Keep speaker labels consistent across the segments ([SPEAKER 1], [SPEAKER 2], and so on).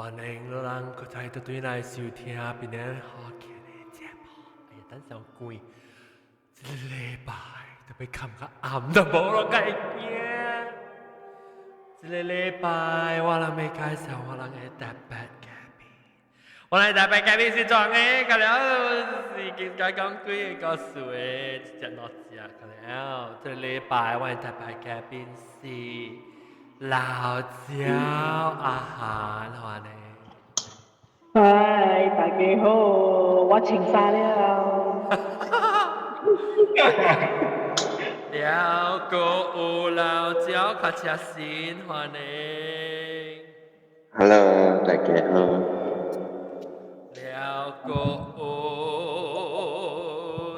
[SPEAKER 1] 歡迎人閣再度轉來收聽檳城福建的節目。哎呀，等上關，這個禮拜特別看較暗都無咯，該驚。這個禮拜我人欲介紹我人的特別嘉賓。我人特別嘉賓是怎的？個了是經該講幾個故事的，一隻兩隻個了。這個禮拜我的特別嘉賓是老焦阿涵，歡迎。
[SPEAKER 2] 嗨，大家好，我穿衫了。
[SPEAKER 1] 了閣有老焦較車新，歡迎。
[SPEAKER 3] Hello，大家好。
[SPEAKER 1] 了閣有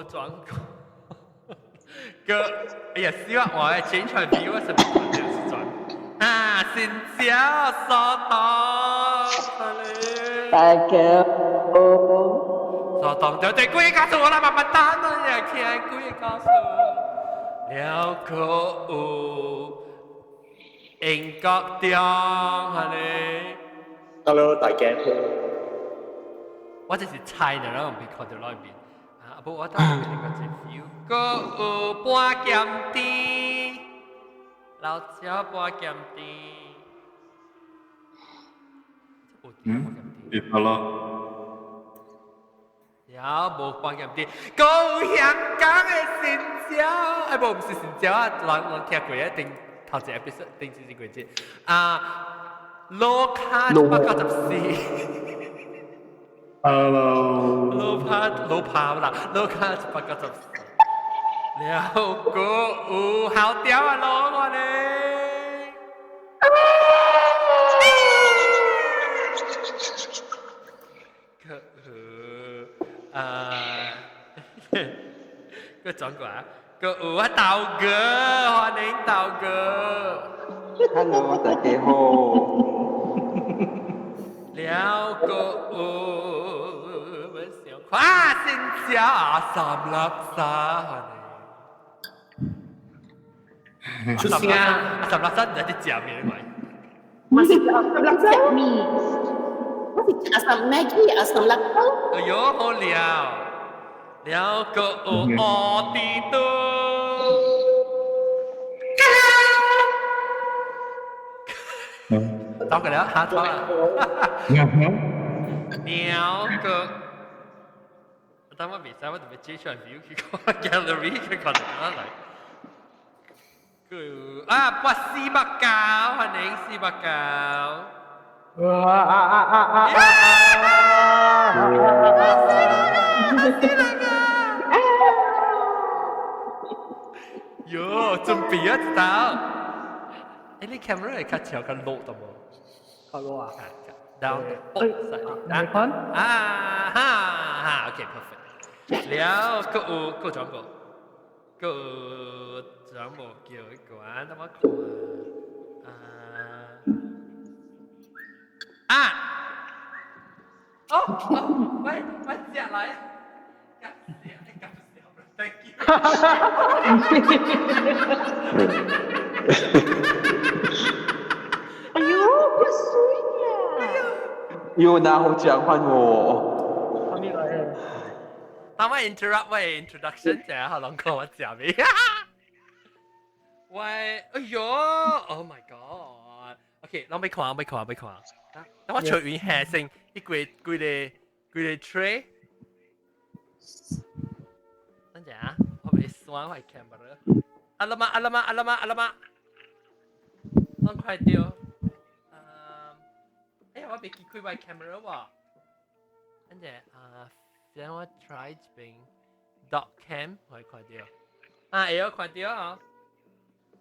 [SPEAKER 1] 轉個個，哎呀，死我！我的宣傳片我是就是轉啊，新椒蘇東，
[SPEAKER 2] 大家好。
[SPEAKER 1] 蘇東就對幾個告訴我啦，慢慢等啊，聽幾個告訴。了閣有英國中，歡迎。
[SPEAKER 3] Hello，大家好。
[SPEAKER 1] 我這是猜的，然後沒看到內面。啊，不，我等下給你個這 feel。閣有半鹹甜，老焦半鹹甜。
[SPEAKER 4] 嗯，你好咯。
[SPEAKER 1] 了無半鹹甜，閣有香港的新椒，哎，無，毋是新椒啊，人人聽過一定頭一個 episode，頂一個節啊，羅卡194。
[SPEAKER 4] Hello。
[SPEAKER 1] 羅帕羅帕啦，羅卡194。了閣有好屌啊，羅我咧。閣有啊，閣轉過來，閣有啊，豆哥，歡迎豆哥。
[SPEAKER 3] Hello，大家好。
[SPEAKER 1] 了閣有，我想看新椒啊，三粒沙，歡迎。
[SPEAKER 5] 出聲
[SPEAKER 1] 啊！三粒沙唔知佇食咩來？
[SPEAKER 5] 我是asam laksa 麵，我是 asam Maggi asam laksa。
[SPEAKER 1] 哎喲，好料，了閣有奧迪多。
[SPEAKER 5] Hello。
[SPEAKER 1] 走過了，下錯啦。了閣，等我未使，我特別接上 view 去看 gallery 去看到來。個啊，八四八九，歡迎四八九。
[SPEAKER 2] 哇啊啊啊啊啊！
[SPEAKER 1] 死人啊！喲，準備啊，知道？誒，你 camera 會較長較落的無？
[SPEAKER 2] 較落啊
[SPEAKER 1] ？Down，哦，
[SPEAKER 2] 難看？
[SPEAKER 1] 啊哈哈，OK perfect。了，閣有閣轉個，閣有轉無叫一個啊，等我看啊啊！哦哦，喂，我接來，感謝，感謝，thank you。
[SPEAKER 2] 哎呦，不水啊！
[SPEAKER 3] 又拿好講換我。
[SPEAKER 2] 啥物來？
[SPEAKER 1] 當我 interrupt 我 introduction 就係攏講我食未？喂，哎呦，Oh my god！OK，攏欲看，欲看，欲看。等我隨緣下先，一幾幾個幾個 tray。等陣啊，我欲關我 camera。阿啦媽，阿啦媽，阿啦媽，阿啦媽，攏快掉。哎呀，我袂記開我 camera 喎。等陣啊，等我 try 一遍 dot cam，我會看到。啊，會曉看到啊。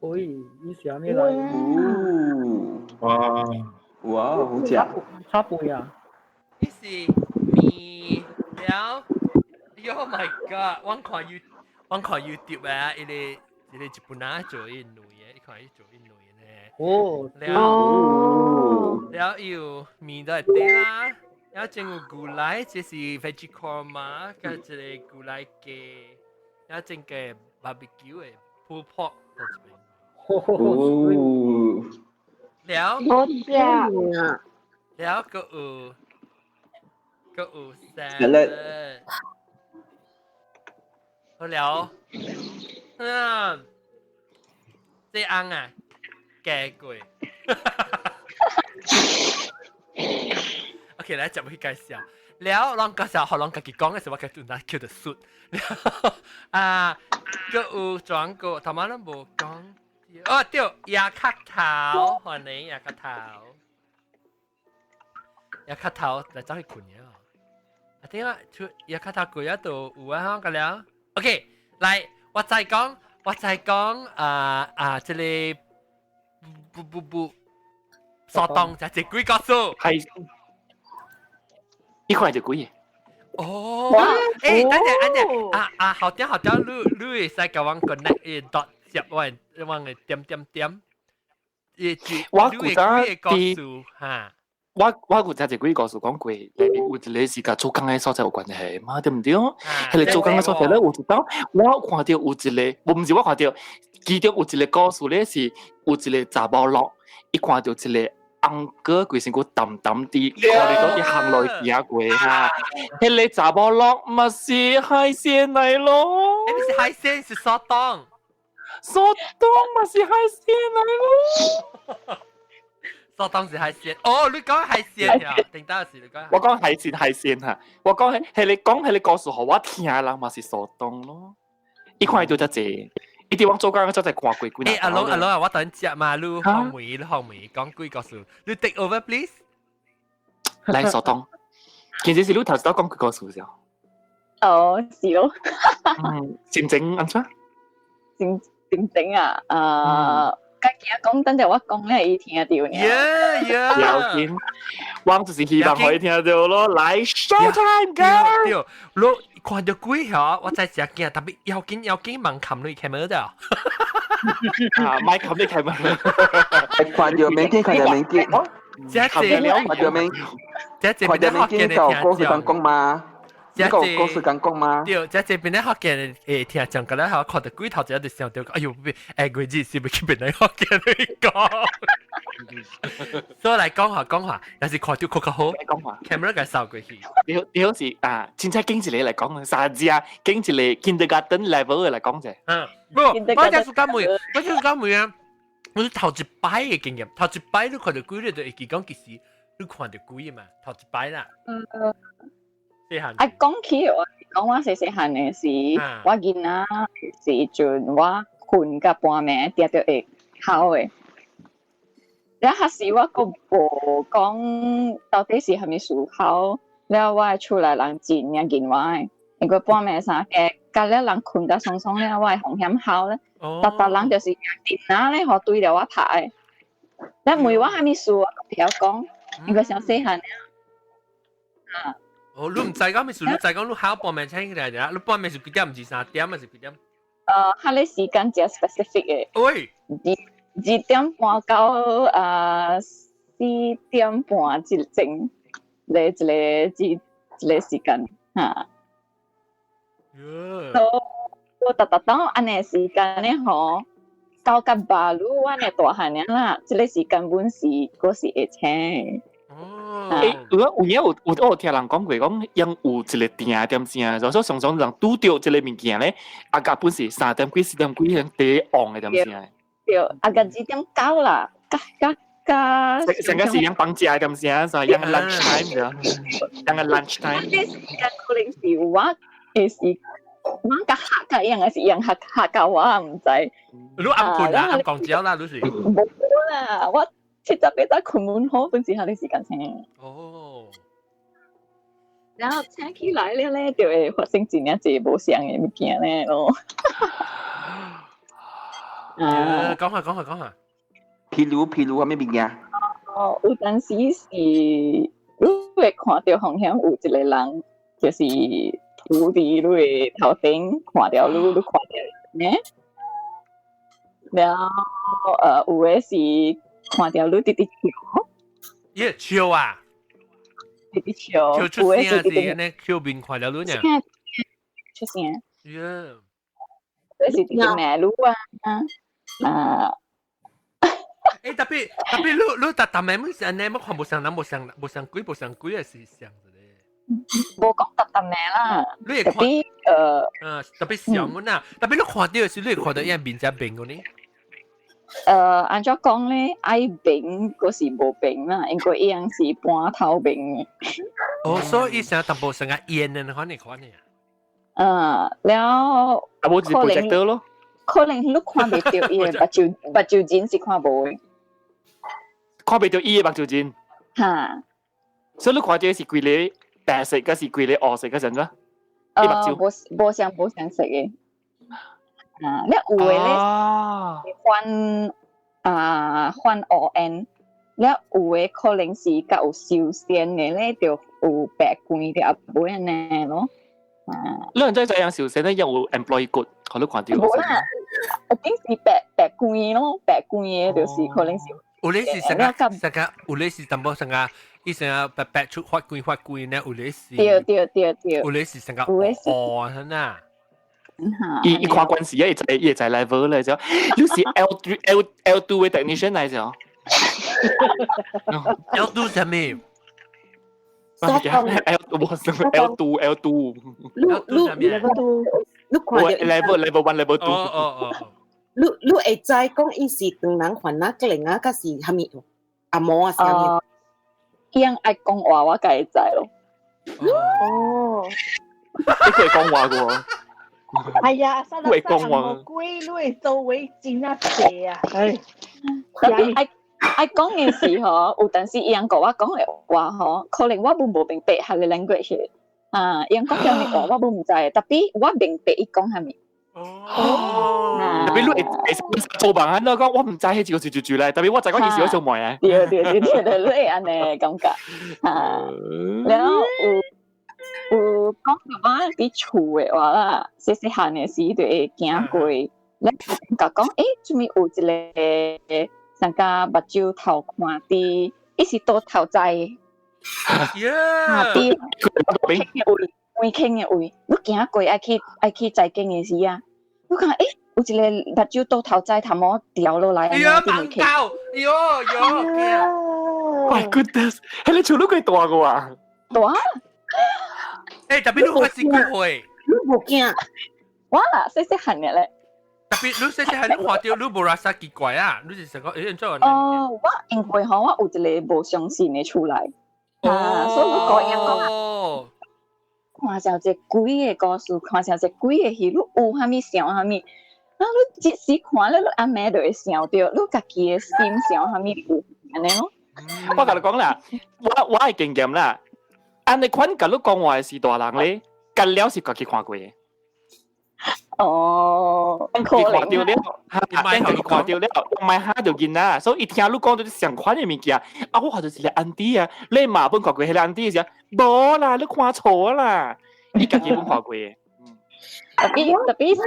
[SPEAKER 2] 喂，你是啥物來？
[SPEAKER 4] 哇
[SPEAKER 3] 哇，好食！
[SPEAKER 2] 炒飯啊？
[SPEAKER 1] 呢是麵了。Oh my god！我看 YouTube 啊，伊個一個日本人做伊卵的，你看伊做伊卵呢。
[SPEAKER 2] 哦，
[SPEAKER 1] 了了有麵都會底啦，然後整有牛奶，這是 veggie korma，佮一個牛奶雞，然後整個 barbecue 的 pulled pork 在這邊。
[SPEAKER 2] 哦，
[SPEAKER 1] 了，
[SPEAKER 6] 好食。
[SPEAKER 1] 了閣有 salad。好了，嗯，這翁啊，加過。OK，來接去介紹。了，攏介紹，予攏家己講的時候，我家己拿叫做術。了啊，閣有轉過，頭仔攏無講。哦，對，鴨殼頭，歡迎鴨殼頭。鴨殼頭來走去睏了。啊，對啊，出鴨殼頭過啊，都有啊，個了。OK，來，我再講，啊啊，這個不不不，蘇東就係鬼故事。
[SPEAKER 6] 係，呢塊就鬼。
[SPEAKER 1] 哦，欸，等陣，等陣，啊啊，好點好點，你會使共阮 connect 伊 dot 接我阮的點點點，伊
[SPEAKER 6] 我古早
[SPEAKER 1] 故事哈。
[SPEAKER 6] 我有聽一幾個故事講過，內面有一個是佮做工的所在有關係嘛，對毋對？彼個做工的所在咧，有一當我看著有一個，無毋是我看著，其中有一個故事咧是有一個查某囉，伊看著一個翁哥規身軀澹澹滴，看你到佇行路行過哈，彼個查某囉嘛是海鮮來咯。
[SPEAKER 1] 欸，毋是海鮮，是蘇東。
[SPEAKER 6] 蘇東嘛是海鮮來咯。
[SPEAKER 1] 蘇東是海鮮，哦，你講海鮮呀？頂當時你講。
[SPEAKER 6] 我講海鮮海鮮哈，我講係係你講彼個故事予我聽人嘛是蘇東咯。伊看著遮濟，伊佇我做工做在看過幾
[SPEAKER 1] 欸，阿龍阿龍啊，我等食嘛，你紅梅你紅梅講幾個故事，你 take over please。
[SPEAKER 6] 來蘇東，其實是你頭先講幾個故事先。
[SPEAKER 7] 哦，是咯。
[SPEAKER 6] 嗯，心情按怎？
[SPEAKER 7] 心情啊，啊。家己講，等陣我講咧，伊聽著呢。
[SPEAKER 1] Yeah yeah。
[SPEAKER 6] 要緊，我就是希望可以聽著咯。來，show time girl。
[SPEAKER 1] 對，你看著鬼嚇，我知誠驚，特別要緊要緊，盲冚你 camera 的。
[SPEAKER 6] 啊，莫冚你 camera。
[SPEAKER 3] 看著免緊，看著免緊。
[SPEAKER 1] 這這
[SPEAKER 3] 看著免，
[SPEAKER 1] 這這
[SPEAKER 3] 看著免緊，就故事講講嘛。這個故事講講嘛？
[SPEAKER 1] 對，這這邊咧福建會聽講個咧，看著鬼頭一就想著，哎喲，欸，鬼子是欲去邊咧福建來講？所以來講話講話，若是看著較較好。
[SPEAKER 6] 講話
[SPEAKER 1] ，camera 共掃過去。
[SPEAKER 6] 你你好似啊，凊彩揀一個來講，啥子啊？揀一個 kindergarten level 的來講者。
[SPEAKER 1] 嗯，不，我就是講問，我就是講問啊，我是頭一擺的經驗，頭一擺你看著鬼，你就會記講其實你看著鬼嘛，頭一擺啦。
[SPEAKER 7] 嗯。
[SPEAKER 1] 啊，
[SPEAKER 7] 講起我講我細細漢的時，我囡仔時陣我睏到半暝，定著會哭的。了彼時我閣無講到底是啥物事哭，了我的厝內人真正驚我的，因為半暝三更，甲了人睏甲爽爽了，我會風險哭咧，逐逐人就是電仔咧，予對著我拍的。了問我啥物事，我閣袂曉講，因為傷細漢啊。
[SPEAKER 1] 哦，你毋知講咩事？你知講你哭半暝醒起來爾，你半暝是幾點？毋是3點，還是幾點？
[SPEAKER 7] 彼个時間誠 specific 的。
[SPEAKER 1] 喂，2
[SPEAKER 7] 點半到啊4點半之間，咧一個時間哈。所以我逐逐當按呢時間咧吼，到甲巴魯阮的大漢爾啦，這個時間本是閣是會醒。
[SPEAKER 1] 哦，
[SPEAKER 6] 欸，有啊，有影有有我有聽人講過，講𪜶有一個定點正，就說常常人拄著這個物件咧，啊，甲本是3點幾、4點幾，𪜶第旺的點正。
[SPEAKER 7] 對，啊，甲2點9啦，甲甲甲。
[SPEAKER 6] 上個是𪜶放假的點正，所以𪜶 lunch time 對，𪜶 lunch time。
[SPEAKER 7] 這時間可能是我的是，我共嚇甲樣，還是𪜶嚇嚇甲我，毋知。
[SPEAKER 1] 你暗睏啦，暗講招啦，你是。
[SPEAKER 7] 無啦，我。7、8早睏滿好，本是彼个時間醒。
[SPEAKER 1] 哦。
[SPEAKER 7] 然後醒起來了咧，就會發生真正濟無相的物件咧咯。
[SPEAKER 1] 啊，講下講下講下。
[SPEAKER 3] 譬如啥物物件？
[SPEAKER 7] 哦，有當時是你會看著風險有一個人，就是伏佇你的頭頂，看著你，你看著呢。然後有的是看著你直直笑。
[SPEAKER 1] 耶，笑啊！
[SPEAKER 7] 直直笑，
[SPEAKER 1] 笑出聲是按呢笑面看著你呢？
[SPEAKER 7] 出聲。
[SPEAKER 1] 耶！
[SPEAKER 7] 有的是直直罵你啊！啊！
[SPEAKER 1] 欸，特別特別，你你逐逐暝每是按呢，我看無相人，無相無相鬼，無相鬼的是像一個。
[SPEAKER 7] 無講逐逐暝啦，
[SPEAKER 1] 你會
[SPEAKER 7] 特別
[SPEAKER 1] 特別像阮啊，特別你看到的時，你會看到伊面才變個呢？
[SPEAKER 7] 按怎講咧，愛變嗰是無變啦，因為伊樣是半透明的。
[SPEAKER 1] 哦，所以伊成淡薄成個煙的款的款的
[SPEAKER 7] 啊。了
[SPEAKER 6] 啊，無就是 projector 咯。
[SPEAKER 7] 可能你看袂著伊的目睭，目睭仁是看無的。
[SPEAKER 6] 看袂著伊的目睭仁。
[SPEAKER 7] 哈。
[SPEAKER 6] 所以你看著是規个白色，抑是規个烏色，抑是按怎？
[SPEAKER 7] 無無相無相色的。啊，了有的咧換啊換烏煙，了有的可能是較有修仙的咧，就有白光的啊，無按呢咯。啊，
[SPEAKER 6] 你人真係樣修仙咧，有 employee good，可你看著。
[SPEAKER 7] 無啦，一定是白白光咯，白光的就是可能是。
[SPEAKER 1] 有咧是成個成個，有咧是淡薄成個，伊成個白白出發光發光呢，有咧是。
[SPEAKER 7] 對對對對。
[SPEAKER 1] 有咧是成個哦，真啊。
[SPEAKER 6] 伊伊看關係，伊在伊在 level 咧就，你是 L3 L L2 嘅 technician 嚟就。
[SPEAKER 1] L2 啥物？
[SPEAKER 6] L 無什麼 L2 L2。
[SPEAKER 5] 你你
[SPEAKER 2] level two，
[SPEAKER 5] 你看著
[SPEAKER 6] level 1 level two。
[SPEAKER 1] 哦哦哦。
[SPEAKER 5] 你你會知講伊是唐人番仔吉靈啊，抑是啥物阿毛啊？啥物？
[SPEAKER 7] 伊樣愛講話，我才會知咯。
[SPEAKER 2] 哦。
[SPEAKER 6] 你會講話個？
[SPEAKER 2] 係啊，阿
[SPEAKER 6] 會講話。
[SPEAKER 2] 鬼，你會周圍真啊濟啊，唉。
[SPEAKER 7] 特別愛愛講嘅時候，有陣時伊人共我講嘅話吼，可能我本無明白彼個 language 啊，伊人講啥物話我本毋知，特別我明白伊講啥物。
[SPEAKER 1] 哦，
[SPEAKER 6] 特別你會做夢啊！你講我毋知彼個是住咧，特別我知講伊是做夢啊。
[SPEAKER 7] 對對對對對，你會按呢感覺啊，然後有有講到我佇厝的話啦，細細漢的時就會行過，咧共講，欸，做物有一個上加目睭頭看佇，伊是倒頭栽的，啊，佇門坑的位，門坑的位，你行過愛去愛去財經的時啊，你看，欸，有一個目睭倒頭栽頭毛掉落來，
[SPEAKER 1] 哎呀，盲狗，哎喲喲
[SPEAKER 6] ！My goodness，彼个厝你幾大個啊？
[SPEAKER 7] 大。
[SPEAKER 1] 欸，特別你開始幾歲？
[SPEAKER 5] 你無驚？
[SPEAKER 7] 我啦，細細漢的咧。
[SPEAKER 1] 特別你細細漢，你看著你無拉啥奇怪啊？你是想講，欸，怎
[SPEAKER 7] 哦，我因為吼，我有一個無相信的厝內，啊，所以我個人講，看上一個鬼的故事，看上一個鬼的戲，你有啥物想啥物，啊，你即時看了，你暗暝就會想著，你家己的心想啥物有按呢咯。
[SPEAKER 6] 我共你講啦，我我的經驗啦，按呢款共你講話的是大人咧，隔了是家己看過的。
[SPEAKER 7] 哦，
[SPEAKER 6] 伊看著了，哈，伊看著了，莫嚇著囡仔，所以伊聽你講著相款的物件，啊，我看著一個 auntie 啊，你嘛本看過彼个 auntie 時，無啦，你看錯啦，伊家己本看過的。
[SPEAKER 7] 特別特別是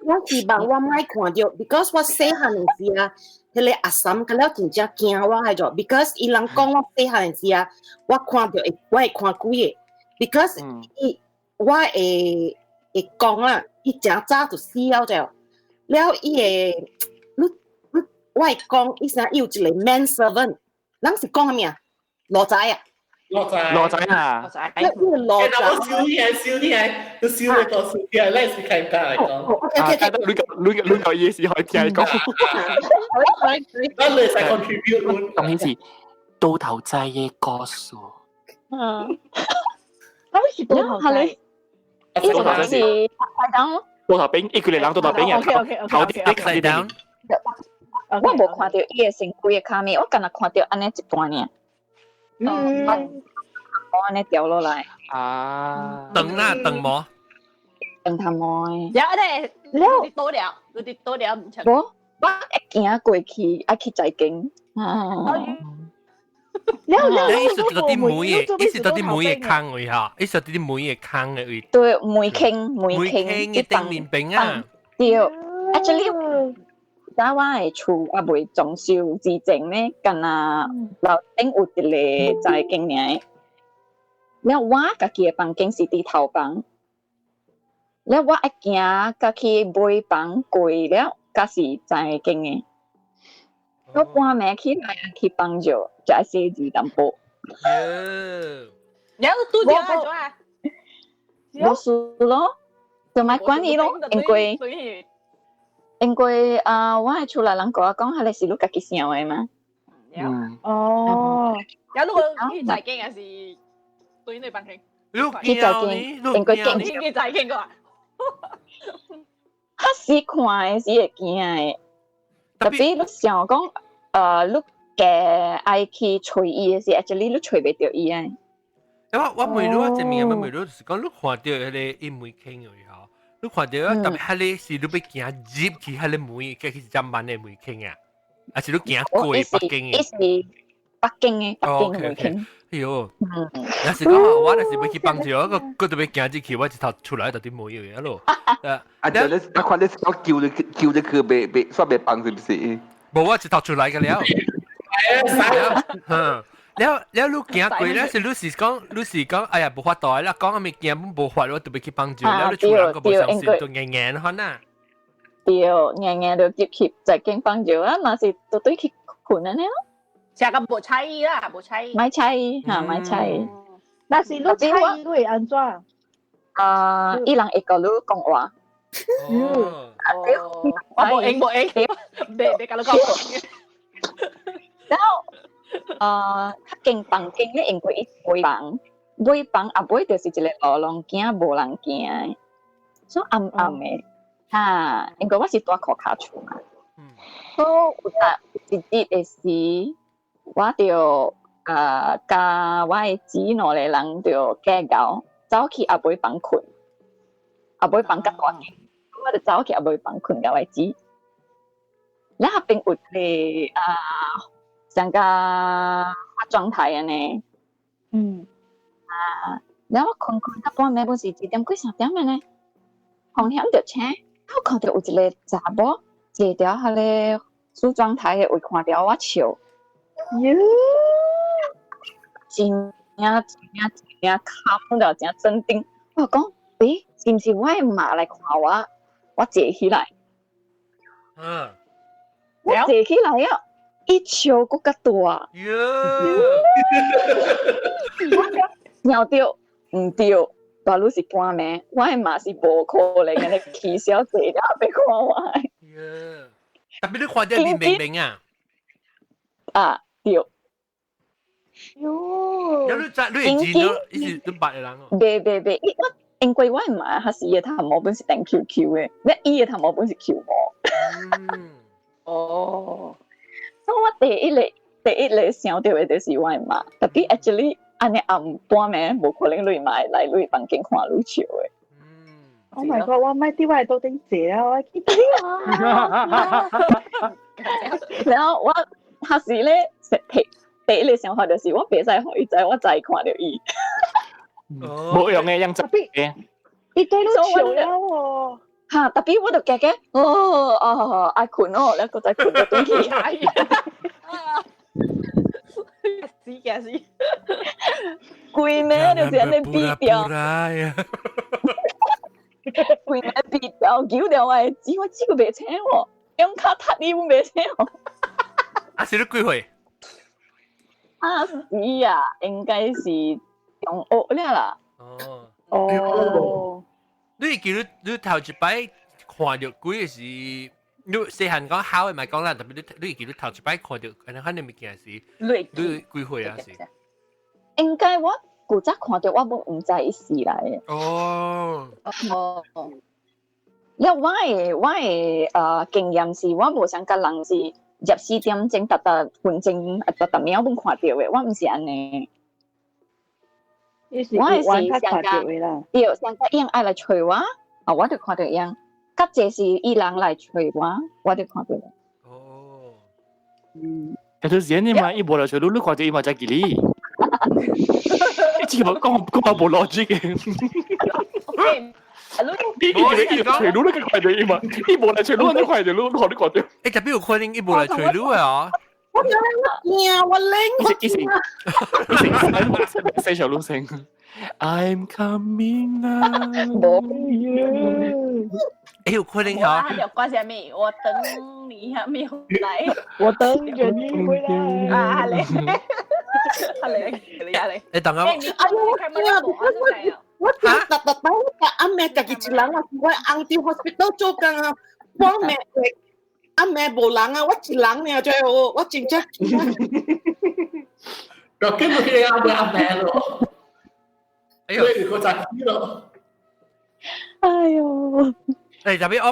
[SPEAKER 5] 我希望我莫看著，because 我細漢的時啊，彼个阿嬸佮了真正驚我彼種，because 伊人講我細漢的時啊，我看著會我會看鬼的，because 伊我會會講啦，伊誠早就死了就，了伊會你你我會講，伊啥伊有一個 man servant，人是講啥物啊？羅仔啊？
[SPEAKER 4] 羅仔，
[SPEAKER 6] 羅仔啊！
[SPEAKER 5] 伊個羅仔。
[SPEAKER 4] 我笑啲係笑啲係，都笑你個笑啲係，你是開價嚟講。
[SPEAKER 5] OK OK OK，
[SPEAKER 6] 你你你個意思可以聽你講。
[SPEAKER 4] 咱你使 contribute。
[SPEAKER 6] 當然是倒頭栽的故事。
[SPEAKER 7] 嗯。
[SPEAKER 2] 啊，是倒頭栽。
[SPEAKER 7] 伊是講。
[SPEAKER 6] 倒頭兵，伊幾個人倒頭兵啊！頭啲
[SPEAKER 1] upside down。
[SPEAKER 7] 我無看著伊的身軀的跤面，我干焦看著按呢一段爾。
[SPEAKER 2] 嗯，
[SPEAKER 7] 我按呢掉落來。
[SPEAKER 6] 啊！
[SPEAKER 1] 長啦，長毛。
[SPEAKER 7] 長頭毛的。
[SPEAKER 8] 有咧，你倒了，你倒了毋出。
[SPEAKER 7] 無，我會行過去，愛去財經。啊。
[SPEAKER 2] 了了，
[SPEAKER 1] 伊是佇佇門的，伊是佇佇門的空位哈，伊是佇佇門的空的位。
[SPEAKER 7] 對，門坑，門
[SPEAKER 1] 坑的頂面邊啊。
[SPEAKER 7] 對，actually。早我的厝猶未裝修之前呢，干焦樓頂有一个財經爾。了我家己的房間是佇頭房，了我愛行甲去尾房過了，才是財經的。我半暝起來去幫助，就愛寫字淡薄。
[SPEAKER 8] 你拄著安怎啊？
[SPEAKER 7] 無事咯，就莫管伊咯，因為啊，我的厝內人共我講，彼个是你家己想的嘛。
[SPEAKER 6] 嗯。
[SPEAKER 2] 哦。
[SPEAKER 8] 有如果去在間還是對你房間？
[SPEAKER 7] 去在間，因為見
[SPEAKER 8] 去在間過。
[SPEAKER 7] 較時看的是會驚的，特別你想講，你加愛去揣伊的時，actually 你揣袂著伊的。
[SPEAKER 1] 我問你，我這面我問你，就是講你看著彼个伊門坑有吼，你看著特別彼个是你欲行入去彼个門，去一隻慢的門坑啊，還是你行過北京的？
[SPEAKER 7] 伊是北京的，北京的門坑。
[SPEAKER 1] 哎喲，若是講我若是欲去幫助，我閣特別行入去，我一頭出來就佇門有咯。
[SPEAKER 3] 啊，就你啊，看你我叫你去袂煞袂幫是毋是？
[SPEAKER 1] 無，我一頭出來個了。嗯。了了，你行過咧，是你是講，你是講，哎呀，無法度啦，講物件無法，我特別去幫助，了你厝人閣無相信，就硬硬款啊。
[SPEAKER 7] 對，硬硬就入去在間幫助啊，若是就對去睏按呢咯。
[SPEAKER 8] 成個無睬伊啦，無睬伊。
[SPEAKER 7] 莫睬伊哈，莫睬伊。
[SPEAKER 2] 若是你睬伊，你會按怎？
[SPEAKER 7] 啊，伊人會共你講話。
[SPEAKER 1] 哦。
[SPEAKER 8] 我無應無應，袂袂共你講。
[SPEAKER 7] 然後。較間房間咧，因為伊尾房，尾房後尾就是一個路攏行無人行的，所以暗暗的，哈，因為我是住箍跤厝嘛，所以有當有一日的時，我就佮我的姊兩個人就計較，走去後尾房睏，後尾房較大間，我就走去後尾房睏共我的姊，然後邊有一個像個化妝台按呢，啊，然後我睏睏到半暝，本是一點幾三點按呢，風險著醒，我看著有一個查某坐佇彼个梳妝台的位，看著我笑，
[SPEAKER 2] 喲，
[SPEAKER 7] 真正真正真正看著真鎮定。我講，欸，是毋是我的媽來看我？我坐起來，我坐起來啊！伊笑閣較大，我想著毋對，大路是半暝，我的媽是無可能按呢起痟坐佇後壁看我的。
[SPEAKER 1] 特別你看著面明明啊？
[SPEAKER 7] 啊，對。
[SPEAKER 2] 喲，
[SPEAKER 1] 有你知你會知咯？伊是你捌的人哦。
[SPEAKER 7] 袂袂袂，伊我因為我的媽還是伊的頭毛本是長 Q Q 的，咧伊的頭毛本是 Q 毛。
[SPEAKER 8] 哦。
[SPEAKER 7] 所以我第一個想著的就是我的媽，特別 actually 按呢暗半暝無可能你媽會來你房間看你笑的。
[SPEAKER 2] Oh my god！我莫佇我的桌頂坐啊，我記得啊。
[SPEAKER 7] 然後我彼時咧，第一個想法就是我袂使予伊知，我知看著伊。
[SPEAKER 6] 無用的，樣子嘅。
[SPEAKER 2] 伊對你笑了哦。
[SPEAKER 7] 哈，特別我就驚驚，哦哦，愛睏哦，然後再睏就轉去。
[SPEAKER 8] 死驚死！
[SPEAKER 7] 規暝就是按呢變掉，規暝變掉，救掉我的姊，我姊閣袂醒喎，用跤踢伊阮袂醒喎。
[SPEAKER 1] 啊，是你幾歲？
[SPEAKER 7] 啊是啊，應該是中學了啦。
[SPEAKER 1] 哦。
[SPEAKER 2] 哦。
[SPEAKER 1] 你會記得你頭一擺看著鬼是，你細漢講好的莫講啦，特別你會記得頭一擺看著，按呢款的物件是，
[SPEAKER 7] 你
[SPEAKER 1] 幾歲啊是？
[SPEAKER 7] 應該我古早看著我攏毋知伊是來的。
[SPEAKER 1] 哦。
[SPEAKER 7] 哦。了我的經驗是，我無想佮人是24點鐘逐逐分鐘啊逐逐秒攏看著的，我毋是按呢。
[SPEAKER 2] 我
[SPEAKER 7] 是
[SPEAKER 2] 看著的啦。
[SPEAKER 7] 對，上個伊愛來揣我，啊，我就看著伊。較濟是伊人來揣我，我就看著。
[SPEAKER 1] 哦。
[SPEAKER 7] 嗯。
[SPEAKER 6] 其實是按呢嘛，伊無來揣你，你看著伊嘛知記你。你這個講講嘛無邏輯的。你伊伊揣你，你看著伊嘛，伊無來揣你，你看著你，你予你看著。
[SPEAKER 1] 欸，特別有可能伊無來揣你的哦。
[SPEAKER 5] 我驚，我冷，我
[SPEAKER 6] 驚。一時，小路聲。I'm coming now。
[SPEAKER 7] 無。
[SPEAKER 1] 欸，有可能嚇。
[SPEAKER 8] 我條歌啥物？我等你還沒回來。
[SPEAKER 2] 我等著你回來。
[SPEAKER 8] 啊嘞，啊嘞，啊嘞。
[SPEAKER 1] 欸，等下。
[SPEAKER 5] 哎呦，我我特特等阿妹家己一人啊，我翁佇 hospital 做工啊，我妹阿妹無人啊，我一人爾最好，我真正。
[SPEAKER 4] 我根本係阿妹阿妹咯。
[SPEAKER 1] 哎呦，
[SPEAKER 4] 我就知咯。
[SPEAKER 7] 哎呦！
[SPEAKER 1] 誒，特別我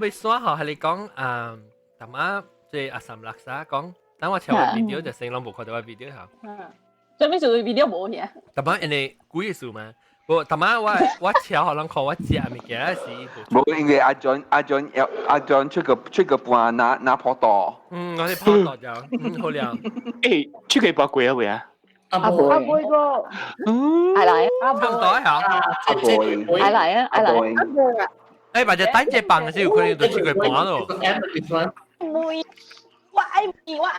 [SPEAKER 1] 欲選吼，係你講啊，淡仔即係阿三垃圾講，等我唱 video 就成攏無看到我 video 吼。
[SPEAKER 8] 嗯，做咩做 video 無去？
[SPEAKER 1] 淡仔因為鬼事嘛，無淡仔我超予人看我食物件是。
[SPEAKER 3] 無，因為阿 John 阿 John 阿 John 出個半拿破刀。
[SPEAKER 1] 嗯，我是破刀就，嗯，好了。
[SPEAKER 6] 欸，出個半過啊未啊？
[SPEAKER 2] 阿妹個，
[SPEAKER 6] 嗯，
[SPEAKER 7] 愛來
[SPEAKER 1] 啊，差唔多嚇。
[SPEAKER 3] 阿妹，
[SPEAKER 7] 愛來啊，愛來。
[SPEAKER 5] 阿妹啊！
[SPEAKER 1] 欸，或者等一放是有可能就出個半咯。
[SPEAKER 8] 妹，我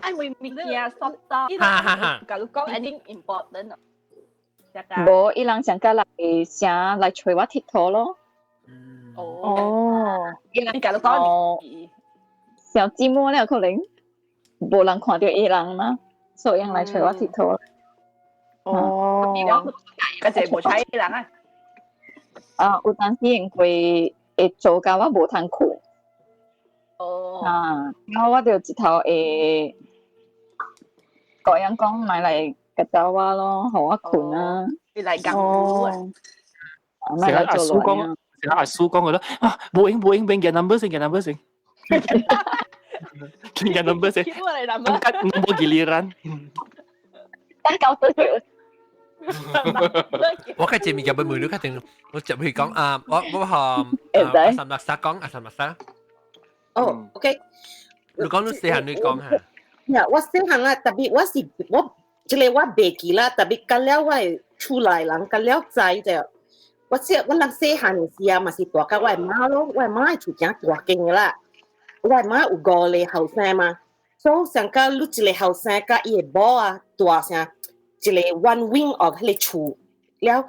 [SPEAKER 8] 愛問物件索到，
[SPEAKER 1] 哈哈哈！
[SPEAKER 8] 共你講一定 important 哦。
[SPEAKER 7] 無，伊人上甲來啥來揣我𨑨迌咯。
[SPEAKER 8] 哦，伊人共你講，
[SPEAKER 7] 小寂寞了可能，無人看著伊人嘛，所以人來揣我𨑨迌。
[SPEAKER 2] 哦，
[SPEAKER 8] 嗰隻無睬伊人啊。
[SPEAKER 7] 啊，有當時因為會做甲我無通睏。
[SPEAKER 8] 哦。
[SPEAKER 7] 啊，然後我就一頭會，各樣講買來共走我咯，予我睏啊。
[SPEAKER 8] 你來講啊。
[SPEAKER 6] 成日阿叔講，成日阿叔講嘅咯，啊，無閒無閒，免見 number 先，見 number 先。見 number 先。Angkat nombor giliran。
[SPEAKER 7] 等到對。
[SPEAKER 1] 我較濟物件欲問你，較定我就會講啊，我予阿三垃圾講，阿三垃圾。
[SPEAKER 5] 哦，OK。
[SPEAKER 1] 你講你細漢你講嚇。
[SPEAKER 5] 呀，我細漢啦，特別我是我，這個我袂記啦，特別佮了我的厝內人佮了知就，我小我人細漢的時啊，嘛是蹛佮我的媽咯，我的媽的厝誠大間的啦，我的媽有五個後生嘛，所以上甲你一個後生佮伊的某啊，蹛啥一個 one wing of 彼個厝了，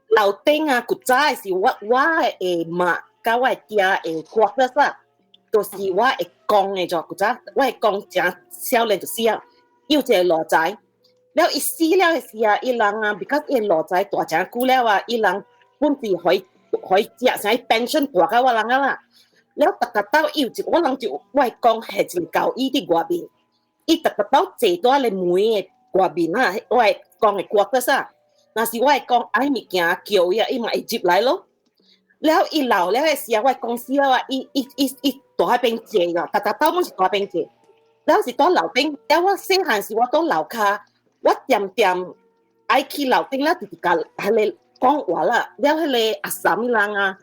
[SPEAKER 5] 樓頂啊，古早的是我的媽佮我的爹的 quarters 啦，就是我會講的就古早我會講誠少年就死啊，有一個老仔，了伊死了的時啊，伊人啊，because 伊老仔大誠久了啊，伊人本是予伊食啥 pension 大甲我人啊啦，了逐逐兜伊有一我人就我會講係一個交椅佇外面，伊逐逐兜坐佇咧門的外面啊，我會講的 quarters 啊，若是我會講愛物件叫伊啊，伊嘛會入來咯。了伊老了的時啊，我公司了啊，伊蹛彼邊坐咯，逐逐兜攏是蹛彼邊坐。了是蹛樓頂，了我細漢時我蹛樓跤，我恬恬愛去樓頂了，直直共彼個講話啦。了彼個阿嬸人啊，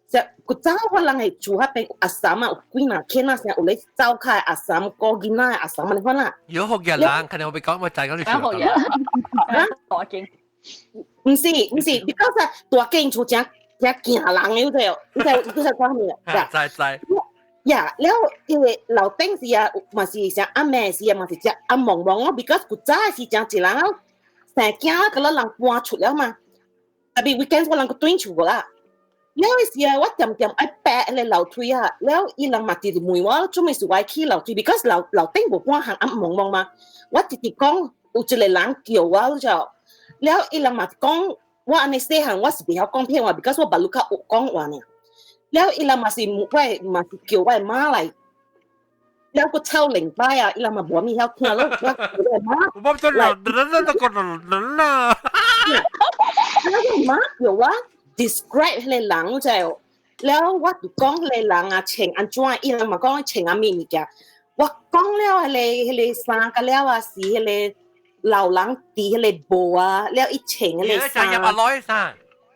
[SPEAKER 5] 就古早我人會住彼邊阿嬸啊，有幾若間啊，啥有咧走開阿嬸，顧囡仔的阿嬸按呢款啦。
[SPEAKER 1] 如果福建人，肯定會講我知講你
[SPEAKER 8] 學人。
[SPEAKER 5] 啊，
[SPEAKER 8] 大間。
[SPEAKER 5] 毋是毋是，你講啥大間厝誠誠驚人的，你知你知你知講咩？
[SPEAKER 1] 知知。
[SPEAKER 5] 呀，了因為樓頂時啊，嘛是啥暗暝時啊，嘛是食暗濛濛咯，because 古早時誠濟人啊，生囝佮咱人搬出了嘛，特別 weekend 我人閣轉厝啦。了時啊，我恬恬愛爬彼個樓梯啊，了伊人嘛直直問我做咩事我愛去樓梯，because 樓頂無半項暗濛濛嘛。我直直講有一個人叫我就，了伊人嘛講我按呢細漢我是袂曉講騙話，because 我目睭較有講話爾。了伊人嘛是我嘛是叫我的媽來，了閣吵兩擺啊，伊人嘛無物曉聽咯，我叫我的媽來。
[SPEAKER 1] 啦。
[SPEAKER 5] 了我媽叫我 describe 彼個人就，了我就講彼個人啊穿按怎，伊人嘛講穿啥物物件，我講了彼個衫佮了啊是彼個老人佇彼個帽啊，了伊穿彼個衫。
[SPEAKER 1] 入阿來衫。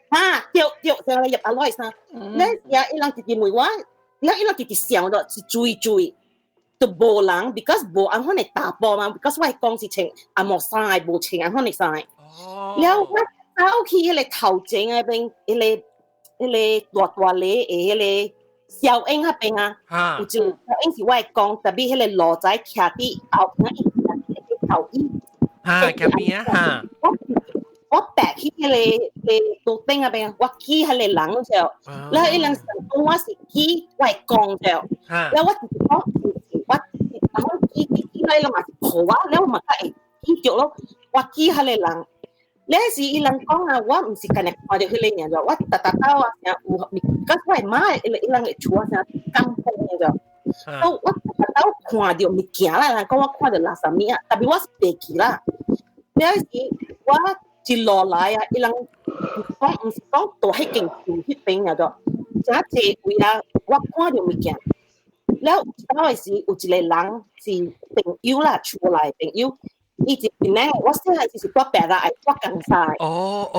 [SPEAKER 5] 啊，對對，就入阿來衫。咧也伊人直直問我，了伊人直直笑咯，是注意注意，就無人，because 無按款的查埔嘛，because 我講是穿紅毛衫的，無穿按款的衫的。了我走去彼個頭前彼邊，彼個大大个的彼個小英彼邊啊，有一個小英是我的公，特別彼個騾仔徛佇後，伊頭椅。
[SPEAKER 1] 哈，徛邊啊哈。
[SPEAKER 5] 我白去彼個路頂嗰邊，我記彼個人就，然後伊人想講我是記我講就，然後我直接講唔是，我然後記記記來伊嘛是抱我，然後我嘛較會記著咯，我記彼個人。你時伊人講啊，我毋是干焦看著彼個爾就，我逐逐兜啊，成有，佮我的媽伊人的厝啊，成感風的就，我逐逐兜看著物件啦，人講我看著垃圾物啊，特別我是袂記啦。了時我一路來啊，伊人講毋是講到彼間厝彼邊爾就，誠濟位啊，我看著物件。了有一擺時有一個人是朋友啦，厝內朋友。伊一邊咧，我細漢時是住白啦，愛住江沙的。我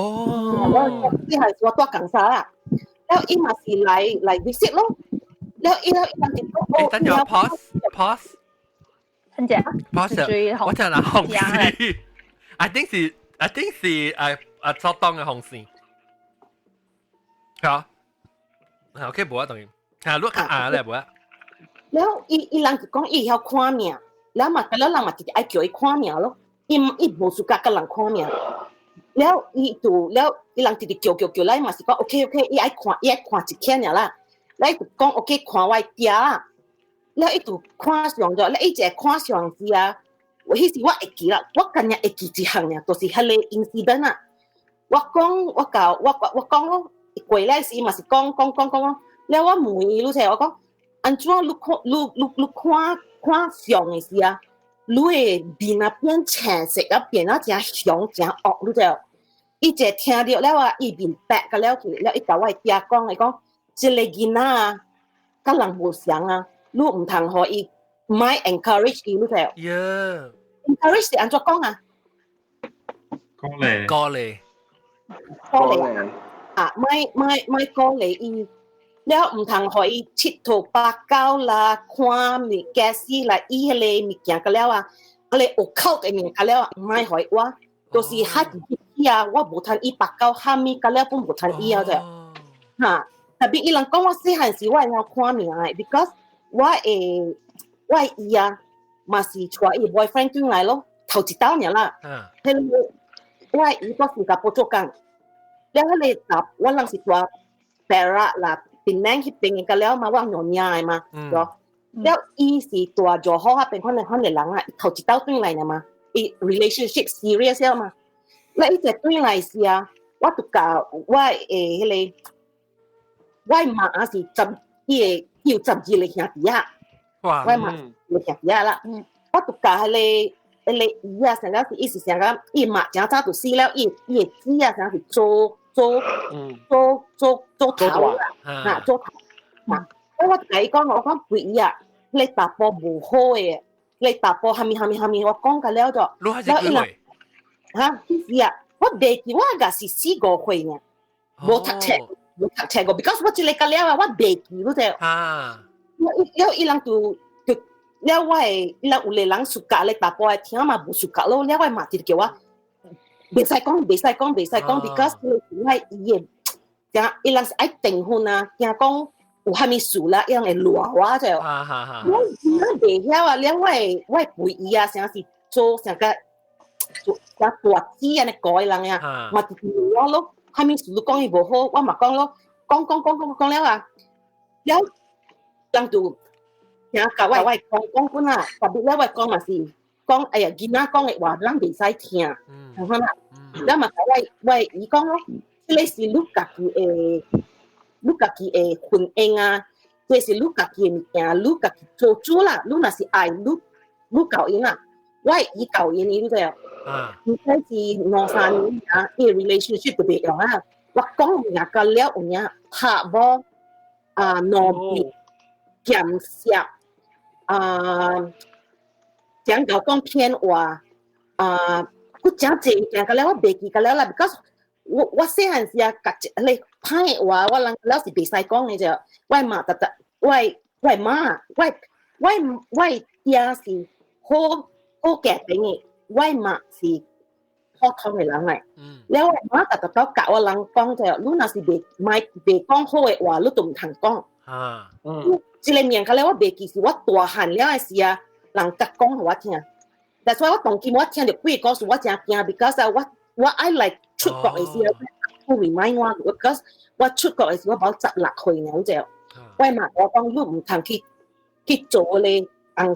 [SPEAKER 5] 細漢時我住江沙啦，了伊嘛是來來 visit 咯。了伊了伊人就講，
[SPEAKER 1] 等陣 pause pause。
[SPEAKER 8] 陳姐
[SPEAKER 1] ，pause，我聽人紅線，I think 是作當嘅紅線。好，OK 無啊，當然，啊，你較壓咧無啊。
[SPEAKER 5] 了伊伊人就講伊會曉看命。了嘛，了人嘛直直愛叫伊看命咯，伊伊無資格共人看命。了伊就了，伊人直直叫叫叫來嘛是講 OK OK，伊愛看伊愛看一遍爾啦。來就講 OK 看我爹啦。了伊就看上咗，了伊一個看上時啊，我彼時我會記啦，我今日會記一項爾，就是彼個 incident 啊。我講我教我我講咯，過來時嘛是講講講講，了我問伊，你說我講，按怎你看你你你看？看相的時啊，你的面啊變青色啊，變啊誠凶誠惡，你知無？伊一聽著了啊，伊面白甲了去，了伊共我的爹講，伊講這個囡仔啊，佮人無相啊，你毋通予伊，莫 encourage 伊，你知無？Encourage 是按怎講啊？
[SPEAKER 9] 鼓勵，
[SPEAKER 1] 鼓勵，
[SPEAKER 5] 鼓勵啊！莫莫莫鼓勵伊。了毋通予伊𨑨迌八九啦，看物件死啦，伊彼個物件個了啊，彼個 occult 的物件了啊，毋愛予伊挖，就是較入去啊，我無通伊八九蝦米個了，本無通伊啊，就哈。特別伊人講我細漢時，我會曉看命的，because 我會我的姨啊，嘛是帶伊 boyfriend 轉來咯，頭一道爾啦。彼個我的姨佇新加坡做工，了彼個查我人是住 Perak 啦。檳城彼邊的個了嘛，我娘娘的嘛，咯。了伊是住柔佛彼邊，可能可能人啊，頭一道轉來的嘛，伊 relationship serious 了嘛。了伊一轉來時啊，我就共我的彼個，我的媽是十，伊的伊有12個兄弟仔，我的媽個兄弟仔啦。我就共彼個彼個姨啊，成了是伊是成個，伊媽誠早就死了，伊伊的姊啊，成是做。做做做做頭啦，啊做頭，啊，我共伊講，我講肥伊啊，你查埔無好的，你查埔蝦米蝦米蝦米，我講甲了就，
[SPEAKER 1] 你還是幾歲？
[SPEAKER 5] 哈，彼時啊，我袂記，我應是四五歲爾，無讀冊，無讀冊過，because 我這個甲了啊，我袂記，你知？
[SPEAKER 1] 啊，
[SPEAKER 5] 了伊人就就了我的，伊人有個人 suka 咧查埔的聽嘛無 suka 咯，了我媽直叫我。袂使講，袂使講，袂使講，because 我伊的，驚伊人是愛訂婚啊，驚講有蝦米事啦，伊人會賴我就。我我袂曉啊，了我的我的肥姨啊，成是做成個做成大姊按呢顧的人啊，嘛直直問我咯，蝦米事你講伊無好，我嘛講咯，講講講講講了啊，了人就聽共我我講講本啊，特別了我講嘛是講，哎呀，囡仔講的話，咱袂使聽，明白啦？了嘛，我我姨講咯，這個是你家己的，你家己的婚姻啊，這是你家己的物件，你家己做主啦。你若是愛你，你教𪜶啦，我姨教𪜶，你知無？應該是兩三年啊，伊 relationship 就袂用啊。我講有影甲了有影拍某啊，奴婢鹹濕啊，講到講騙話啊，閣誠濟物件甲了我袂記甲了啦，because 我我細漢時啊，共一個歹的話，我人了是袂使講的就，我媽逐逐，我我媽，我我我爹是好好家庭的，我媽是普通的人來。了我媽逐逐都教我人講就，你若是袂莫袂講好的話，你就毋通講。這個物件了我袂記是我大漢了的時啊，人共講予我聽。但所以我當今我聽著幾個故事，我誠驚，because 我我愛來。出國的時候，我 remind 我，because 我出國的時候我無16歲呢，就我媽我講你毋通去做咧，啊，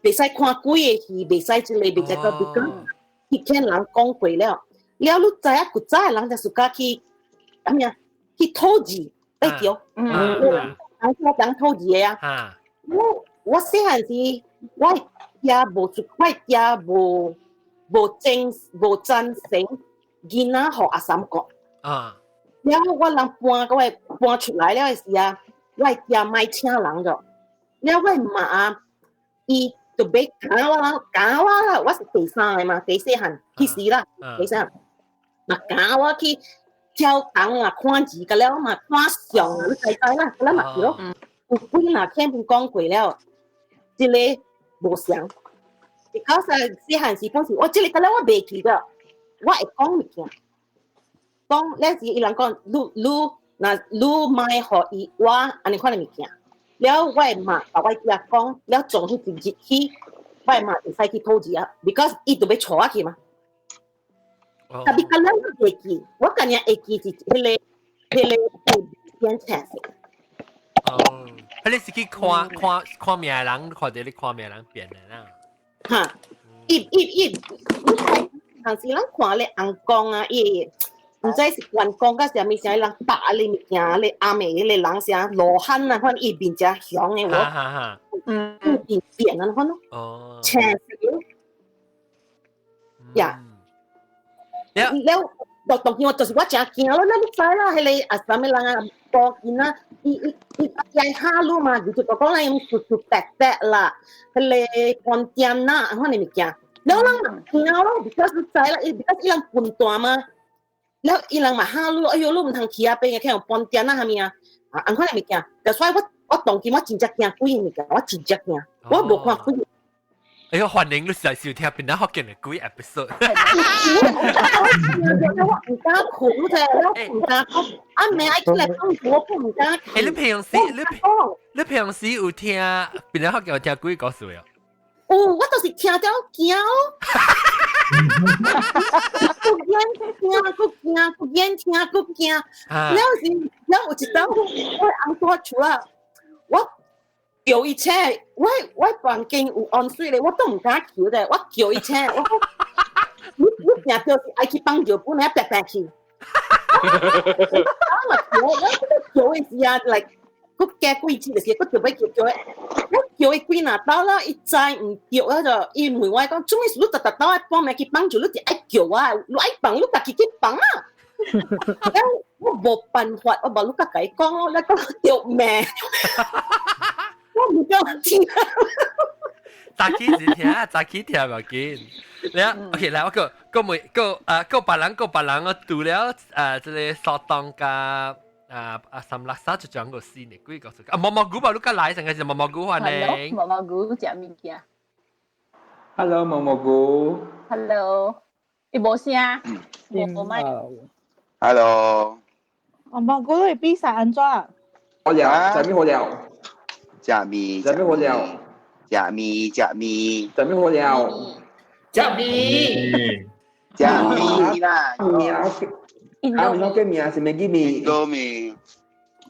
[SPEAKER 5] 袂使看鬼的戲，袂使這個，袂使個，because 去聽人講過了，了你知影古早的人就 suka 去，啥物啊？去討字，對著，人講講討字的啊。我細漢時，我也無出，我也無贊成囡仔予阿三講。了我人搬我搬出來了的時啊，我驚莫請人咗。了我媽伊就欲教我啦，教我啦，我是第三個嘛，第四漢去時啦，第三嘛教我去跳燈啊，看字個了嘛，看相啊，你知知啦，咱嘛是咯。有幾若天講過了，這個無相。because 細漢時本是我這個個了我袂記得，我會講物件。講了時伊人講，你你若你莫予伊我按呢款的物件。了我的媽共我囝講，了從彼一日起，我的媽會使去討字啊，because 伊就欲帶我去嘛。特別個了我袂記，我敢若會記是彼個變青色。
[SPEAKER 1] 哦，彼是去看看看命的人，看著你看命人變的啦。
[SPEAKER 5] 哈，伊伊伊，當時咱看咧尪公啊，伊毋知是關公抑啥物啥人打咧物件咧，暗暝彼個人啥羅漢啊，反正伊面誠凶的無，伊面變啊，款咯，青色，呀，了了，當當我就是我誠驚咯，咱你知啦，彼個啊啥物人啊，查囡仔，伊伊伊伊嚇你嘛，就是講咱用熟熟白白啦，彼個觀點啦，款的物件，了人嘛驚咯，because 你知啦，伊 because 伊人笨蛋嘛，了伊人嘛嚇你，哎喲，你毋通去啊邊個去予搬點啊啥物啊，啊，按款的物件，就所以我當今我真正驚鬼的物件，我真正驚，我無看鬼。
[SPEAKER 1] 哎喲，歡迎你來收聽邊仔福建的鬼 episode。
[SPEAKER 5] 我毋敢睏，我毋敢講，啊暝愛起來放我毋敢。
[SPEAKER 1] 欸，你平常時有聽邊仔福建有聽鬼故事無？
[SPEAKER 5] 有，我就是聽著驚哦。閣驚聽，閣驚，閣驚聽，閣驚。了是，了有一當我翁蹛厝啊，我叫伊請，我房間有温水咧，我都毋敢求咧，我叫伊請，我講你定著是愛去放尿本來白白去。我嘛叫，我叫伊時啊，來閣加幾次就是，閣就欲叫叫伊，我叫伊幾若擺啦，伊知毋著啊就，伊問我講，做咩事你逐逐擺愛半暝去放尿，你就愛叫我，你愛放你家己去放啊。我無辦法，我無你共伊講，你講著命。我毋敢聽。
[SPEAKER 1] 早起是聽，早起聽無要緊。你 OK 來，我閣閣問閣啊閣別人閣別人，我除了啊這個蘇東佮啊三垃圾就講個新的鬼故事。啊毛毛菇吧，你較來上個是毛毛菇歡迎。
[SPEAKER 8] 毛毛菇食物件。
[SPEAKER 3] Hello，毛毛菇。
[SPEAKER 8] Hello，伊無聲，無麥。
[SPEAKER 10] Hello。
[SPEAKER 2] 毛毛菇你比賽按怎？
[SPEAKER 3] 好了，食咩好了？
[SPEAKER 10] 食麵。
[SPEAKER 3] 食咩好了？
[SPEAKER 10] 食麵，食麵。
[SPEAKER 3] 食咩好了？
[SPEAKER 4] 食麵。
[SPEAKER 10] 食麵啦。
[SPEAKER 3] 麵啊，啊，我嘅麵是咩麵？
[SPEAKER 10] 印度麵。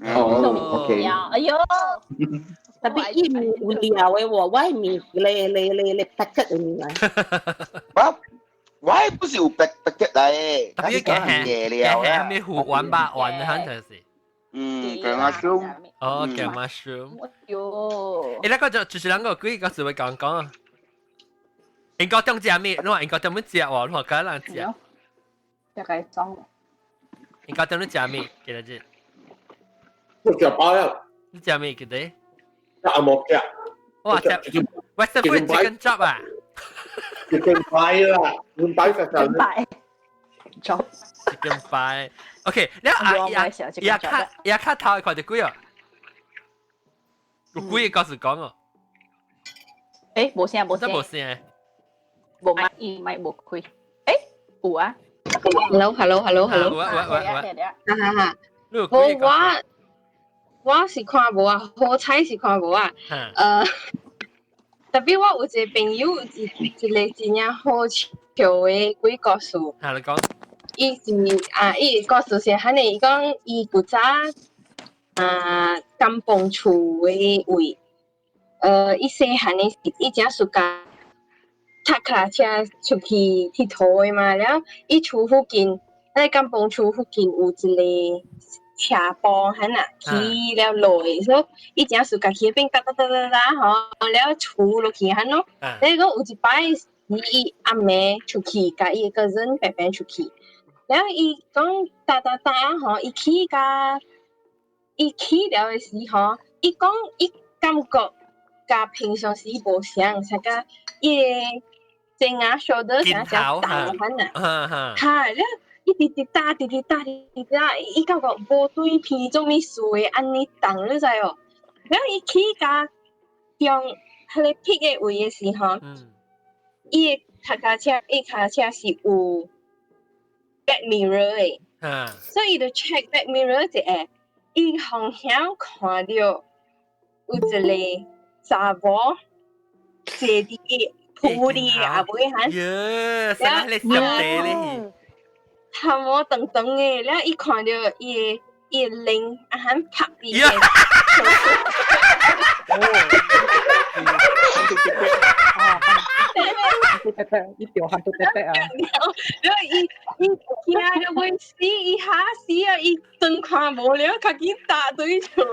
[SPEAKER 3] 哦，OK。
[SPEAKER 8] 哎喲，
[SPEAKER 5] 特別伊麵有料的喎，我的麵咧咧咧咧 packet 的麵來。
[SPEAKER 10] 我我不是有 packet 來的，
[SPEAKER 1] 特別嘅
[SPEAKER 10] 料啦。
[SPEAKER 1] 咩糊丸肉丸，反正是。
[SPEAKER 10] 嗯，夾 mushroom。
[SPEAKER 1] 哦，夾 mushroom。
[SPEAKER 8] 喲。
[SPEAKER 1] 欸，那個就是兩個鬼故事會講講啊。應該中食咩？你話應該中乜食喎？你話敢人食？
[SPEAKER 8] 大概裝。
[SPEAKER 1] 應該中你食咩？記得住。
[SPEAKER 4] 我食飽了。
[SPEAKER 1] 你食咩？記得？
[SPEAKER 4] 阿莫食。
[SPEAKER 1] 哇！食。喂，食副 chicken chop 啊
[SPEAKER 4] ？chicken pie 啦，chicken pie 食食。
[SPEAKER 8] pie。 chop。
[SPEAKER 1] chicken pie。OK，你啊呀呀卡呀卡頭看著鬼哦？有鬼故事講哦。
[SPEAKER 8] 欸，無聲無聲。
[SPEAKER 1] 真無聲。
[SPEAKER 8] 無麥，伊麥無開。欸，有啊。
[SPEAKER 11] Hello，hello，hello，hello。
[SPEAKER 1] 有啊有啊有啊。
[SPEAKER 11] 哈哈哈。無我是看無啊，好彩是看無啊。特別我有一個朋友，一個真正好笑的鬼故事。
[SPEAKER 1] 哈，你講。
[SPEAKER 11] 伊是啊，伊故事是按呢，伊講伊古早啊，甘榜厝的位，伊細漢的時，伊正暑假踏跤車出去𨑨迌的嘛，了伊厝附近，喺甘榜厝附近有一個斜坡，按呢起了落的，所以伊正暑假去彼邊踏踏踏踏踏吼，了厝落去按咯。你講有一擺伊暗暝出去，共伊個人白白出去，了伊講踏踏踏吼，伊去共伊去了的時吼，伊講伊感覺佮平常時無相，啥個伊的肩仔 shoulder 啥啥重按呢，哈，了伊直直踏直直踏直直踏，伊感覺無對鼻做物事會按呢重，你知無？了伊去共中彼個 peak 的位的時候，伊的踏跤車，伊跤車是有 back mirror 的，所以伊就 check back mirror 一下，伊方向看著有一個查某坐佇伊鋪佇後尾哈，
[SPEAKER 1] 耶，啥你小地咧？
[SPEAKER 11] 頭毛長長的，了伊看著伊的臉啊，按拍伊的。
[SPEAKER 9] 哦，你掉喊都得得啊！
[SPEAKER 11] 了伊伊驚到欲死，伊嚇死啊！伊轉看無了，較緊踏對厝。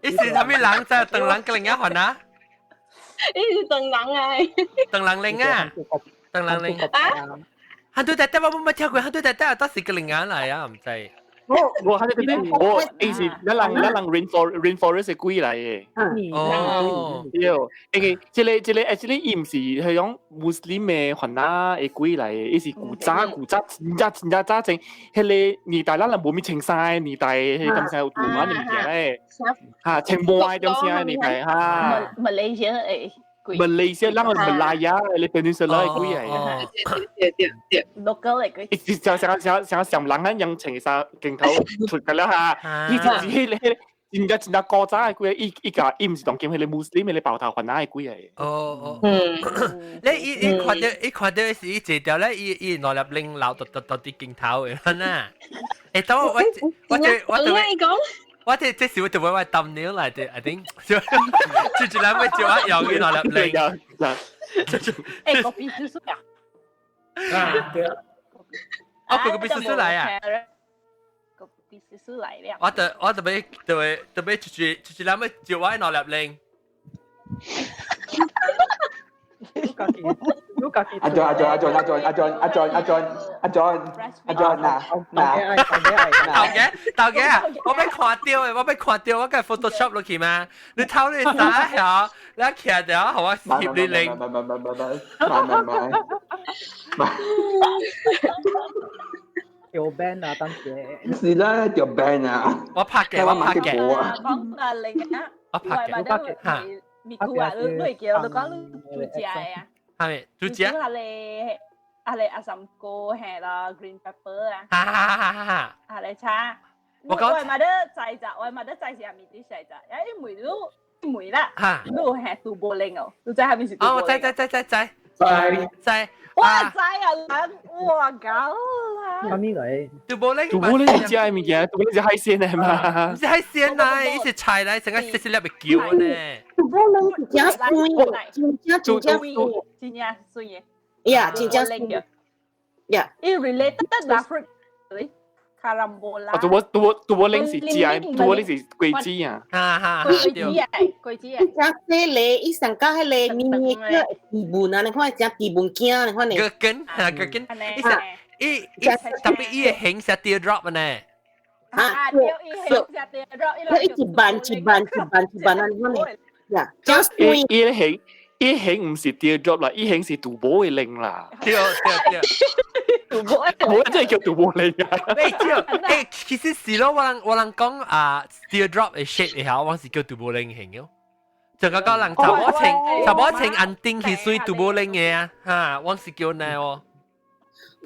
[SPEAKER 1] 伊是啥物人在唐人個另一環啊？
[SPEAKER 11] 伊是唐人啊！
[SPEAKER 1] 唐人靈啊！唐人靈
[SPEAKER 11] 啊！
[SPEAKER 1] 喊對得得，我冇聽過，喊對得得，都是個另一來啊，毋知。
[SPEAKER 6] 我喊對得得，我伊是咱人 rainforest 的鬼來的。
[SPEAKER 1] 哦，
[SPEAKER 6] 對，因為這個 actually 伊毋是彼種穆斯林的番仔的鬼來的，伊是古早古早真正真正早前，彼個年代咱人無物穿衫的年代，彼個東西有圖案的物件咧，哈，穿毛的東西的年代哈。
[SPEAKER 8] 馬來西亞的鬼。
[SPEAKER 6] 馬來西亞，咱個馬來亞的 peninsula 的鬼來的。
[SPEAKER 11] 對對對
[SPEAKER 8] ，local 的鬼。
[SPEAKER 6] 伊是像像像像像人按樣穿衫鏡頭出個了哈，伊就是彼個彼個。真正真正古早的鬼，伊伊共伊毋是當今彼個穆斯林彼個包頭番仔的鬼來的。
[SPEAKER 1] 哦哦，你伊伊看著伊看著是伊坐著咧，伊伊兩粒鈴流到到到佇鏡頭的啦。欸，等我我我這我這我這這是我特別我thumbnail 來的，I think 就就一人欲招我用伊兩粒鈴。
[SPEAKER 8] 欸，copy 出出啊！
[SPEAKER 4] 啊，對啊。
[SPEAKER 1] 哦，佢 copy 出出來啊！
[SPEAKER 8] 必須是來了。
[SPEAKER 1] 我特我特別特別特別出去出去，咱們招我兩粒鈴。
[SPEAKER 3] 阿 John 阿 John 阿 John 阿 John 阿 John 阿 John 阿 John 阿 John 阿 John 嗱嗱，
[SPEAKER 1] 頭家頭家啊！我欲看著的，我欲看著，我共 Photoshop 落去嗎？你偷你啥曉？你徛著，予我翕你鈴。
[SPEAKER 3] 唔唔唔唔唔唔唔唔。
[SPEAKER 2] 叫 ban 啊，當時。
[SPEAKER 3] 是啦，叫 ban 啊。
[SPEAKER 1] 我拍嘅，我拍嘅。
[SPEAKER 8] 講啊，另啊，
[SPEAKER 1] 我拍嘅，我拍嘅。嚇。
[SPEAKER 8] 咪古啊，你你會叫你講你煮食的啊？
[SPEAKER 1] 係咪煮食？
[SPEAKER 8] 阿你阿你阿三哥係啦，green pepper 啊。
[SPEAKER 1] 哈哈哈哈哈！
[SPEAKER 8] 阿你炒。
[SPEAKER 1] 我講。
[SPEAKER 8] 我嘛得知咋，我嘛得知是啥物啲食咋，因為你問啦，你係杜波玲哦，你知係咪是杜
[SPEAKER 1] 哦，知知知知知。
[SPEAKER 4] 知
[SPEAKER 1] 知。
[SPEAKER 8] 我知啊，人我搞啦。
[SPEAKER 2] 啥物來？
[SPEAKER 1] 杜波玲。
[SPEAKER 6] 杜波玲是食的物件，杜波玲是海鮮的嘛？
[SPEAKER 1] 毋是海鮮來，伊是菜來，成個細細粒的球呢。
[SPEAKER 5] 杜波玲是真酸，真正真正
[SPEAKER 8] 真正酸的。
[SPEAKER 5] 呀，真正酸的。呀。
[SPEAKER 8] 伊 related 啦，fruit carambola。
[SPEAKER 6] 啊，杜波杜波杜波玲是食，杜波玲是果子啊。
[SPEAKER 1] 哈哈。
[SPEAKER 8] 果子啊，果子啊。
[SPEAKER 5] 伊真細粒，伊上較彼个咪咪叫地文啊，你看食地文羹，你看呢。
[SPEAKER 1] 個根，哈個根，伊是伊伊特別伊的形是 teardrop 呢。
[SPEAKER 5] 啊，
[SPEAKER 8] 對，伊形是 teardrop，
[SPEAKER 5] 伊一瓣一瓣一瓣一瓣啊，你看呢。呀，真酸。
[SPEAKER 6] 伊伊形伊形毋是 teardrop 啦，伊形是杜波的鈴啦。
[SPEAKER 1] 對對對。
[SPEAKER 8] 杜波，
[SPEAKER 6] 我真係叫杜波鈴啊！
[SPEAKER 1] 欸對，欸其實是咯，我人我人講啊，teardrop 的 shape 會曉，我是叫杜波鈴形嘅。就個個人查某穿查某穿安定去水杜波鈴的啊，哈，我是叫呢哦。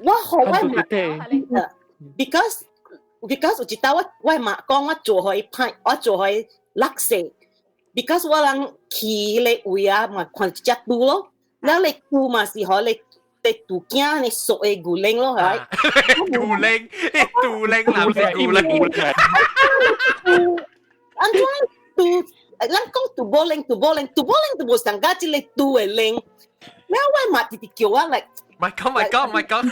[SPEAKER 5] 我好我嘛，because 有一道我我嘛講我做予伊歹，我做予伊落雪，because 我人去彼個位啊嘛看一隻豬咯，了咧豬嘛是予咧肚囝你熟的牛奶咯，係咪？
[SPEAKER 1] 牛奶，肚奶，男是牛奶。
[SPEAKER 5] 按怎肚？咱講肚母奶，肚母奶，肚母奶都無上加這個肚的奶。了我媽直直叫我來。
[SPEAKER 1] 唔係講，唔係講，唔係講，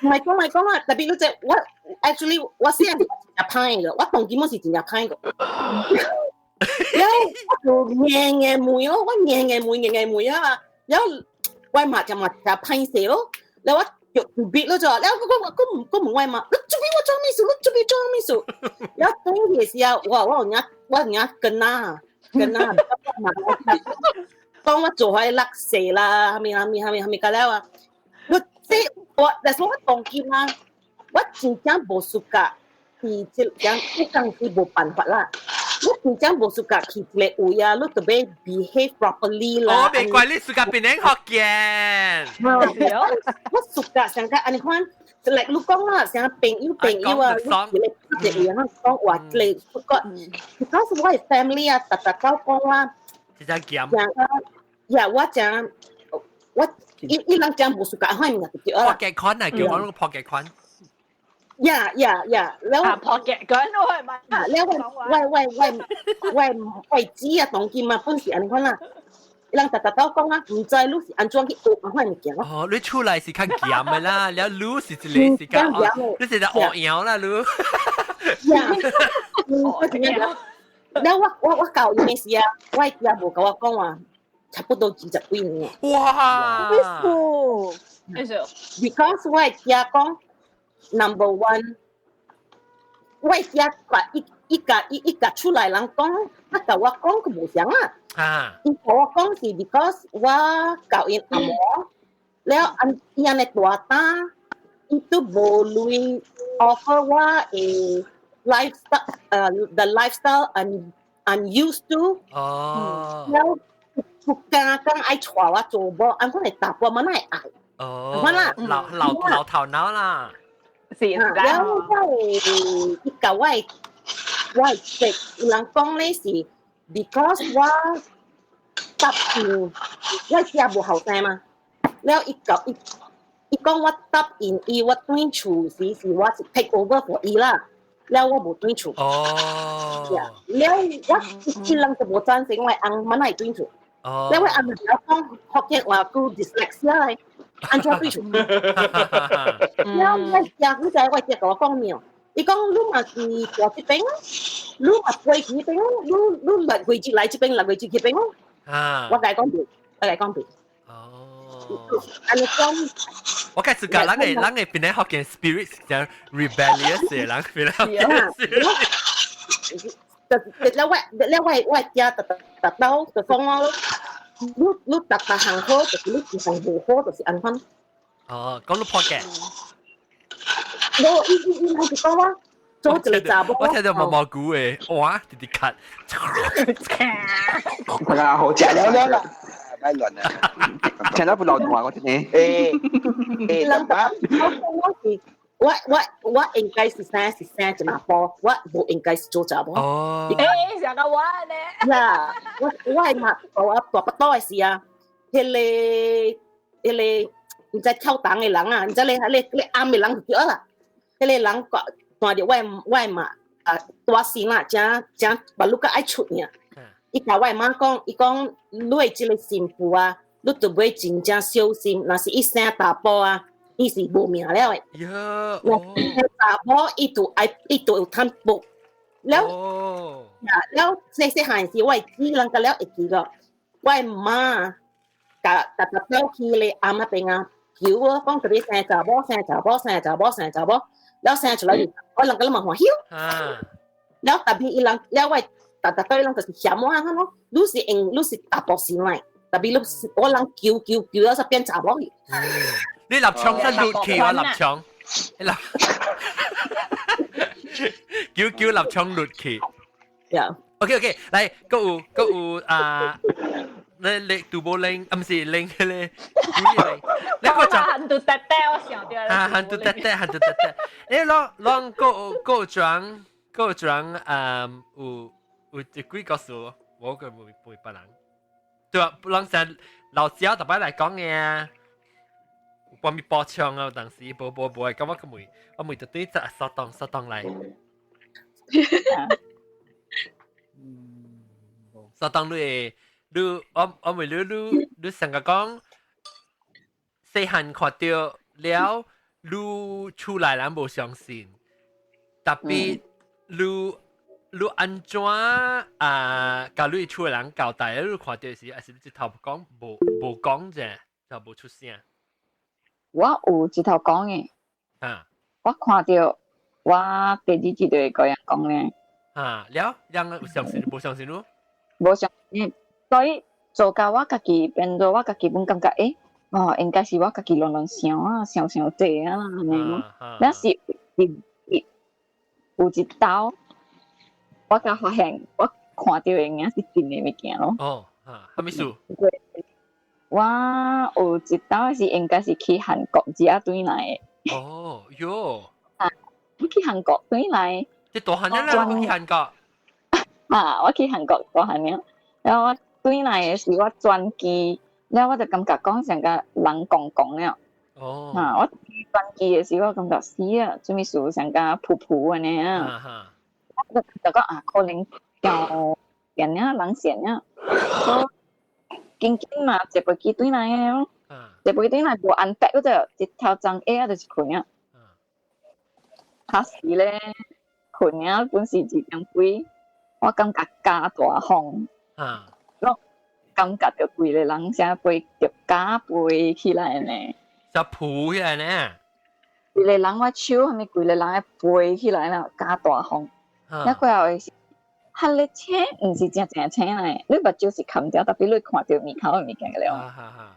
[SPEAKER 5] 唔係講，唔係講啊！特別你這我 actually 我雖然是真歹的，我當今我是真正歹個。了我就硬硬問咯，我硬硬問硬硬問啊！了我媽就嘛就歹勢咯，了我就別咯就，了我我我唔我問我媽，你做咩我做咩事？你做咩做咩事？了當時時啊，我我有影我有影跟啊跟啊，講我做開落勢啦，蝦米蝦米蝦米蝦米個了啊！我這我，但是我當今啊，我真正無 suka 去這講，我講是無辦法啦。我真正無 suka 去一個位啊，你特別 behave properly 啦。
[SPEAKER 1] 我袂怪你 suka 變人福建。
[SPEAKER 5] 我 suka 上個按呢款，就嚟你講啦，像朋友朋友啊，你一個一個位講話，嚟個，because 我的 family 啊，逐逐都講啊，
[SPEAKER 1] 真正鹹。
[SPEAKER 5] 呀，我講我伊伊人講無 suka 款物就對啦。
[SPEAKER 1] 破嘅款啊，叫我個破嘅款。
[SPEAKER 5] 呀，了
[SPEAKER 8] 破嘅款我係咪？
[SPEAKER 5] 啊，了我我我我我我姊啊，當今嘛本是按呢款啦。伊人逐逐都講啊，毋知你是按怎去學按款物件咯。
[SPEAKER 1] 哦，你出來是較鹹的啦，了你是一個是較，你是個學搖啦，你。
[SPEAKER 5] 呀，我真正了我我我教伊的時啊，我姊無共我講話，差不多二十幾年。
[SPEAKER 1] 哇！
[SPEAKER 8] 為什麼
[SPEAKER 5] ？Because 我姊講 number one，我姊甲伊伊甲伊伊甲出來人講，啊，共我講佢無相啊。
[SPEAKER 1] 啊！
[SPEAKER 5] 伊共我講是 because 我𠢕𪜶阿嬤，了按伊按呢大膽，伊都無鐳 offer 我的 lifestyle，the lifestyle I'm used to。
[SPEAKER 1] 哦。
[SPEAKER 5] 了不敢講愛娶我做某，按款的查埔嘛，哪會愛？
[SPEAKER 1] 哦。老老老頭腦啦。
[SPEAKER 8] 是。
[SPEAKER 5] 了我伊共我我識人講咧是 because 我答應我遮無後生嘛，了伊共伊伊講我答應伊，我轉厝時是我是 take over for 伊啦，了我無轉厝。
[SPEAKER 1] 哦。
[SPEAKER 5] 了我一人就無贊成我翁嘛，哪會轉厝？
[SPEAKER 1] 哦。
[SPEAKER 5] 了我翁就講福建話講 dyslexia 咧，按怎轉厝？了我遮你知我遮共我講咩？伊講你嘛是住這邊，你嘛飛去彼邊，你你6月來這邊，6月去彼邊咯。
[SPEAKER 1] 啊！
[SPEAKER 5] 我共伊講對，我共伊講對。
[SPEAKER 1] 哦。
[SPEAKER 5] 按呢講，
[SPEAKER 1] 我開始講，咱个檳城福建 spirit 是講 rebellious 的人，檳城福建 spirit。
[SPEAKER 5] 就了我了我我遮逐逐逐到就講我，你你逐逐項好，就是你一項無好，就是按款。
[SPEAKER 1] 哦，講你破嘅。
[SPEAKER 5] 無，伊伊伊嘛是講我做一個查某。
[SPEAKER 1] 我聽到毛毛菇的，哇，直直咳。
[SPEAKER 3] 大家好，
[SPEAKER 10] 食了了啦，別亂啦。
[SPEAKER 3] 聽到不老話我真係。
[SPEAKER 10] 誒
[SPEAKER 5] 人我我是我我我應該是生是生一馬波，我無應該是做查某。
[SPEAKER 1] 哦。
[SPEAKER 8] 誒，上個我呢？
[SPEAKER 5] 呀，我我係嘛，我大腹肚的時啊，彼個彼個毋知跳動的人啊，毋知咧咧咧暗的人就對啦。彼個人看看著我我的媽啊大聲啦，誠誠目睭較愛出爾。伊共我的媽講，伊講你的這個新婦啊，你著欲真正小心，若是伊生查埔啊，伊是無命了的。
[SPEAKER 1] 喲，
[SPEAKER 5] 若生查某，伊就愛伊就有趁報。了，了細細漢時，我的姊人甲了會記個，我的媽共逐逐走去咧翁仔邊啊，求我講特別生查某，生查某，生查某，生查某，了生出來，我人甲你嘛歡喜。了特別伊人，了我逐逐對人就是嫌我啊咯，你是用你是查埔生來，特別你是我人求求求了才變查某去。
[SPEAKER 1] 你立場真落去啊，立場，立，叫叫立場落去。
[SPEAKER 5] Yeah.
[SPEAKER 1] OK OK，來，閣有閣有啊，你你杜寶玲，啊，毋是玲彼個，你個就
[SPEAKER 8] 韓杜特特，我想著。
[SPEAKER 1] 啊，韓杜特特，韓杜特特，你攏攏閣閣裝閣裝啊，有有一幾個數，無個袂袂別人，對啊，人成老少特別來講嘅啊，幫咪爆槍啊！當時無無無，咁我個問，我問就對隻掃蕩掃蕩來。掃蕩你會，你我我問你你你成個講，細漢看著了，你厝內人無相信，tapi 你你按怎啊？共你厝的人交代，你看著時，還是你一頭講無無講啫，就無出聲。
[SPEAKER 7] 我有一頭講的。
[SPEAKER 1] 啊。
[SPEAKER 7] 我看著我第二日就會共人講咧。
[SPEAKER 1] 啊，了，人有相信無相信你？
[SPEAKER 7] 無相信，所以做到我家己變做我家己本感覺，欸，哦，應該是我家己亂亂想啊，想想濟啊，按呢咯。但是有一道，我才發現我看著的物是真的物件咯。
[SPEAKER 1] 哦，啊，啥物事？
[SPEAKER 7] 我有一道是應該是去韓國遮轉來的。
[SPEAKER 1] 哦，喲。
[SPEAKER 7] 啊，我去韓國轉來。
[SPEAKER 1] 你大漢了啦，我去韓國。
[SPEAKER 7] 啊，我去韓國大漢了，然後我轉來的時我轉機，了我就感覺講像個人講講了。
[SPEAKER 1] 哦。
[SPEAKER 7] 啊，我轉機的時我感覺死啊，做物事像個噗噗按呢啊。我就講啊，可能叫人啊，人線啊。緊緊嘛，坐飛機轉來的咯。坐飛機轉來無安排，嗰就一頭早下就是睏啊。彼時咧，睏啊，本是2點幾，我感覺加大風。我感覺著規个人聲飛著加飛起來呢。
[SPEAKER 1] 就浮起來呢？
[SPEAKER 7] 規个人我手啥物，規個人會飛起來啦，加大風。那過後是，彼个青毋是真正青來，你目睭是含著，tapi 你看著面口的物件了。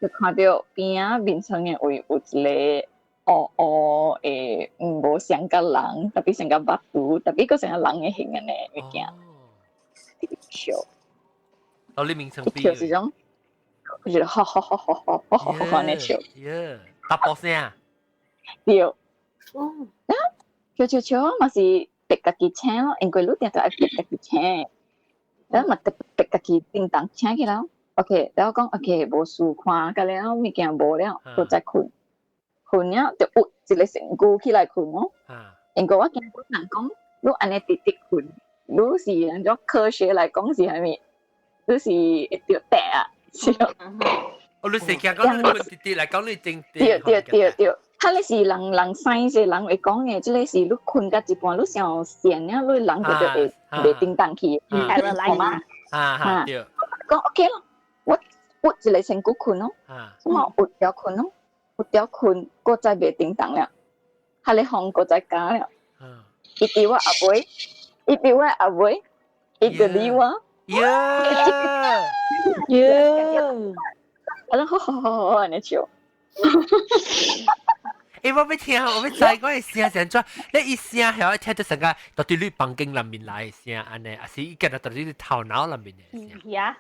[SPEAKER 7] 就看著邊仔眠床的位有一个烏烏的，毋無像個人，tapi 像個目拄，tapi閣像個人的形按呢物件。笑。
[SPEAKER 1] 哦，你眠床邊。
[SPEAKER 7] 就是種，我覺得哈哈哈哈哈哈哈哈按呢笑。
[SPEAKER 1] 耶，大波聲。
[SPEAKER 7] 對。哦。啊，笑笑笑嘛是逼家己醒咯，因為你定定愛逼家己醒，然後嘛逼逼家己叮當醒起來。OK，然後講 OK，無事看，甲了物件無了，閣再睏，睏了就有一个身軀起來睏咯。因為我驚人講，你按呢直直睏，你是按怎科學來講是啥物？你是會著病啊？是哦。
[SPEAKER 1] 哦，你是驚講你睏直直來講你真
[SPEAKER 7] 對對對對。彼个是人人 science 人會講的，這个是你睏到一半，你傷癬了，你人就就會袂叮當去。
[SPEAKER 8] 係
[SPEAKER 7] 嘛？
[SPEAKER 1] 啊哈，對。
[SPEAKER 7] 講 OK 咯，我屈一个身軀睏咯，什麼屈掉睏咯，屈掉睏，閣再袂叮當了，彼个風閣再加了。伊佇我後尾，伊佇我後尾，伊就理我。
[SPEAKER 1] 耶！
[SPEAKER 2] 耶！
[SPEAKER 7] 我講好好好好，按呢笑。
[SPEAKER 1] 欸，我欲聽，我欲知我的聲是按怎？你伊聲曉聽著成個到佇你房間內面來的聲按呢，還是伊敢若佇你頭腦內面的聲？
[SPEAKER 8] 呀，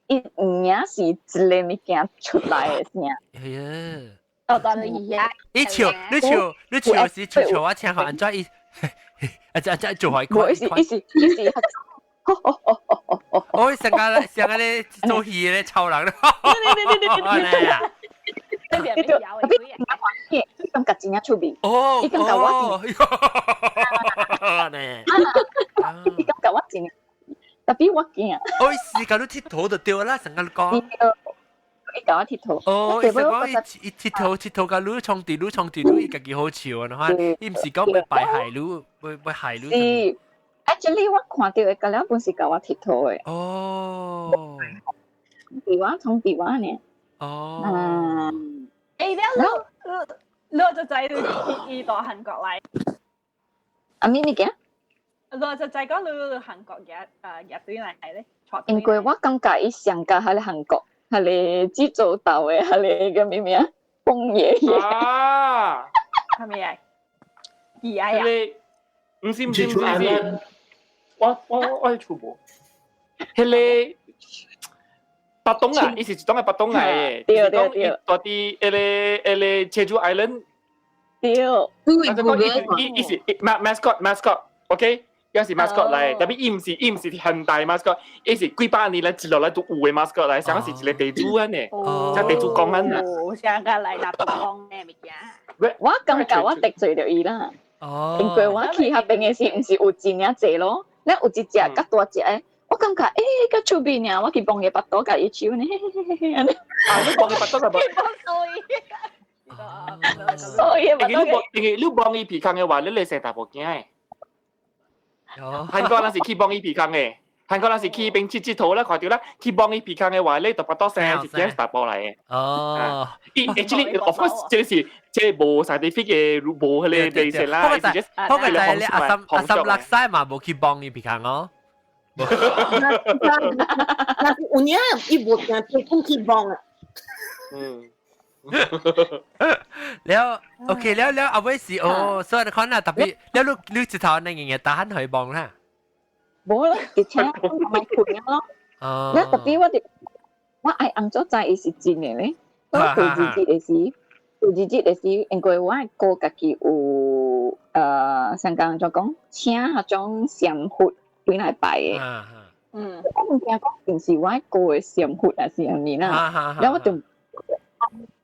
[SPEAKER 7] 伊毋也是一个物件出來的聲。
[SPEAKER 1] 哎呀！
[SPEAKER 8] 哦，當然呀。
[SPEAKER 1] 你笑，你笑，你笑時笑笑我聽予按怎伊？啊這這做壞
[SPEAKER 7] 無，伊是伊是伊是。
[SPEAKER 1] 我成個成個咧做戲咧臭人咧。
[SPEAKER 7] 你就 tapi 伊感覺真正趣味。
[SPEAKER 1] 哦，
[SPEAKER 7] 伊感覺我
[SPEAKER 1] 真。
[SPEAKER 7] 伊感覺我真，tapi 我驚。
[SPEAKER 1] 哦，伊是共你𨑨迌就對啦，成個你講。
[SPEAKER 7] 伊共我𨑨迌。
[SPEAKER 1] 哦，伊是講伊伊𨑨迌𨑨迌共你創佇你創佇你，伊家己好笑啊！看，伊毋是講欲敗害你，欲欲害你。
[SPEAKER 7] 是，actually 我看著的甲了本是共我𨑨迌的。
[SPEAKER 1] 哦。
[SPEAKER 7] 佇我創佇我呢。
[SPEAKER 1] 哦。
[SPEAKER 7] 嗯。
[SPEAKER 8] 欸，了你你就知伊伊到韓國來。
[SPEAKER 7] 啊咩物件？
[SPEAKER 8] 你就知講你韓國嘅入對來咧。
[SPEAKER 7] 因為我感覺伊上較彼个韓國，彼个濟州島的，彼个叫咩名？風爺爺。
[SPEAKER 6] 啊！
[SPEAKER 8] 係咪啊？二啊呀？
[SPEAKER 6] 毋是毋是毋是毋是，我我我去厝無。彼个巴東啊，伊是一種的巴東來的，
[SPEAKER 7] 對對對，
[SPEAKER 6] 住佇彼個彼個 Jeju Island。
[SPEAKER 7] 對。
[SPEAKER 6] 啊，就講伊伊伊是 mascot mascot，OK？也是 mascot 嚟，特別伊毋是現代 mascot，伊是幾百年來一路來都有嘅 mascot 嚟，上是一個地主安呢，即地主公安啊。
[SPEAKER 8] 上個嚟拿公嘅物件。
[SPEAKER 7] 我感覺我得罪著伊啦。因為我去彼邊嘅時，毋是有真爾濟咯，咧有一隻較大隻嘅，我感覺較趣味爾，我去幫伊腹肚共伊手呢。
[SPEAKER 6] 啊，你幫伊腹肚就無？
[SPEAKER 7] 所以
[SPEAKER 6] 因為你幫，因為你幫伊鼻孔嘅話，你來生大埔囝嘅。韓國人是去幫伊鼻孔嘅，韓國人是去邊佚佚佗啦，看著啦，去幫伊鼻孔嘅話，你就腹肚生一件大埔來嘅。伊 actually of course 這是這無 scientific 嘅，無彼個 base 啦，是 just
[SPEAKER 1] 我個就係你阿三阿三落西嘛，無去幫伊鼻孔哦。
[SPEAKER 5] 那是有影，伊無驚對去幫啊。
[SPEAKER 1] 了，OK，了了，後尾是哦，所以你看啦，特別了你你一頭那樣嘢打去幫啦。
[SPEAKER 7] 無啦，而且我咪困咯。
[SPEAKER 1] 哦。
[SPEAKER 7] 了特別我就我愛按怎知伊是真的咧？我第二日的時，第二日的時，因為我哥家己有想講怎講，請彼種禪佛轉來拜的。我毋驚講定是我哥的禪佛還是啥物啦。了我就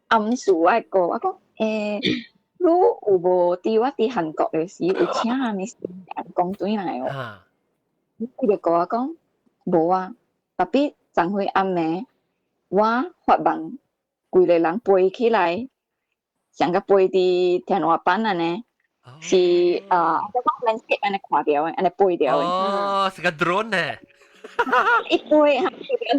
[SPEAKER 7] 暗示我哥，我講你有無佇我佇韓國的時有請啥物人講轉來哦？伊就共我講無啊，特別昨昏暗暝我發夢，規个人飛起來，像個飛佇天花板按呢，是啊，我講 landscape 按呢看著的，按呢飛著的。
[SPEAKER 1] 哦，是個 drone 呢？
[SPEAKER 7] 伊飛，是個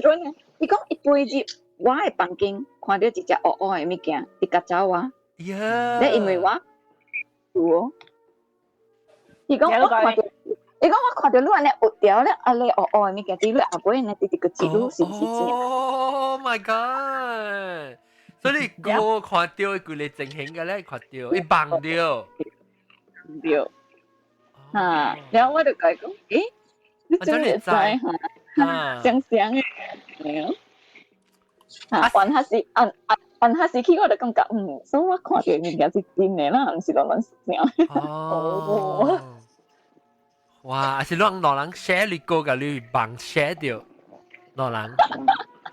[SPEAKER 7] drone 呢？伊講伊飛入我的房間，看著一隻烏烏的物件佇共走我。咧因為我有哦，伊講我看著，伊講我看著你按呢烏掉咧，啊咧烏烏的物件佇你後尾呢，直直個記錄是毋是真？
[SPEAKER 1] Oh my god！所以你哥看著規个情形嘅咧，看著伊夢著，
[SPEAKER 7] 對。哈，然後我就共伊講，你真會知哈？想想的，哈，還還是按按按還是去我就感覺，所以我看著物件是真的啦，毋是亂亂想。
[SPEAKER 1] 哦。哇！是攏老人寫你歌共你夢寫著，老人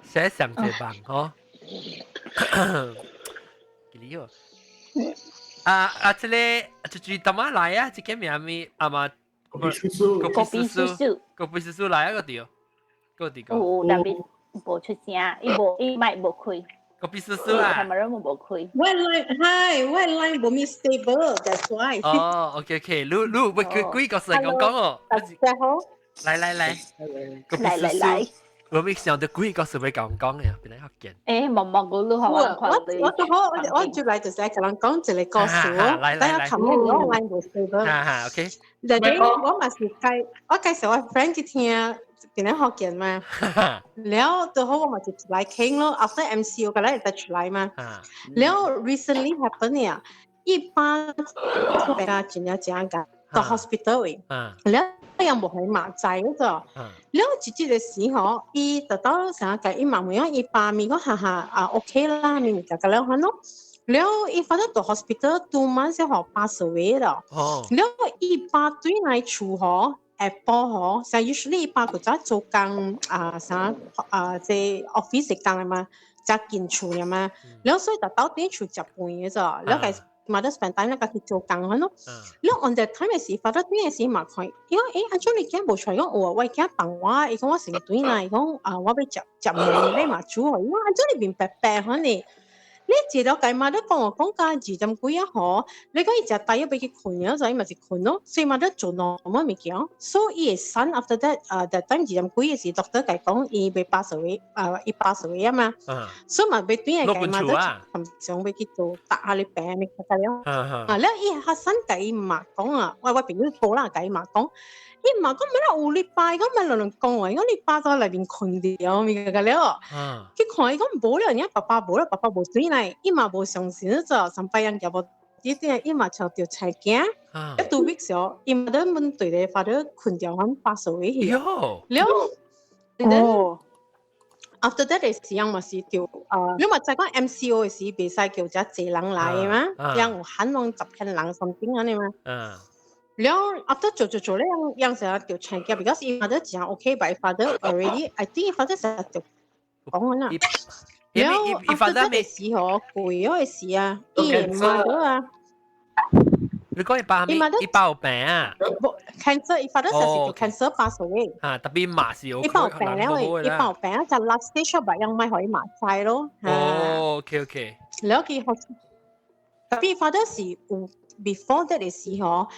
[SPEAKER 1] 寫上一個夢吼。幾好。啊啊！這個就是淡仔來啊，這個名咪阿嘛？
[SPEAKER 4] 國比叔叔，
[SPEAKER 1] 國比叔叔，國比叔叔來啊個對，個對個。
[SPEAKER 8] 有，但是無出聲，伊無伊麥無開。
[SPEAKER 1] 國比叔叔啊。
[SPEAKER 8] 係咪人無開？
[SPEAKER 12] 我 line hi，我 line 無咪 stable，that's why。
[SPEAKER 1] 哦，OK OK，你你喂幾幾個事講講哦。
[SPEAKER 12] 大家好。
[SPEAKER 1] 來來來，
[SPEAKER 8] 來來來。
[SPEAKER 1] 我咪想到幾個事欲講講嘅，變來福建。
[SPEAKER 8] 默默嗰路係
[SPEAKER 12] 我我我好，我接來就是共人講一個故事哦。
[SPEAKER 1] 來來來。
[SPEAKER 12] 等下琴日我 line 無 stable。
[SPEAKER 1] 哈哈，OK。
[SPEAKER 12] 但係我嘛是介，我介紹我 friend 去聽，變來福建嘛。了就好，我嘛就出來傾咯。After MCO 個來就出來嘛。了 recently happen 呀，一般大家真正真個到 hospital 位，了又無去麻醉嗰個。了一日的時候，伊就到啥個，伊嘛問講伊爸咪講哈哈啊 OK 啦，咪咪就個了款咯。了伊反正到 hospital 2 months 先予 pass away 了。了伊爸轉來厝吼，下晡吼，像 usually 伊爸古早做工啊啥啊，這 office 的工的嘛，才近厝的嘛。了所以就到佇厝食飯的咋，了個 mother spend time 咧，家去做工款咯。了 on that time 的時，發到轉的時嘛看，伊講按怎你囝無出來？講有啊，我囝放我，伊講我成日轉來，伊講啊，我欲食食糜咧嘛煮，伊講按怎你面白白款呢？你一了解嘛？你講我講價20點幾啊吼，你講伊食大約欲去睏啊，所以嘛是睏咯，所以嘛你做 normal 物件。所以伊的 son after that 啊，that time 二點幾的時，doctor 共伊講伊欲 pass away 啊，伊 pass away 啊嘛。所以嘛欲轉來共嘛，都想欲去做搭下你病你個了。啊，了伊學生共伊嘛講啊，我朋友講啦，共伊嘛講。伊嘛講乜啦？有禮拜講咪亂亂講話，講你爸在內面睏著，咪個了。去看伊講無了，人家爸爸無了，爸爸無轉來，伊嘛無相信做，上擺人夾無，伊啲伊嘛摕著菜鏡，一 2 weeks 哦，伊嘛都問對咧，發到睏著反 pass away 去。了，then after that 的時間嘛是著，你嘛知講 MCO 的時袂使叫遮濟人來嘛，人有限攏10千人 something 按呢嘛。了 after 做做做咧，樣成日就請假，because 伊 mother 真 OK，but father already I think father 成日就講啦。了 after 這個時候，攰嗰個時啊，伊 mother 啊。
[SPEAKER 1] 你講伊爸咪？伊爸有病啊？
[SPEAKER 12] 無 cancer，伊 father 實是 cancer pass away。
[SPEAKER 1] 嚇，特別嘛是有。
[SPEAKER 12] 伊爸有病了，伊爸有病啊，就 last stage 白樣咪可以麻晒咯。
[SPEAKER 1] 哦，OK OK。
[SPEAKER 12] 了佢學，特別 father 是有 before that 嘅時候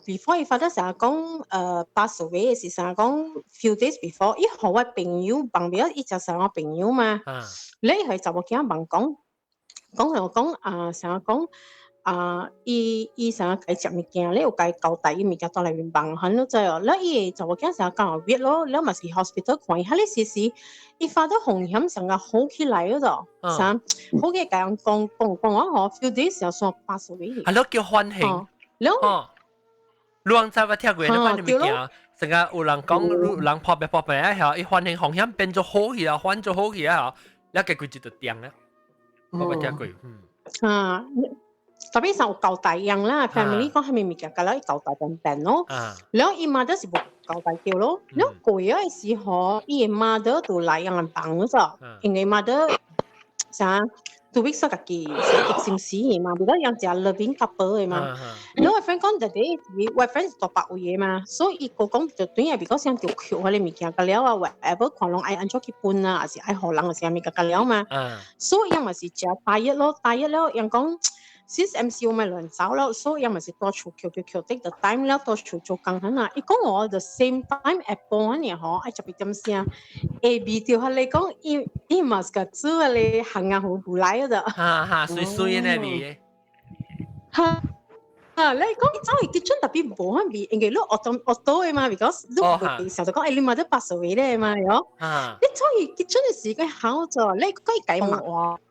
[SPEAKER 12] ，before 伊 father 成日講pass away 嘅時，成日講 few days before，伊予我朋友問表，伊就成我朋友嘛。你係就我驚問講，講我講啊，成日講。啊！伊伊成日計食物件，你有計交代伊物件到內面放，很你知哦。了伊就我驚成日講熱咯，了嘛是 hospital 看伊，哈你時時伊發到風險成個好起來了就，啥好嘅講講講講我嗬，few days 就算 pass away。
[SPEAKER 1] 係咯，叫歡慶。
[SPEAKER 12] 了，
[SPEAKER 1] 你剛才我聽過你講啲物件，成個有人講有人破病破病啊，嚇，伊歡慶風險變做好去啊，歡做好去啊，了個規節就定啦。我捌聽過，嗯。
[SPEAKER 12] 啊。特別是有交代樣啦，family 講係咪物件，甲了伊交代病病咯。了伊 mother 是無交代掉咯。了過咗嘅時候，伊嘅 mother 就來讓人幫咗，因為 mother 啥 2 weeks 家己激心死嘅嘛，比較樣食 loving couple 嘅嘛。了我 friend 講，特別是我 friend 是大白位嘅嘛，所以伊個講就對啊，比較想就扣嗰啲物件，甲了啊，whatever 看攏愛按怎去分啊，還是愛予人，還是啥物甲了嘛。所以伊嘛是食大一咯，大一了，人講。since MCO 咪亂走了，所以咪是多厝扣扣扣 take the time 了，多厝做工很啊。伊講我 the same time 下晡呢吼，愛十一點聲，下味就係你講伊伊嘛是個煮個你行啊好不來的。
[SPEAKER 1] 哈哈，水水的味。
[SPEAKER 12] 哈。啊！你講走去 kitchen 特別無很味，因為你 auto auto 的嘛，because 你會成就講，欸，你嘛都 pass away 咧嘛，喲。你走去 kitchen 的時間好咗，你可以計嘛，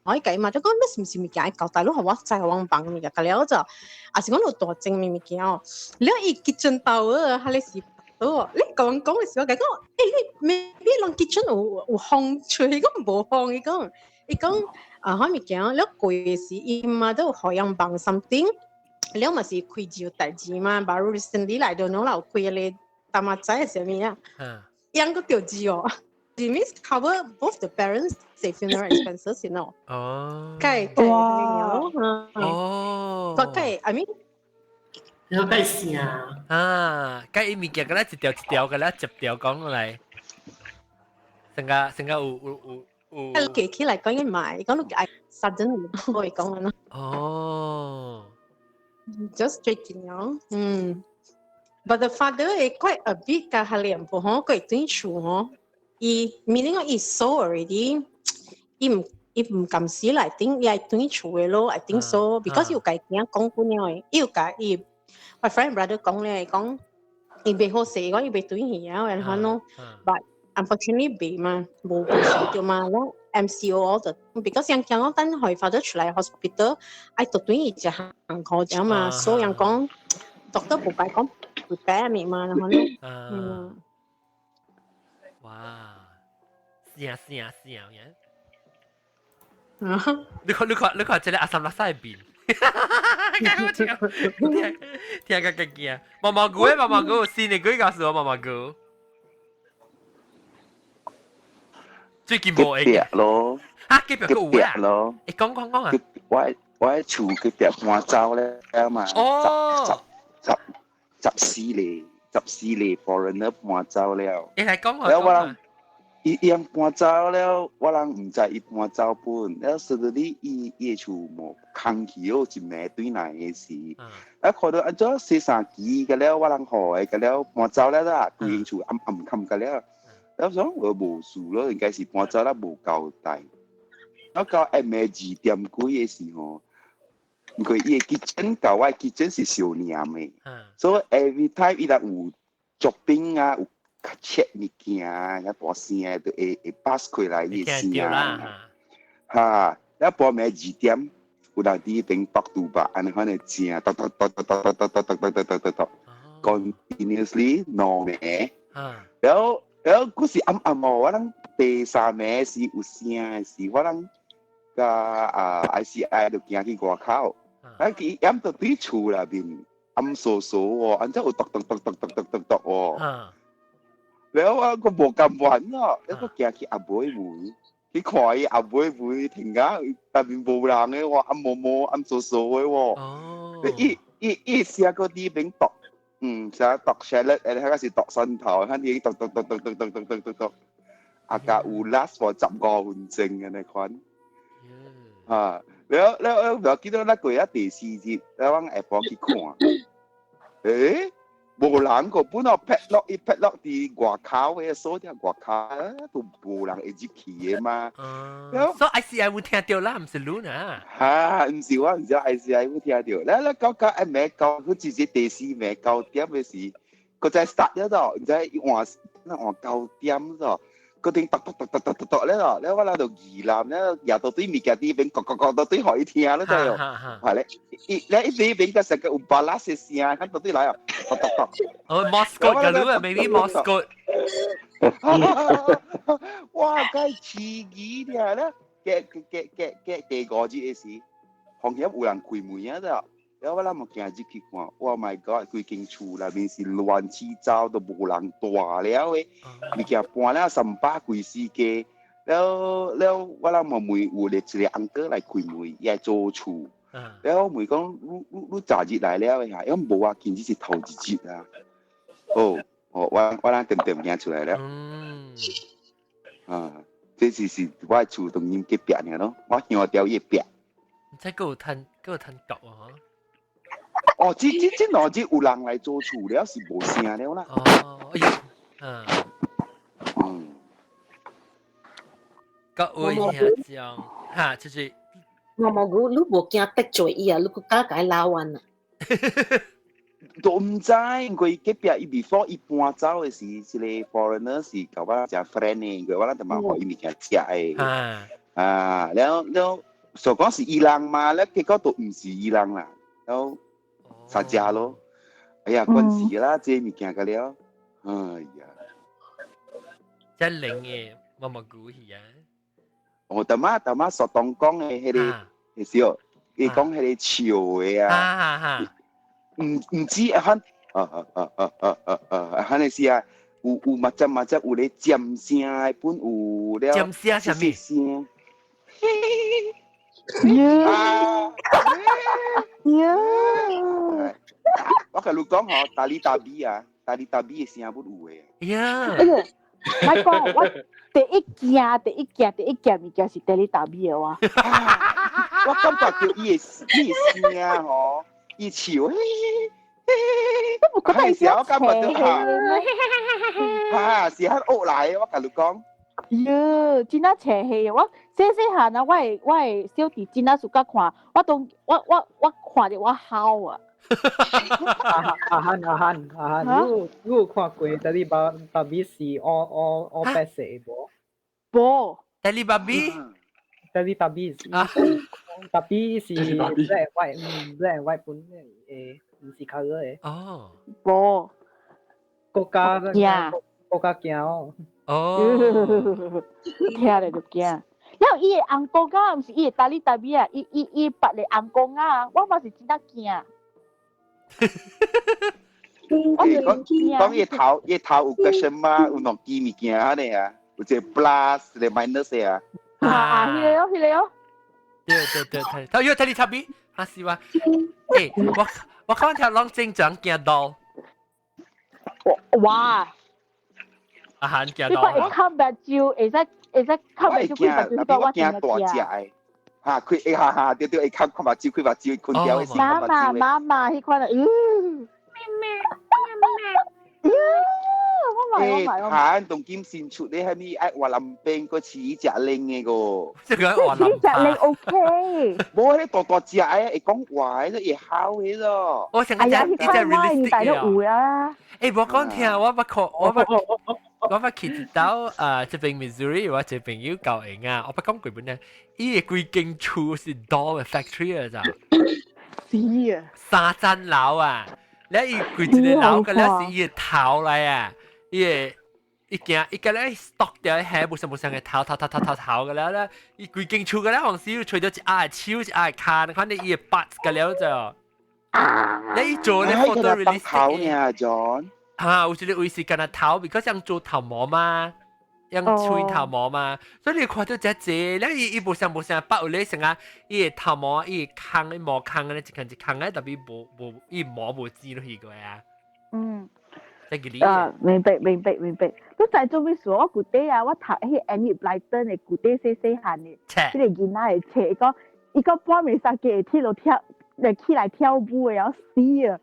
[SPEAKER 12] 可以計嘛，就講你是毋是物件交代，你予我知我放物件，了就，還是講你大整物件哦。你伊 kitchen 包啊，哈你是哦，你講講的時候，講，欸，你 maybe 人 kitchen 有有風吹，講無風，伊講，伊講啊，彼物件，你過的時，伊嘛都有予人放 something。了嘛是開招代誌嘛，but recently 來到儂啦有開個大馬仔啥物啊，樣個掉字哦，it means cover both the parents 的 funeral expenses。
[SPEAKER 1] 哦，
[SPEAKER 12] 計計
[SPEAKER 1] 哦，
[SPEAKER 12] 個計 I mean
[SPEAKER 4] 有計線
[SPEAKER 1] 啊，計伊物件個咧一條一條個咧接條講落來，成個成個有有有有。
[SPEAKER 12] 記起來講伊買，講你愛 sudden 會講咯。
[SPEAKER 1] 哦。
[SPEAKER 12] Just 最近哦，嗯，but the father 會 quite a bit 甲下臉部吼，佢對厝吼，伊 meaning 講伊 so already，伊毋伊毋甘死來頂，伊愛對厝的咯，I think so，because 伊有家囝講過了的，伊有共伊 my friend brother 講咧，講伊袂好勢，講伊袂對去啊，然後咯，but unfortunately 袂嘛，無無死掉嘛，我 MCO 我就 because 人講我等佢 father 出來 hospital，愛讀對伊一行課啫嘛，所以人講 doctor 無白講 prepare 咪嘛，然後咧，嗯，
[SPEAKER 1] 哇，是啊是啊是啊，你看你看你看，這個阿三拉西面，聽聽個個驚，毛毛菇毛毛菇，新的鬼告訴我毛毛菇。最近無
[SPEAKER 10] 隔壁咯，
[SPEAKER 1] 嚇隔壁
[SPEAKER 10] 隔壁咯，
[SPEAKER 1] 欸講講講啊！
[SPEAKER 10] 我我喺厝隔壁搬走咧嘛，十十十四年，十四年 foreigner 搬走了。
[SPEAKER 1] 欸來講
[SPEAKER 10] 了我人，伊伊人搬走了，我人毋知伊搬走本，了實在你伊伊厝無空去哦，一暝對來的時，啊看到按怎洗衫機個了，我人予的個了搬走了啦，規間厝暗暗冚個了。我想我無事咯，應該是搬走啦，無交代。我到下暝2點幾的時候，因為伊的 kitchen 佮我 kitchen 是相連的，所以 every time 伊若有作冰啊，有切物件啊，遐大聲的，就會會 pass 開來伊的聲。哈，了半暝二點，有人佇彼邊爆肚肉，按呢款的聲，咚咚咚咚咚咚咚咚咚咚咚咚咚，continuously 兩暝。然後。然後嗰時暗暗哦，我諗第三暝是有聲的時，我諗佮啊 ICI 就行去外口，啊佢掩到對厝內面，暗傻傻喎，按怎有篤篤篤篤篤篤篤篤喎。了我個無甘願咯，你個行去阿妹門，去看伊阿妹門停啊，內面無人的喎，暗毛毛暗傻傻的喎。伊伊伊寫個佇邊篤，寫篤 shallot，誒，彼個是篤蒜頭，彼已經篤篤篤篤篤篤篤篤篤篤，啊加有 last for 15分鐘按呢款。啊，了了了，記得那過啊第四日，了阮下晡去看，欸，無人個本來 padlock 伊 padlock 佇外口的鎖佇外口，都無人會入去的嘛。
[SPEAKER 1] 所以 ICI 有聽著啦，毋是你啊。
[SPEAKER 10] 哈，毋是我，毋是 ICI 有聽著。了了到到暗暝九，好似是第四暝9點的時，閣再 start 了咾，毋知換那換9點咾。個頂篤篤篤篤篤篤篤咧咯，咧我喺度疑難咧，夜到對物件啲邊，咕咕咕到對予伊聽咧就，係咧，伊咧一邊邊個成個有巴拉嘅聲，喺到對來啊，篤篤篤。
[SPEAKER 1] 哦，Morse code 㗎你啊，maybe Morse code。
[SPEAKER 10] 哇，該刺激啲咧，嘅嘅嘅嘅第五日嘅時，房間有人開門啊，就，了我諗冇行入去看，Oh my God，規間厝內面是亂七糟，都無人住了的，物件搬了300幾四間，了了我諗冇問有咧一個 uncle 來開門，伊來租厝，了我問講，你你你早日來了的哈？伊講無啊，今日是頭一日啊。哦哦，我我咱點點行出來了。啊，這是是我的厝當今隔壁爾咯，我向掉伊壁。
[SPEAKER 1] 這閣有趁閣有趁腳啊！
[SPEAKER 10] 哦，這這這兩日有人來租厝了，是無聲了啦。
[SPEAKER 1] 哦，哎呀，嗯，閣有遐種，哈，就是
[SPEAKER 5] 毛毛菇，你無驚得罪伊啊？你閣敢共伊鬧完啊？
[SPEAKER 10] 都毋知，因為隔壁伊 before 伊搬走的時，一個 foreigner 是共我誠 friend 的，因為我咱就嘛予伊物件食的。啊，了了，所講是伊人嘛，了結果都毋是伊人啦，了殺食咯。哎呀，關事啦，這物件個了。哎呀，
[SPEAKER 1] 真靈的毛毛菇去啊！
[SPEAKER 10] 哦，淡仔淡仔所當講的彼個，是哦，伊講彼個笑的啊。毋毋止啊，反啊啊啊啊啊啊啊，反正是啊，有有嘛只嘛只有咧尖聲的，本有了。
[SPEAKER 1] 尖聲啥物？
[SPEAKER 10] 聲。
[SPEAKER 2] 呀呀！
[SPEAKER 10] 我共你講吼，大里大比啊，大里大比的聲本有的。
[SPEAKER 1] 呀！
[SPEAKER 2] 哎呀，莫講，我第一驚、第一驚、第一驚物件是大里大比的我。
[SPEAKER 10] 我感覺著伊的伊的聲吼，伊笑，
[SPEAKER 2] 都無覺得伊是
[SPEAKER 10] 我感覺著哈，哈是較惡來的，我共你講。
[SPEAKER 2] 喲，真正邪氣！我細細漢啊，我的小弟真正 suka 看，我當我我我看著我哭啊！
[SPEAKER 9] 阿阿漢阿漢阿漢，你你有看過大力芭芭比是all all all 白色的無？
[SPEAKER 2] 無。
[SPEAKER 1] 大力芭比？
[SPEAKER 9] 大力芭比是芭比是 black and white，black and white 本誒，毋是 colour 的。
[SPEAKER 1] 哦。
[SPEAKER 2] 無。
[SPEAKER 9] 國家國家驚哦。
[SPEAKER 1] 哦。
[SPEAKER 2] 聽咧就驚。了伊的翁公仔，毋是伊的大力大比啊，伊伊伊別個翁公仔，我嘛是真正驚。
[SPEAKER 10] 講講伊頭伊頭有個什麼有兩支物件按呢啊，有一個 plus 一個 minus 啊。
[SPEAKER 2] 啊，彼个哦，彼个哦。
[SPEAKER 1] 對對對對，他有睇你特別，哈是哇？欸，我我看條攏正常驚到。
[SPEAKER 2] 哇！
[SPEAKER 1] 阿韓驚
[SPEAKER 2] 到。你看會冚目睭，會使會使冚目睭開目睭，我
[SPEAKER 10] 驚大隻的。哈，開一下下，對對，會冚冚目睭，開目睭，睏著的時。
[SPEAKER 2] 媽媽媽媽，彼款啊，嗯。媽媽，我買我買我買。
[SPEAKER 10] 韓當今新出的彼物愛越南餅，閣飼隻奶的個。
[SPEAKER 1] 這個越南
[SPEAKER 2] 飼隻奶 OK。
[SPEAKER 10] 無彼個大大隻的，會講話的，會吼的咯。
[SPEAKER 1] 我想講這這 realistic
[SPEAKER 2] 啊。
[SPEAKER 1] 欸，我講聽，我捌看，我捌我捌去一道啊，這邊 Missouri 我一個朋友教用啊，我捌講過本呢，伊的規間厝是 doll factory 啊，咋？
[SPEAKER 2] 是啊。
[SPEAKER 1] 三層樓啊，了伊規一個樓，個了是伊的頭來啊，伊的伊驚伊個咧 stock 掉下無啥無啥個頭頭頭頭頭頭個了咧，伊規間厝個了，紅時揣著一壓手一壓跤，看你伊的 parts 個了就。你做咧 photo
[SPEAKER 10] release 頭呢，John。
[SPEAKER 1] 嚇，有一個位是敢若頭，because 像做頭毛嘛，像吹頭毛嘛，所以你看到這濟，你伊伊無啥無啥，包有咧成啊，伊個頭毛，伊個空的毛空咧，一空一空咧，特別無無伊毛無剪落去過啊。
[SPEAKER 2] 啊，明白明白明白。你知做咩事？我舊底啊，我讀彼 Enid Blyton 的舊底細細漢的，彼個囡仔的冊，伊講伊講半暝三更會鐵落跳，來起來跳舞的，要死啊！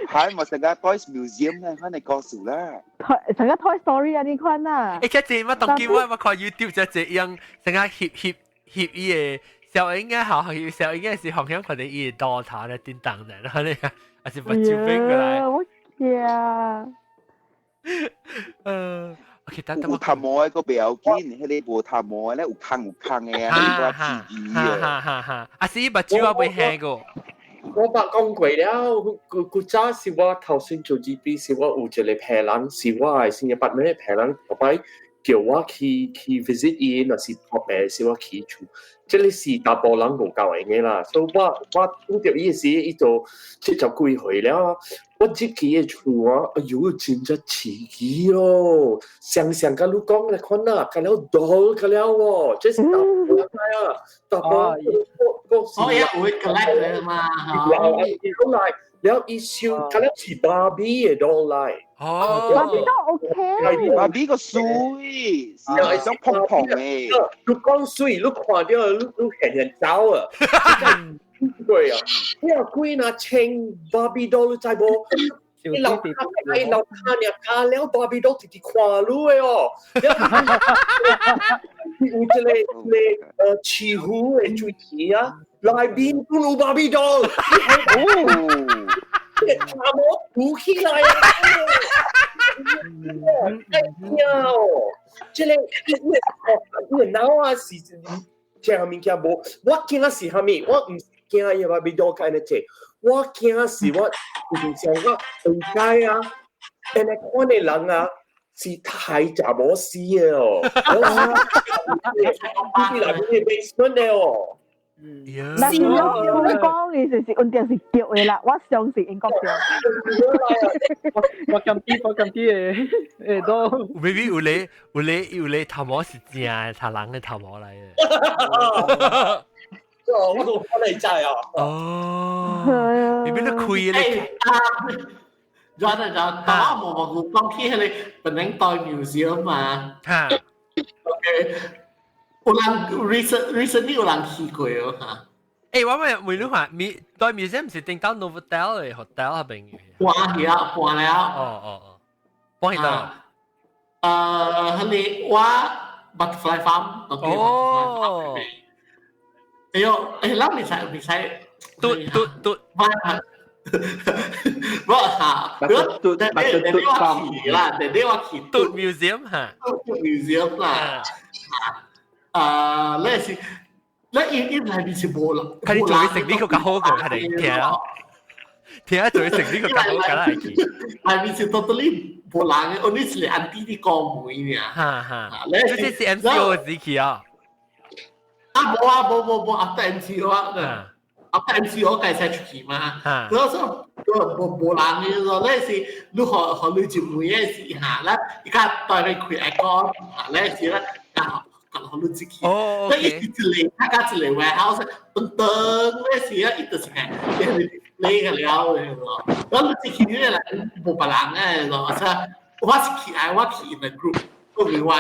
[SPEAKER 10] 係咪成個 Toys Museum 咧？看你故事啦。
[SPEAKER 2] 成個 Toy Story 啊，你看啊。
[SPEAKER 1] 欸，這濟我當今我我看 YouTube 這濟樣成個翕翕翕伊個小英嘅好，翕小英嘅是方向看到伊個刀頭咧叮當的，然後咧還是把酒飛過來。
[SPEAKER 2] 我驚。
[SPEAKER 1] OK，等等
[SPEAKER 10] 有頭毛的個不要緊，彼個無頭毛的咧有空有空的啊，彼個刺激的。
[SPEAKER 1] 哈哈哈！啊是伊目睭我未聽過。
[SPEAKER 13] 我捌講過了，古古早是我頭先做 GP，是我有一個病人，是我的新一八年的病人，後擺叫我去去 visit 伊，若是托病是我去厝，這個是大埔人無夠閒的啦，所以我我拄著伊的時，伊就70幾歲了，我入去伊厝啊，哎喲，真正刺激咯！常常佮你講來看啊，佮了多佮了哦，這是大埔人來啊，大埔我
[SPEAKER 4] 我也會 collect 嚟嘛，
[SPEAKER 13] 嚇，來了伊收，佮了是芭比的都來。
[SPEAKER 1] 哦，
[SPEAKER 2] 芭比都 OK，
[SPEAKER 10] 芭比個媠，是想碰碰的。
[SPEAKER 13] 你講媠，你看著你你現現走啊！對啊，你若幾若千芭比 doll 你知無？你樓下你樓下爾加了芭比 doll 直直看你的哦。有一個一個飼虎的水池啊，內面都有芭比 doll。哦。個頭毛鼓起來啊！哎呀哦，這個這個腦啊是這物件無，我驚是啥物？我毋是驚伊芭比 doll 開咧這，我驚是我就是想講應該啊，按呢款的人啊是太食無死的哦，我是內面的 basement 的哦。
[SPEAKER 2] 那是我講你就是一定是對的啦，我相信應該對。
[SPEAKER 9] 我咁啲，我咁啲的，誒都。
[SPEAKER 1] maybe 有咧有咧有咧頭毛是正的，頭人的頭毛來的。
[SPEAKER 4] 哦，我我嚟知啊。
[SPEAKER 1] 哦，maybe 你開咧。
[SPEAKER 4] 咗就就，但我無無講起彼個本來代 museum 嘛。
[SPEAKER 1] 嚇。
[SPEAKER 4] OK。有人 recently 有人去過哦嚇。
[SPEAKER 1] 欸，我咪問你話，咪對 museum 是頂到 Novotel 的 hotel 那邊嘅？
[SPEAKER 4] 搬去啊，搬了。
[SPEAKER 1] 哦哦哦，搬去佗？
[SPEAKER 4] 彼個我 Butterfly Farm。
[SPEAKER 1] 哦。
[SPEAKER 4] 哎喲，欸，咱袂使袂使。
[SPEAKER 1] 嘟嘟嘟。
[SPEAKER 4] 我嚇，嘟嘟，你我去啦，你我去
[SPEAKER 1] 嘟 museum 嚇。
[SPEAKER 4] 嘟 museum 啦。啊，你是，你伊伊內面是無人。
[SPEAKER 1] 佢哋做食呢個較好過，佢哋聽啊，聽啊做食呢個較好，較來去。
[SPEAKER 4] 內面是 totally 無人嘅，only 是 auntie 佇講門爾。
[SPEAKER 1] 哈哈，這是 MCO 時期啊。
[SPEAKER 4] 啊，無啊，無無無，after MCO 啊，after MCO 計使出去嘛。所以說無無人嘅咯，你是你予予你一門嘅時下咧，而家帶你開 aircon，你是咧，啊。予你入去。
[SPEAKER 1] 哦，
[SPEAKER 4] 你一個，他家一個 warehouse，噔噔，那時啊，伊就是係你個了的咯。我你入去你來無別人嘅咯，所以我是去愛我去 in the group，我唔我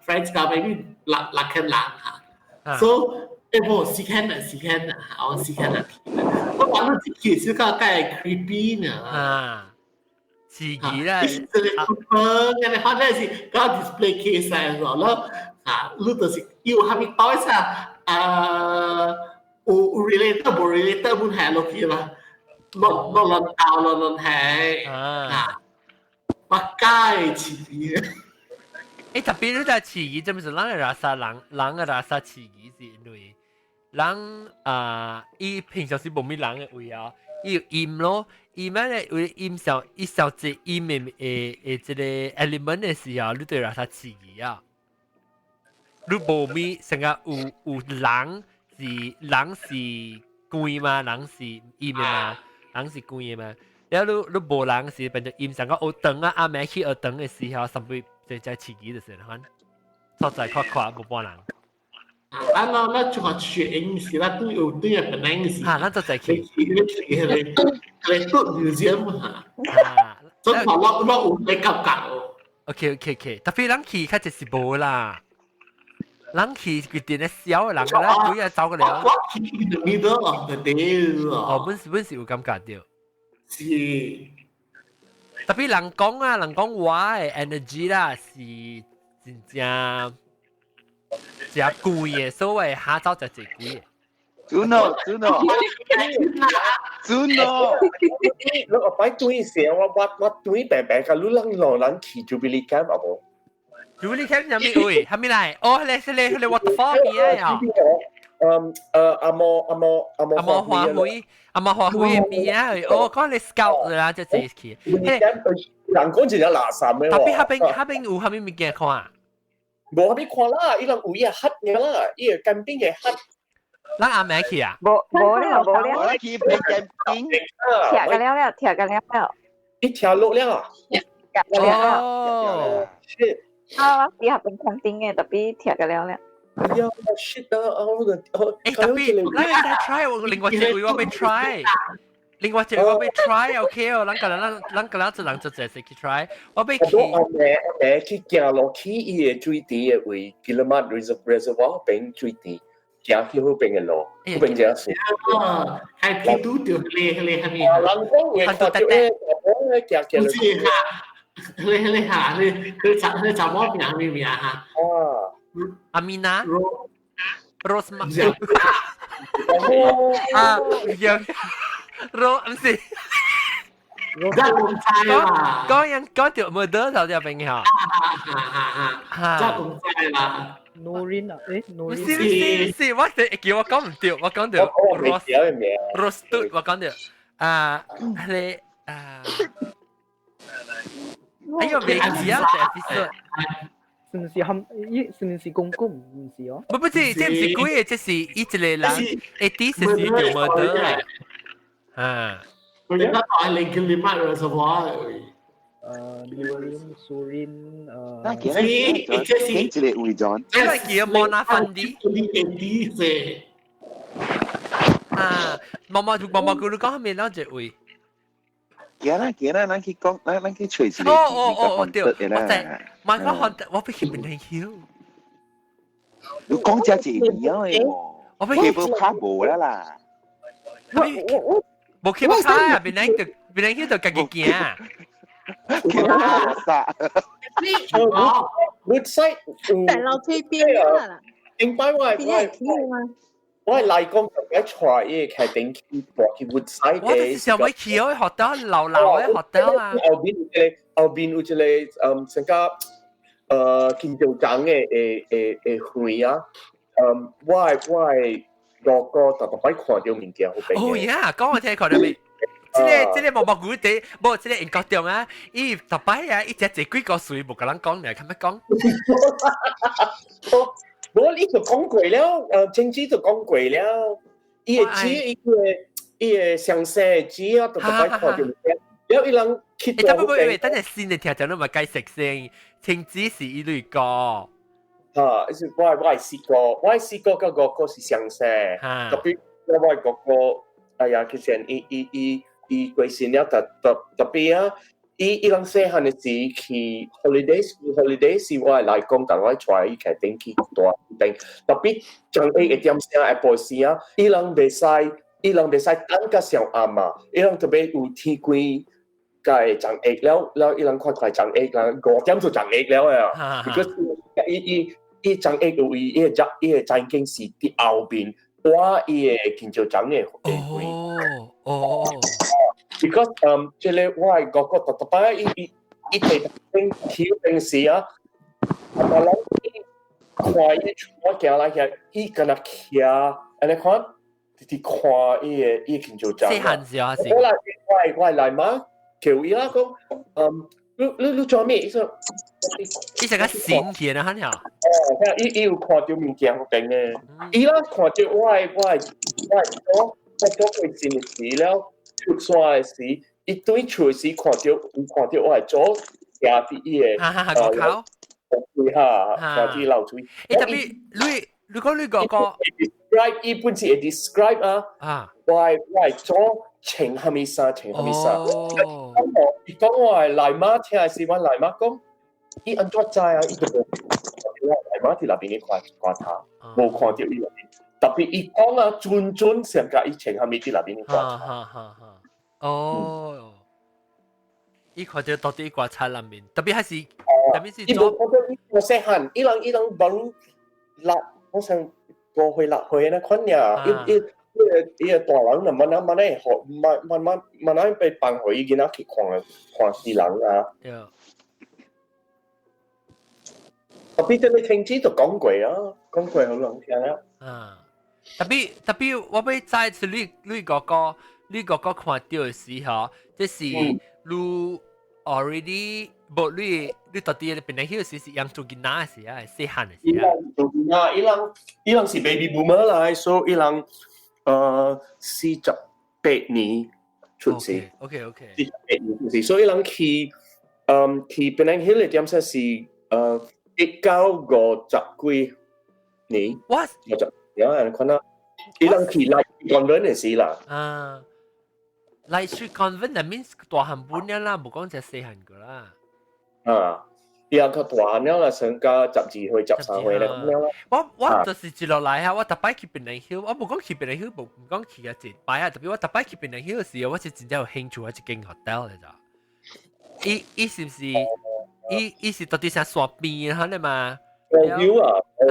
[SPEAKER 4] friends 加 maybe 六六個人嚇。所以欸無時間啊，時間啊，我時間啊，我講你入去是較較 creepy 呢。
[SPEAKER 1] 啊，刺激啦！
[SPEAKER 4] 一個噔，你反正是搞 display case 嚟咯。啊，你就是有蝦米袋啥？啊，有有 related 無 related 本係落去啦，落落輪拗落輪係啊，我解刺激。
[SPEAKER 1] 欸，特別你在刺激，這不是人的垃圾，人人的垃圾刺激是因為人啊，伊平常時無咩人的位啊，伊有陰咯，伊咩咧有陰小一小隻陰的的的這個 element 的時候，你對垃圾刺激啊。你無咪成個有有人是人是關嘛，人是陰的嘛，人是關的嘛。了你你無人時變做陰上個學堂啊，暗暝去學堂的時候，三杯就在刺激就是款，所在看看無半人。
[SPEAKER 4] 啊，那那就話雪影時，那都有對啊，本來是。
[SPEAKER 1] 哈，咱就在去。
[SPEAKER 4] 去去去去都 museum 哈。真係我我有你感覺哦。
[SPEAKER 1] OK，特別人去較就是無啦。人去決定咧小的人啦，幾日走過了。
[SPEAKER 4] 我去 in the middle of the day
[SPEAKER 1] 哦，本是本是有感覺到。
[SPEAKER 4] 是。
[SPEAKER 1] 特別人講啊，人講我的 energy 啦是真正真貴的，所謂下晝就最貴的。
[SPEAKER 10] Juno Juno Juno，
[SPEAKER 13] 你我擺對時，我我我對白白個，你人老人去 Jubilee Camp 啊無？
[SPEAKER 1] Jubilee Camp 有咩位？係咪嚟？哦，你是你你 waterfall 邊啊？
[SPEAKER 13] 嗯誒，阿摩阿摩阿摩
[SPEAKER 1] 阿摩花卉，阿摩花卉邊啊？哦，講你 scout 啦，就這去。
[SPEAKER 13] 人講真係垃圾嘅喎。
[SPEAKER 1] 特別嗰邊嗰邊有啥物物件看啊？
[SPEAKER 13] 無啥物看啦，伊人有伊個黑嘅啦，伊個 camping 嘅黑。
[SPEAKER 1] 咱阿妹去啊？
[SPEAKER 7] 無無了無了。
[SPEAKER 10] 我去 camping。
[SPEAKER 7] 拆個了了，拆個了了。
[SPEAKER 13] 你拆落了？
[SPEAKER 7] 拆個了了。
[SPEAKER 1] 哦。
[SPEAKER 7] 啊，我伫下邊 camping 嘅，特別拆個了了。
[SPEAKER 13] 哎呀，shit 啊！我個
[SPEAKER 1] 誒，特別，咱會使 try，我另外一位我欲 try，另外一位我欲 try，OK 哦，咱個咱咱個咱一人就這去 try，我欲去。
[SPEAKER 13] 我阿妹阿妹去行落去伊個水池的位，Guillemard Reservoir 邊水池，行去彼邊的路，彼邊真水。
[SPEAKER 4] 哦，係去拄著彼個彼個啥物？
[SPEAKER 13] 人講會看到誒，我行行
[SPEAKER 4] 落去。哈，彼個彼個哈，你你查你查某名咩名哈？
[SPEAKER 13] 啊。
[SPEAKER 1] 阿米娜，Rose 啊，有 Rose 唔是，
[SPEAKER 4] 真唔知啦。
[SPEAKER 1] 講人講條冇得頭條邊嚇。
[SPEAKER 4] 哈真唔知啦。
[SPEAKER 9] Norin 啊，誒，Norin。
[SPEAKER 1] 是是是，我叫我講唔對，我講到 Rose Rose 我講到啊，你啊，哎呦，未記啊，這 episode。
[SPEAKER 9] 是唔是含？伊是唔是公公？唔是哦。
[SPEAKER 1] 不不是，這唔是鬼嘅，這是伊一個人，一啲是是叫冇得。啊。
[SPEAKER 4] 我哋嗰個係零零八 reservoir。
[SPEAKER 9] Nurin Surin
[SPEAKER 10] 那其實這是一個位置。
[SPEAKER 1] 這個叫莫納芬迪。
[SPEAKER 4] 啲啫。
[SPEAKER 1] 啊，毛毛毛毛佢講係咪兩隻位？
[SPEAKER 10] 行啦行啦，咱去講，咱咱去揣一個
[SPEAKER 1] 哦哦哦，對，我知，買個漢，我欲去檳城。
[SPEAKER 10] 你講這一年的喎，
[SPEAKER 1] 我欲去
[SPEAKER 10] 無拍無啦啦。
[SPEAKER 1] 我我我無去拍啊，檳城就檳城就家己行。
[SPEAKER 10] 啥？
[SPEAKER 13] Woodside
[SPEAKER 12] 大樓這邊啦。
[SPEAKER 13] 應該我我我嚟講就一帶伊個開電去過去 Woodside
[SPEAKER 1] 我就是想欲去哦，學到老老的學到啊。
[SPEAKER 13] 後邊有一個後邊有一個嗯，成個金石港的的的的園啊，嗯，我我哥哥特特擺看到物件好邊。
[SPEAKER 1] 哦呀，講我聽看到未？這個這個毛毛菇地，無這個英國中啊，伊特擺啊，伊只這幾個歲無共人講，你係咪講？
[SPEAKER 13] 無你就講過了，政治就講過了，伊會知伊個伊個詳細知啊，特特擺看到物件。了伊人去
[SPEAKER 1] 到。欸，不不不，等陣新的聽眾你咪解釋先，停止是伊類個。
[SPEAKER 13] 嚇，是我我係試過，我係試過個個個是詳細，特別我我哥哥，哎呀，其實伊伊伊伊過身了，特特特別啊，伊伊人細漢的時去 holiday holiday 是我來講，但我帶伊開電去大頂，特別將伊一點聲下晡時啊，伊人袂使，伊人袂使等到上暗啊，伊人特別有天光。個長下了，了伊人看出來長下，人5點就長下了啊。because 伊伊伊長下有伊伊個伊個環境是佇後邊，我伊個緊張長的
[SPEAKER 1] 哦哦
[SPEAKER 13] ，because 嗯，這個我的哥哥特特擺伊伊伊提邊起平時啊，啊人看伊我行來遐，伊敢若徛，按呢看，直直看伊個伊緊張長。
[SPEAKER 1] 細漢時啊，
[SPEAKER 13] 我來我我來媽叫伊啦講，嗯，你你你做咩？伊說，
[SPEAKER 1] 伊成個神奇啦，嚇！
[SPEAKER 13] 哦，伊伊有看到物件彼邊的，伊啦看到我的我的我的我我講佢真時了，出山的時，伊對厝時看到有看到我係左行佇伊的
[SPEAKER 1] 哈哈哈個口，
[SPEAKER 13] 水哈，看佇流水。
[SPEAKER 1] 欸，特別你，如果你哥哥
[SPEAKER 13] describe 伊本是會 describe 啊，我係左穿蝦米衫，穿蝦米衫。伊講我係內媽聽的時，我內媽講，伊按怎知啊？伊就無我內媽佇內邊去看看他，無看到伊內邊。特別伊講啊，準準上甲伊穿蝦米佇內邊去看他。
[SPEAKER 1] 哈哈哈。哦，伊看到到底觀察內面，特別還是特別是
[SPEAKER 13] 伊無看到伊無細漢，伊人無六，好像5歲6歲那款爾，伊伊個大人就慢慢慢慢學，慢慢慢慢慢被放予伊囡仔去看看死人啊。特別這個聽子就講過啊，講過好難聽啊。
[SPEAKER 1] 啊，特別我欲知是你哥哥看到的時候，這是你 already 無你到底本來彼時是養做囡仔的時啊，細漢的時啊。
[SPEAKER 13] 伊人做囡仔，伊人是 baby boomer 來，所以伊人48年出世。 48年出世，所以伊人去 Penang Hill 的點說是1950幾年。
[SPEAKER 1] 我
[SPEAKER 13] 五十有看到，伊人去來 convent 的時啦。
[SPEAKER 1] 啊，Light Street Convent that means 大漢本了啦，無講只細漢個啦。
[SPEAKER 13] 啊，伊人較大漢了啦，上加12歲、13歲咧咁樣啦。
[SPEAKER 1] 我就是接落來啊，我逐擺去檳城 Hill，我無講去檳城 Hill，無唔講去啊一擺啊，特別我逐擺去檳城 Hill 的時候，我是真正有興趣我一間 hotel 嚟咋。伊是毋是？伊是到底啥山邊哈咧嘛？
[SPEAKER 13] Bellevue 啊，
[SPEAKER 1] 是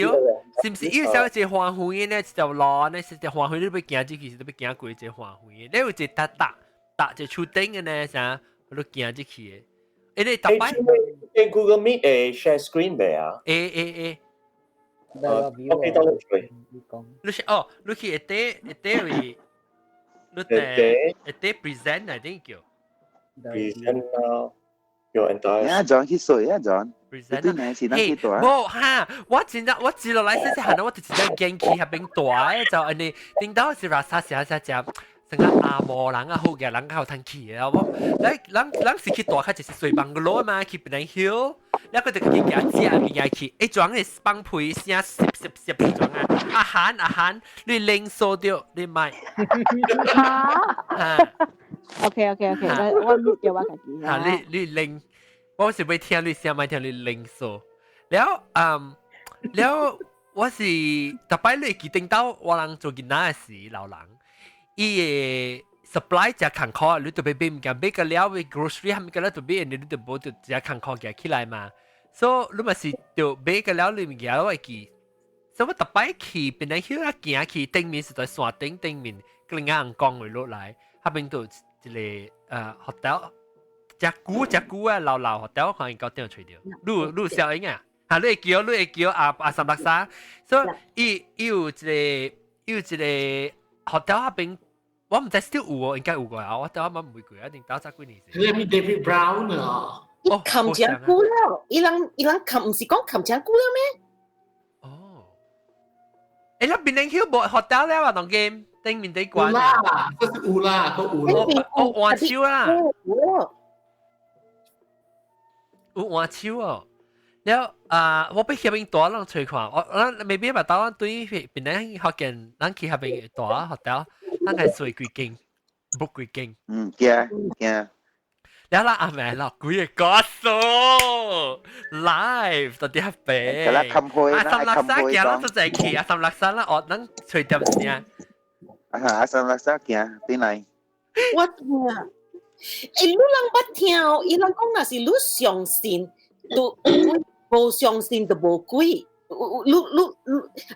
[SPEAKER 1] 哦，是毋是？伊有一個花園咧，一條路咧，是條花園，你欲行進去，是欲行過一個花園。你有一個搭搭搭一個樹頂的呢，啥，你行進去的。欸，你逐擺
[SPEAKER 13] Google Meet 會 share screen 未啊？
[SPEAKER 1] 會會會。
[SPEAKER 13] 我記得你去。
[SPEAKER 1] 你是哦，你去下底下底位，你底下底 present 啊，頂叫。
[SPEAKER 13] present 啊，有 entire。
[SPEAKER 10] 啊，John 去水啊，John。
[SPEAKER 1] present
[SPEAKER 10] 對呢是咱去大。
[SPEAKER 1] 無哈，我真正我接落來細細漢，我就真正驚去彼邊大，就按呢頂到是拉薩啥啥食。成個阿摩人啊，好嘅人較有通去啊！我，咱人人是去大較就是睡 bungalow 嘛，去檳城 Hill，了佢就去行食物件去，一裝嘅放屁聲，濕濕濕裝啊！阿韓阿韓，你零數掉，你買。
[SPEAKER 2] 嚇？OK，我錄掉我家己。
[SPEAKER 1] 嚇，你零，我是欲聽你聲，欲聽你零數。了，嗯，了，我是逐擺你記頂到我人做囡仔時老人。伊個 supply 誠艱苦，你就欲買物件，買個了 grocery 蝦米個了就買，你就無就誠艱苦行起來嘛。所以你嘛是就買個了你物件我會記。所以我逐擺去檳城 Hill 啊行去頂面是在山頂頂面，個另外人講話落來，彼邊就一個hotel，誠舊誠舊啊老老 hotel，看伊到頂揣著。你有小英啊？嚇，你會叫阿阿三六三，所以伊有一個 hotel 彼邊。我毋知 still 有哦，應該有過啊。我等下問唔會過，一定打早幾年。
[SPEAKER 4] 你係咪 David Brown 啊？
[SPEAKER 5] 伊冚誠久了，伊人冚毋是講冚誠久了咩？
[SPEAKER 1] 哦。欸，那檳城 Hill 無 hotel 了啊？當今頂面底關。
[SPEAKER 4] 有啦，這是有啦，都有啦。
[SPEAKER 1] 哦，換手啦。有換手哦。了啊，我欲彼邊蹛人揣看，我咱 maybe 嘛，當咱對檳城福建，咱去彼邊蹛 hotel，咱係睡幾間，book 幾間。
[SPEAKER 10] 嗯，驚驚。
[SPEAKER 1] 了啦，阿妹啦，幾個歌手 live 到底彼邊？
[SPEAKER 10] 給他冚開，
[SPEAKER 1] 阿三六三行，咱就在去，阿三六三啦，哦，咱揣點聲。
[SPEAKER 10] 啊，阿三六三行，轉來。
[SPEAKER 5] 我聽，欸，你人捌聽哦？伊人講若是你相信，都無相信就無鬼。你，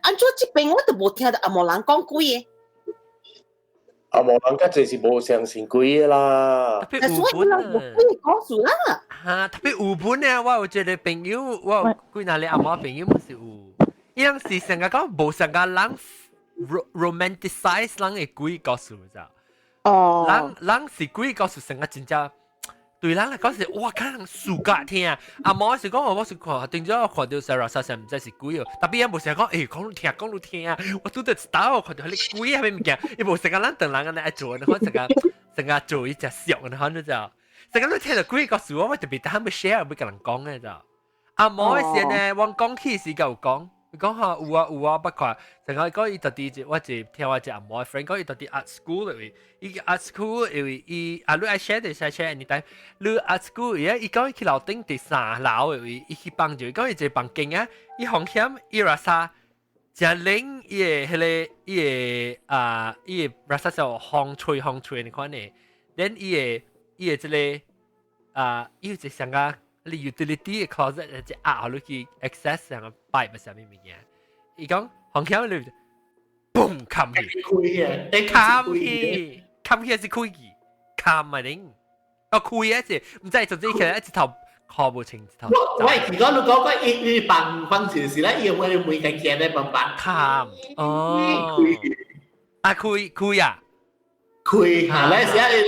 [SPEAKER 5] 按怎這邊我都無聽到紅毛人講鬼的。
[SPEAKER 13] 紅毛人較濟是無相信鬼的啦。
[SPEAKER 1] 特別有
[SPEAKER 5] 本啊，無鬼的故事啦。
[SPEAKER 1] 哈，特別有本呢，我有一個朋友，我有幾若個紅毛朋友嘛是有，伊人是成日講無成個人 romanticize 人的鬼故事咋。
[SPEAKER 2] 哦。
[SPEAKER 1] 人人是鬼故事成個真正對人嚟講是哇，可能暑假聽啊，無是講我是看，頂咗我看到 Sarah 沙唔知是鬼哦，特別也無成講，欸，講聽講聽啊，我拄著一道看到彼個鬼啥物物件，伊無成個咱唐人按呢愛做，你看成個成個做一隻笑，你看你知道？成個你聽到鬼故事，我特別得欲 share 欲共人講的就。啊，無的時呢，我講起時就有講。講下有啊有啊，不過成個講伊到底我一聽我一阿嬤 friend 講伊到底 art school 的位，伊 art school 因為伊啊你愛 share 就使 share anytime，你 art school 伊伊講伊去樓頂第三樓的位，伊去幫助，講伊一個房間啊，伊風險伊拉沙誠冷，伊的彼個伊的啊伊的拉沙就風吹風吹你看呢，then 伊的伊的這個啊伊有一個像個。你 utility 嘅 closet 只壓落去 access 上個 pipe 啥物物件，伊講風險你嘣冚去，
[SPEAKER 4] 開嘅，
[SPEAKER 1] 冚去，冚去是開去，冚啊頂，哦開嘅是，毋知總之其實一頭看無清一頭。
[SPEAKER 4] 我會記講你講講伊伊放放時咧，伊會每個件咧放放
[SPEAKER 1] 冚哦，啊開開啊！
[SPEAKER 4] 開嚇，咧時啊，你你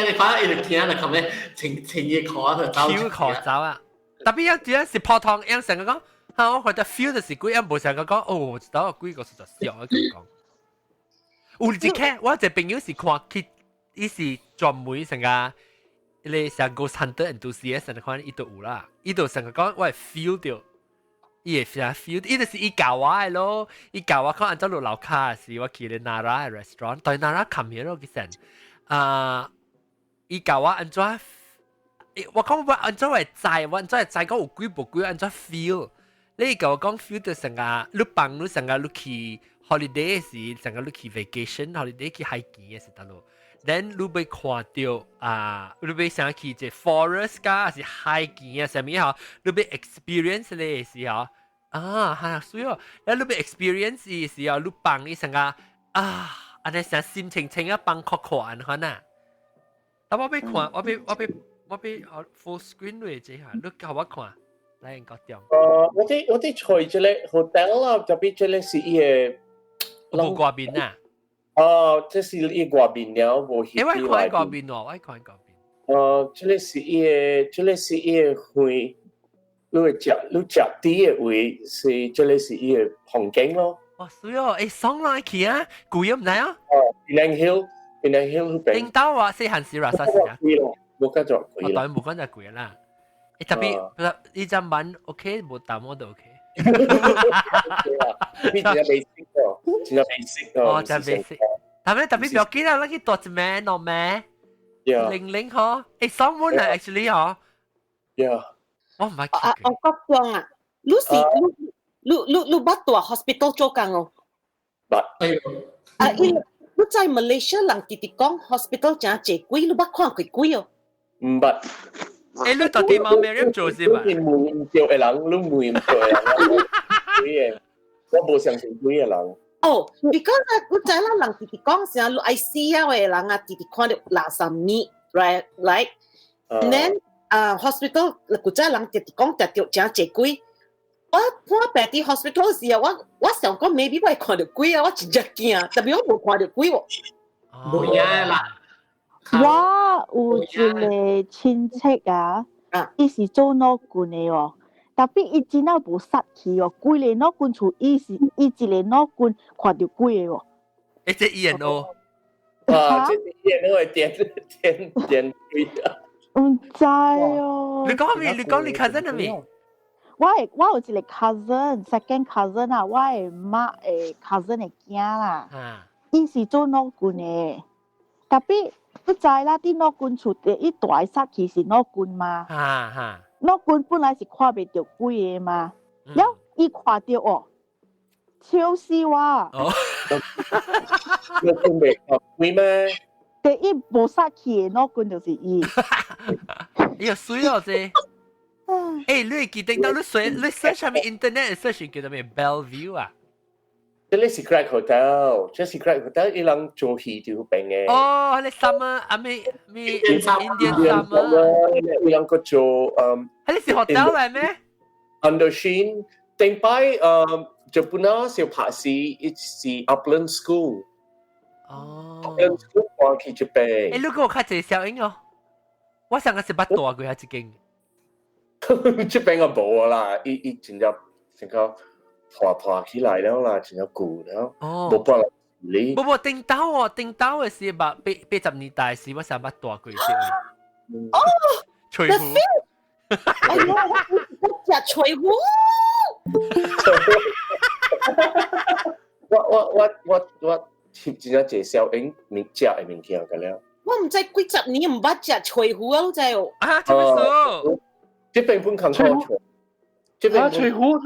[SPEAKER 4] 你看伊就驚啦，咁咧清清伊殼就走。
[SPEAKER 1] 抽殼走啊！特別一主是普通，樣成個講，嚇我覺得 feel 就是鬼，樣無成個講，哦，知道鬼個實在笑啊咁講。有一個我一個朋友是看去，伊是專門成個，你像 Ghost Hunter enthusiast 款，伊都有啦，伊就成個講，我會 feel 到。伊會成 feel，伊就是伊教我的咯，伊教我講按怎落樓跤時，我去咧 Nara 的 restaurant，對 Nara 冚嘢咯，其實啊，伊教我按怎，我講我按怎會知，我按怎會知講有鬼無鬼，按怎 feel。你教我講 feel 到成個，你放你成個你去 holiday 時，成個你去 vacation holiday 去海邊的時陣咯。then 你欲看著啊，你欲想去這 forest 噶，還是海邊啊，啥物吼？你欲 experience 咧時候，啊，哈，所以哦，你欲 experience 的時候，你放你成個啊，按呢成心情清啊，放闊闊按款啊。啊，我欲看，我欲我欲我欲 full screen 落這下，你共我看，來個中。
[SPEAKER 13] 我哋在這個 hotel 啦，特別這個是伊個。
[SPEAKER 1] 無外面啊。
[SPEAKER 13] 哦，這是伊外面了，無
[SPEAKER 1] 欸，我看外面哦，我看外面。
[SPEAKER 13] 哦，這個是伊個，這個是伊個園，你會食，你食佇的位是，這個是伊個風景咯。
[SPEAKER 1] 哦，是哦，欸，爽來去啊，貴毋知啊？
[SPEAKER 13] 哦，Penang Hill，Penang Hill 嗰邊。
[SPEAKER 1] 頂到啊，細漢時啦，啥時啊？
[SPEAKER 13] 貴咯，無講就貴
[SPEAKER 1] 啦。當然無講就貴啦。欸，特別，呢隻晚 OK，無淡我都 OK。
[SPEAKER 13] 你真正 basic 哦，真正 basic 哦。
[SPEAKER 1] 哦，真 basic。但係特別不要緊啊，咱去蹛一暝兩暝。零零嗬，欸，爽滿啊，actually 嗬。
[SPEAKER 13] Yeah。
[SPEAKER 1] 我毋捌
[SPEAKER 5] 去。啊，我講啊，你是你你你捌蹛 hospital 做工哦？
[SPEAKER 13] 捌。
[SPEAKER 5] 啊，伊你在馬來西亞人直直講 hospital 誠濟鬼，你捌看過鬼哦？
[SPEAKER 13] 毋捌。
[SPEAKER 1] 欸，你到底冇咩做是吧？
[SPEAKER 13] 你問毋著的人，你問毋著的人，鬼的，我無相信鬼的人。
[SPEAKER 5] 哦，because 啊，你知啦，人直直講啥，你 ICU 的人啊，直直看著垃圾物，right，right，and then 啊，hospital 古早人直直講著誠濟鬼。我我病佇 hospital 時啊，我我想講 maybe 我會看著鬼啊，我真正驚，特別我無看著鬼喎。
[SPEAKER 4] 無影啦。
[SPEAKER 2] 我有一個親戚啊，伊是做腦棍的哦，特別伊真正無殺氣哦，規个腦棍厝，伊是伊一個腦棍看著鬼个哦。
[SPEAKER 1] 欸，這 E N O。
[SPEAKER 13] 啊，這 E N O 會電電電鬼啊！
[SPEAKER 2] 毋知哦。
[SPEAKER 1] 你講咩？你講你 cousin 係咪？
[SPEAKER 2] 我有一個 cousin，second cousin 啊，我的媽的 cousin 的囝啦，伊是做腦棍的，特別你知啦，佇腦棍厝第一大殺氣是腦棍嘛？
[SPEAKER 1] 哈哈。
[SPEAKER 2] 腦棍本來是看袂著鬼的嘛，了伊看著哦，笑死我。
[SPEAKER 1] 哦。
[SPEAKER 13] 腦棍袂看鬼咩？
[SPEAKER 2] 第一無殺氣的腦棍就是伊。
[SPEAKER 1] 伊有水哦，這。欸，你會記得到你 search 你 search 啥物 internet search 叫做咩 Bellevue 啊？
[SPEAKER 13] 這裡是 Craig Hotel，這是 Craig Hotel，伊人做戲就邊嘅。
[SPEAKER 1] 哦，彼個 summer 啊咩咩 Indian summer，
[SPEAKER 13] 伊人個做嗯。
[SPEAKER 1] 彼個是 hotel 來咩
[SPEAKER 13] ？Undershin，頂擺日本啊，小拍戲，伊是 Upland School。
[SPEAKER 1] 哦。
[SPEAKER 13] Upland School 搬去這邊。
[SPEAKER 1] 欸，你閣有較濟小影哦。我上個是捌大過啊一間。
[SPEAKER 13] 這邊個無啦，伊伊真正成個破破起來了啦，真正舊了，無辦法你。
[SPEAKER 1] 無無頂兜哦，頂兜的是捌80年代時，我上捌大過先。
[SPEAKER 5] 哦，
[SPEAKER 1] 吹壺。
[SPEAKER 5] 哎呦，我食吹壺。
[SPEAKER 13] 我翕真正濟小影物食的物件個了。
[SPEAKER 5] 我毋知幾十年毋捌食吹壺啊，你知哦？
[SPEAKER 1] 啊，這麼數？
[SPEAKER 13] 這邊本空口這邊
[SPEAKER 6] 吹壺，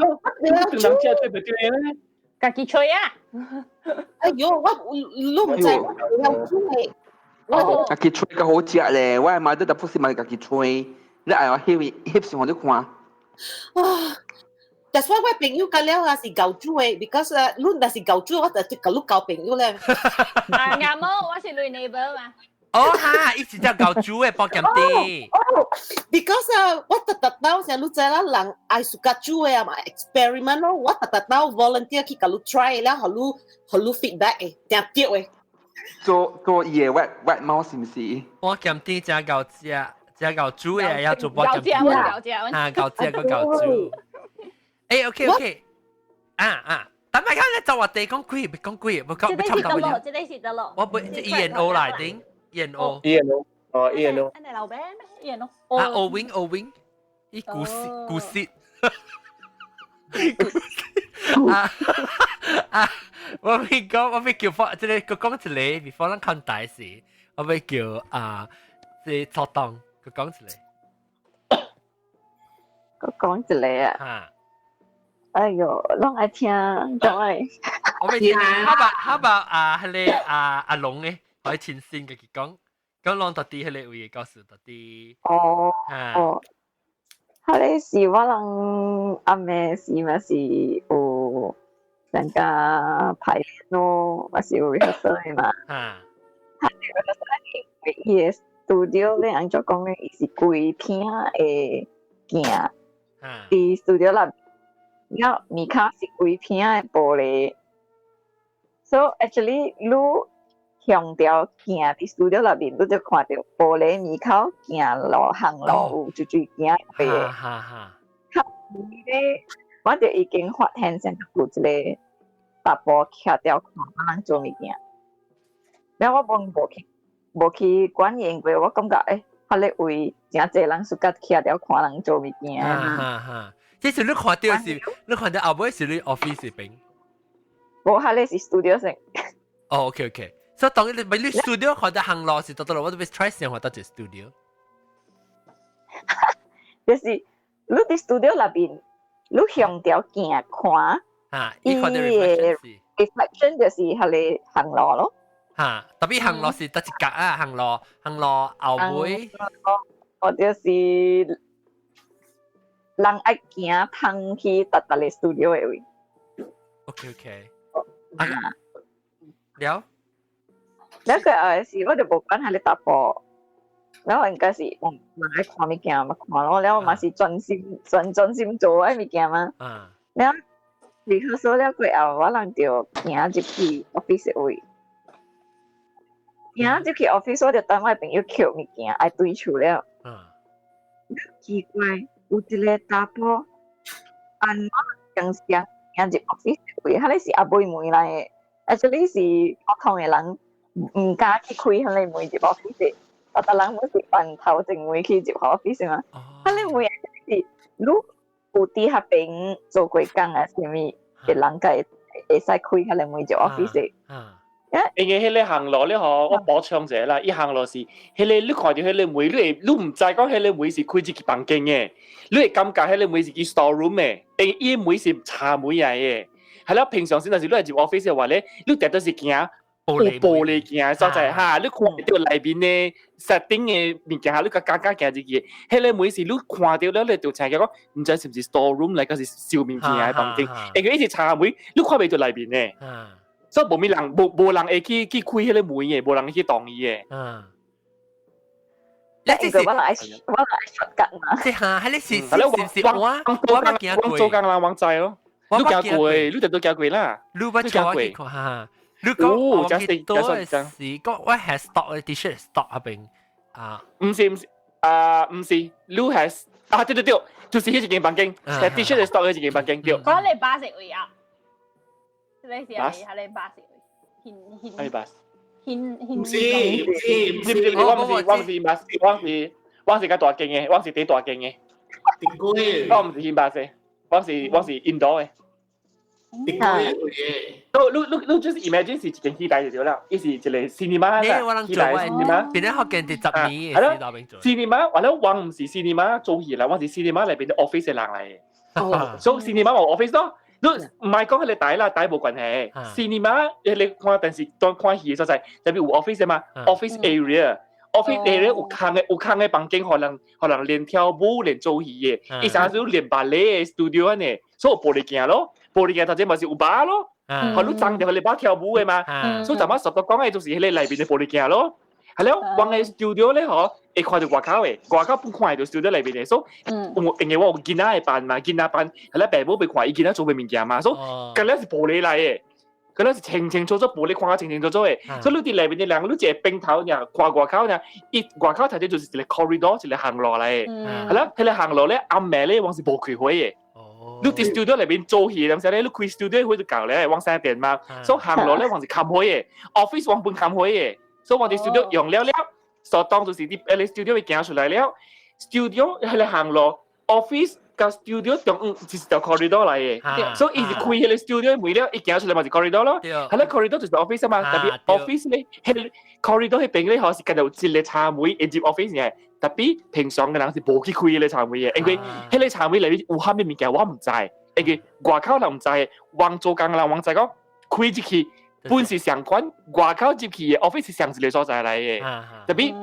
[SPEAKER 6] 你人食吹袂對咧？
[SPEAKER 8] 家己吹啊！
[SPEAKER 5] 哎呦，我你毋知我有煮的。
[SPEAKER 3] 家己吹較好食咧，我媽都特不是買家己吹，你愛我翕翕相你看。
[SPEAKER 5] 啊！但是我朋友甲了啊是舊煮的，because 啊，你若是舊煮，我就共你交朋友咧。
[SPEAKER 8] 啊，啱冇，我是你 neighbor 嘛。
[SPEAKER 1] 哦哈，伊是只舊煮的包鹹啲。
[SPEAKER 5] 哦，because 啊，我特特到時你知啦，人愛自家煮的啊嘛，experiment 咯，我特特到 volunteer 去共你 try 了，予你予你 feedback 的，定對的。
[SPEAKER 3] 做做伊的 wet wet mouse 是毋是？
[SPEAKER 1] 我鹹啲只舊食，只舊煮的要做包鹹
[SPEAKER 8] 啲。舊食，
[SPEAKER 1] 啊，舊食個舊煮。誒，OK OK，啊啊，等下看你就話地講鬼，別講鬼，別講別差唔多。
[SPEAKER 8] 這個是得咯。
[SPEAKER 1] 我不，這 E N O 來頂，E N O。
[SPEAKER 13] E N O，哦 E N O。
[SPEAKER 8] 你老闆咩？E N O。
[SPEAKER 1] 啊，O wing O wing，伊故事故事。啊啊！我咪講，我咪叫放，這個講一個，before 咱看大事，我咪叫啊，這錯當，佢講一個。
[SPEAKER 7] 佢講一個啊。
[SPEAKER 1] 嚇！
[SPEAKER 7] 哎呦，攏愛聽，攏愛。
[SPEAKER 1] 我咪聽，哈吧哈吧啊，彼個啊阿龍咧，可以親身家己講，講攏到底彼個位的故事到底。
[SPEAKER 7] 哦。哦。彼個是我人阿妹是嘛是有參加排練咯，嘛是有 rehearsal 的嘛。
[SPEAKER 1] 啊。
[SPEAKER 7] 他 rehearsal 伊的 studio 咧，按怎講咧，伊是規片的鏡，佇 studio 內。了暝跤是規片的玻璃，so actually 你向條鏡佇 studio 內面，你就看著玻璃暝口行路行路有一水行過。
[SPEAKER 1] 哈哈。
[SPEAKER 7] 咧，我就已經發現先有一個查埔徛條看我人做物件，了我無無去無去管因為我感覺欸，彼個位誠濟人 suka 徛條看人做物件。
[SPEAKER 1] 哈哈。這是你看到是，你看到後尾是你 office 邊。
[SPEAKER 7] 無，彼個是 studio 先。
[SPEAKER 1] 哦，OK OK，所以當你咪你 studio 看到行路是到到我都欲 try 先看到一 studio。
[SPEAKER 7] 就是你佇 studio 內面，你向條鏡看，
[SPEAKER 1] 啊，伊看到 reflection 是
[SPEAKER 7] reflection 就是彼個行路咯。
[SPEAKER 1] 嚇，特別行路是得一格啊，行路行路後尾。
[SPEAKER 7] 或者是。人愛行通去達達個 studio 的位。
[SPEAKER 1] OK OK。啊，了。
[SPEAKER 7] 了個後時我就無管彼個查埔，了應該是人愛看物件嘛看咯，了嘛是專心專專心做彼物件嘛。了 rehearsal 了過後，我人就行入去 office 的位。行入去 office，我就等我朋友抾物件愛轉厝了。奇怪。有一個查埔，按怎常常行入 office 位，彼個是後尾門來的，actually 是普通的人毋敢去開彼個門入 office，逐逐人攏是扮頭前門去入 office 嘛。彼個門是你有佇彼邊做過工啊，啥物的人才會會使開彼個門入 office。
[SPEAKER 6] 因為彼個行路咧吼，我補充一下啦，伊行路是，彼個你看著彼個門，你會你毋知講彼個門是開入去房間的，你會感覺彼個門是去 store room 的，因為伊門是插門來的。係啦，平常時若是你入 office 的話咧，你直都是行有玻璃鏡的所在哈，你看著內面的 setting 的物件，你較敢敢行入去。彼個門是你看著了，你就聽講，毋知是毋是 store room 來，抑是收物件的房間，因為伊是插門，你看袂著內面的。所以無物人，無無人會去去開彼個門的，無人會去動伊的。
[SPEAKER 1] 你這是
[SPEAKER 7] 我來我來 shortcut 嘛。
[SPEAKER 1] 這下，彼個是是是是我我捌行過。
[SPEAKER 6] 我做工人我知咯。你行過，你就都行過啦。
[SPEAKER 1] 你捌坐過哈？你講我記得是講我係 stock 的 T-shirt stock 彼邊啊？
[SPEAKER 6] 毋是毋是，啊，毋是，你係啊，對對對，就是彼一間房間，係 T-shirt store 彼一間房間對。
[SPEAKER 8] 講你巴士位啊？你是係係你巴士位？
[SPEAKER 6] 係巴士。
[SPEAKER 8] 牽牽
[SPEAKER 4] 唔是唔是
[SPEAKER 6] 唔是，我毋是我毋是巴士，我是我是較大間的，我是第大間的。
[SPEAKER 4] 頂過
[SPEAKER 6] 我毋是牽巴士，我是我是印度的。
[SPEAKER 4] 頂過嘅。
[SPEAKER 6] 你你你就是 imagine 是一間戲台就對啦，伊是一個 cinema 啦，戲台 cinema。
[SPEAKER 1] 邊啲學見啲十年
[SPEAKER 6] 係咯，cinema 或者我毋是 cinema 做戲啦，我是 cinema 內邊啲 office 嘅人嚟嘅。所以 cinema 無 office 咯。你毋係講彼個台啦，台無關係。cinema 你看電視當看戲嘅所在，特別有 office 嘛，office area。office area 有空的有空的房間，予人予人練跳舞、練做戲的。伊啥時練芭蕾的 studio 按呢，所以有玻璃鏡咯，玻璃鏡頭前嘛是有吧咯，予你裝著彼個吧跳舞的嘛。所以陣仔實都講的就是彼個內面的玻璃鏡咯。係了，我的 studio 咧嗬，會看著外口的，外口本看會著 studio 內面的，所以有因為我有囡仔的班嘛，囡仔班係咧爸母欲看伊囡仔做的物件嘛，所以佮咧是玻璃來的。佮咧是清清楚楚玻璃看甲清清楚楚的，所以你佇內面的人，你一个邊頭爾看外口爾，伊外口頭前就是一個 corridor，一個行路來的。係啦，彼個行路咧暗暝咧，往是無開火的。你佇 studio 內面做戲，陣時咧，你開 studio 火就夠咧，往三電嘛，所以行路咧往是冚火的，office 往本冚火的，所以我佇 studio 用了了，所當就是佇彼個 studio 會行出來了，studio 彼個行路，office 佮 studio 中間就是條 corridor 來的，所以伊是開彼個 studio 門了，伊行出來嘛是 corridor 咯，彼個 corridor 就是 office 嘛，特別 office 咧，彼個 corridor 彼邊咧嗬是敢若有一個車門會入 office 嘅，特別平常的人是無去開彼個車門的，因為彼個車門內面有啥物物件我毋知，因為外口人毋知，往做工的人往知講開入去本是相款，外口入去的 office 是相一個所在來的，特別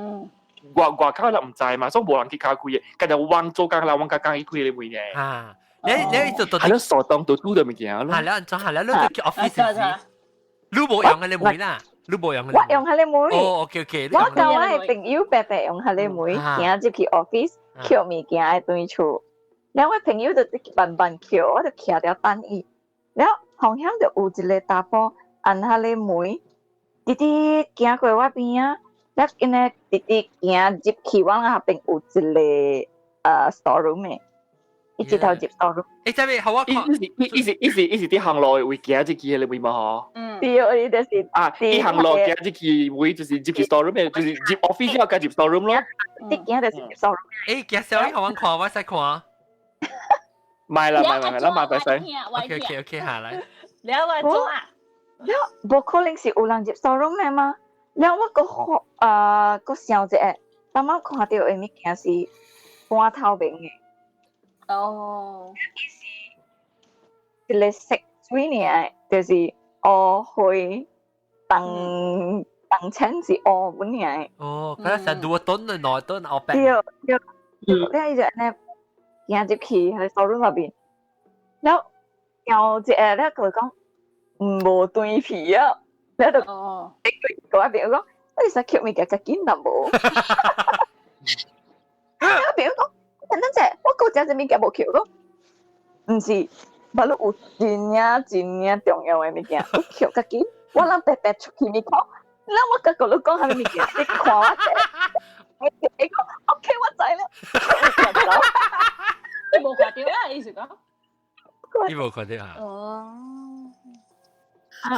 [SPEAKER 6] 外外口人毋知嘛，所以無人去敲開的，敢若往做工的人往較工去開彼個門的。
[SPEAKER 1] 啊，你你做
[SPEAKER 6] 係咯，傻當到拄著物件咯。
[SPEAKER 1] 係啦，怎係啦？你就去 office 時，你無用彼個門啦，你無用彼個。
[SPEAKER 7] 我用彼個門。
[SPEAKER 1] 哦，OK OK。
[SPEAKER 7] 我佮我的朋友白白用彼個門，行入去 office，抾物件的轉厝。了我朋友就慢慢抾，我就徛佇等伊。了方向就有一個查埔按彼個門，直直行過我邊仔，了𪜶咧直直行入去我那邊有一個store room 的，伊直頭入 store room。
[SPEAKER 1] 欸，這邊好我看，
[SPEAKER 6] 伊伊是伊是伊是佇行路的位行入去彼個位嘛嗬？
[SPEAKER 7] 嗯，對，伊就是
[SPEAKER 6] 啊，伊行路行入去位就是入去 store room 的，就是入 office 了，佮入 store room 咯。
[SPEAKER 7] 直行就是入 store room。
[SPEAKER 1] 欸，行小你予我看，我使看。
[SPEAKER 6] 賣啦賣賣，咱賣白先。
[SPEAKER 1] OK OK OK，下來。
[SPEAKER 8] 了我做啊。
[SPEAKER 7] 了，無可能是有人入 store room 的嗎？了我閣閣想一下，當我看著的物件是半透明的。
[SPEAKER 8] 哦。
[SPEAKER 7] 一個色水爾，就是烏灰重重青是烏本爾。
[SPEAKER 1] 哦，佢成兩噸的兩噸後
[SPEAKER 7] 白。對對，了伊就按呢行入去彼個 store room 內面，了後一下了佢講無斷皮啊，了就個我朋友講，你使抾物件較緊淡薄。我朋友講，等等者，我閣食一物件無抾講，毋是，無你有真正真正重要的物件，你抾較緊，我人白白出去物看，那我閣佮你講啥物物件，你看我者，你講 OK 我知了，
[SPEAKER 8] 你無看著啊？意思講？
[SPEAKER 1] 你無看著啊？
[SPEAKER 8] 哦。
[SPEAKER 6] 我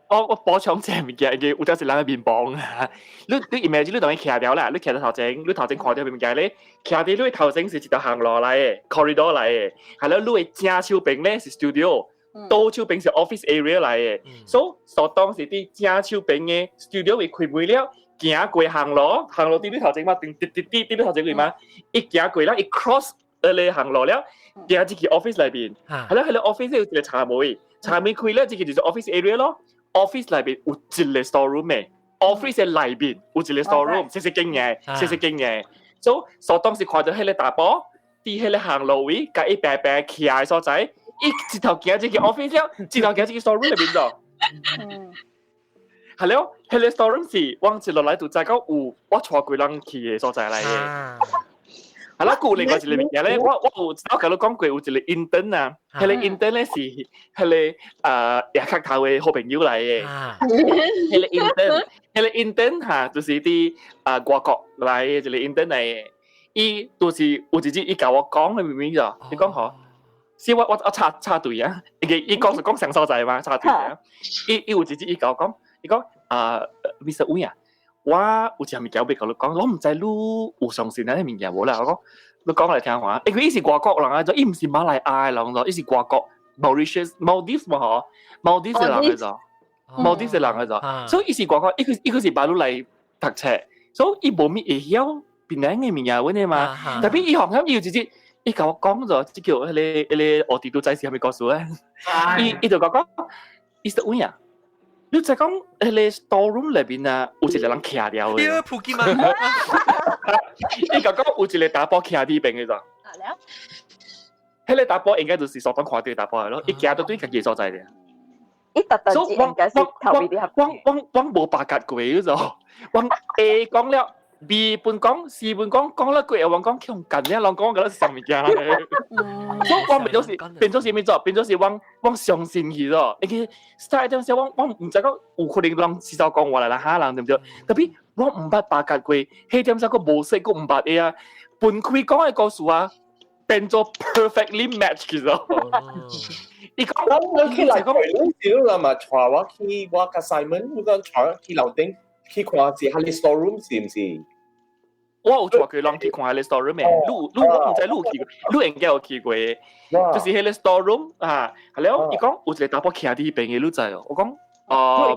[SPEAKER 6] 我我補充這物件，有當時人的面簿啊！你你 imagine 你當伊徛了啦，你徛佇頭前，你頭前看著物件咧，徛佇你頭前是一條行路來的，corridor 來的，係了，你的正手邊咧是 studio，倒手邊是 office area 來的，所以所當是佇正手邊的 studio 位開門了，行過行路，行路佇你頭前嘛，佇佇佇佇你頭前位嘛，伊行過了，伊 cross 彼個行路了，行入去 office 內面，係了，彼個 office 有一個茶門。茶門開了，這個就是 office area 咯。office 內面有一個 store room 的，office 的內面有一個 store room，細細間的，細細間的。所以所當時看著彼個查埔，佇彼個行路位，共伊白白徛的所在，伊一頭行入去 office 了，一頭行入去 store room 內面咗。係了，彼個 store room 是我一落來就知講有我帶過人去的所在來的。係啦，佮另外一個物件咧，我我有我共你講過有一個 intern 啊，彼個 intern 咧是彼個亞殼頭的好朋友來的。彼個 intern，彼個 intern 嚇，就是佇外國來的一個 intern 來的。伊就是有一日伊共我講，你明唔明就？伊講嗬，是我插插隊啊，伊伊講是講上所在嘛，插隊啊。伊伊有一日伊共我講，伊講啊，Mr. 吳啊，我有一項物件欲共你講，我毋知你有相信那物件無啦。我講你講來聽下，因為伊是外國人啊，就伊毋是馬來亞的人咯，伊是外國 Mauritius Maldives 嘛嗬，Maldives 的人來做，Maldives 的人來做，所以伊是外國，伊個是馬路來讀冊，所以伊無物會曉檳榔的物件阮的嘛。特別伊行伊有一日，伊共我講咗，這叫彼個奧迪都知是啥物故事咧？伊就共我講，伊說有影，你知講彼個 store room 內面啊，有一個人徛了的。
[SPEAKER 1] 普吉嘛？
[SPEAKER 6] 伊共講有一個查埔徛佇邊的咋？彼個查埔應該就是所講看著查埔的咯，伊行到對家己所在的。
[SPEAKER 7] 伊特特應該是頭尾啲合。
[SPEAKER 6] 我無白甲過咗，我 A 講了，B 本講，C 本講，講了過後，我講強近咧，人講覺得是啥物件咧。所以我變做是咩做？變做是我相信佢咯。因為 start 陣時，我毋知講有可能人是就講話來啦嚇人對毋對？特別我毋捌白甲過，彼點時閣無識閣毋捌的啊，分開講的故事啊，變做 perfectly match 其實。伊講
[SPEAKER 13] 我去來講，你少啦嘛，帶我去我佮 Simon，我講帶我去樓頂去看是彼個 store room 是毋是？
[SPEAKER 6] 我有帶過人去看彼個 store room 的，你我毋知你有去過，你應該有去過，就是彼個 store room 啊，係了，伊講有一個查埔徛佇彼邊的，你知哦？我講哦，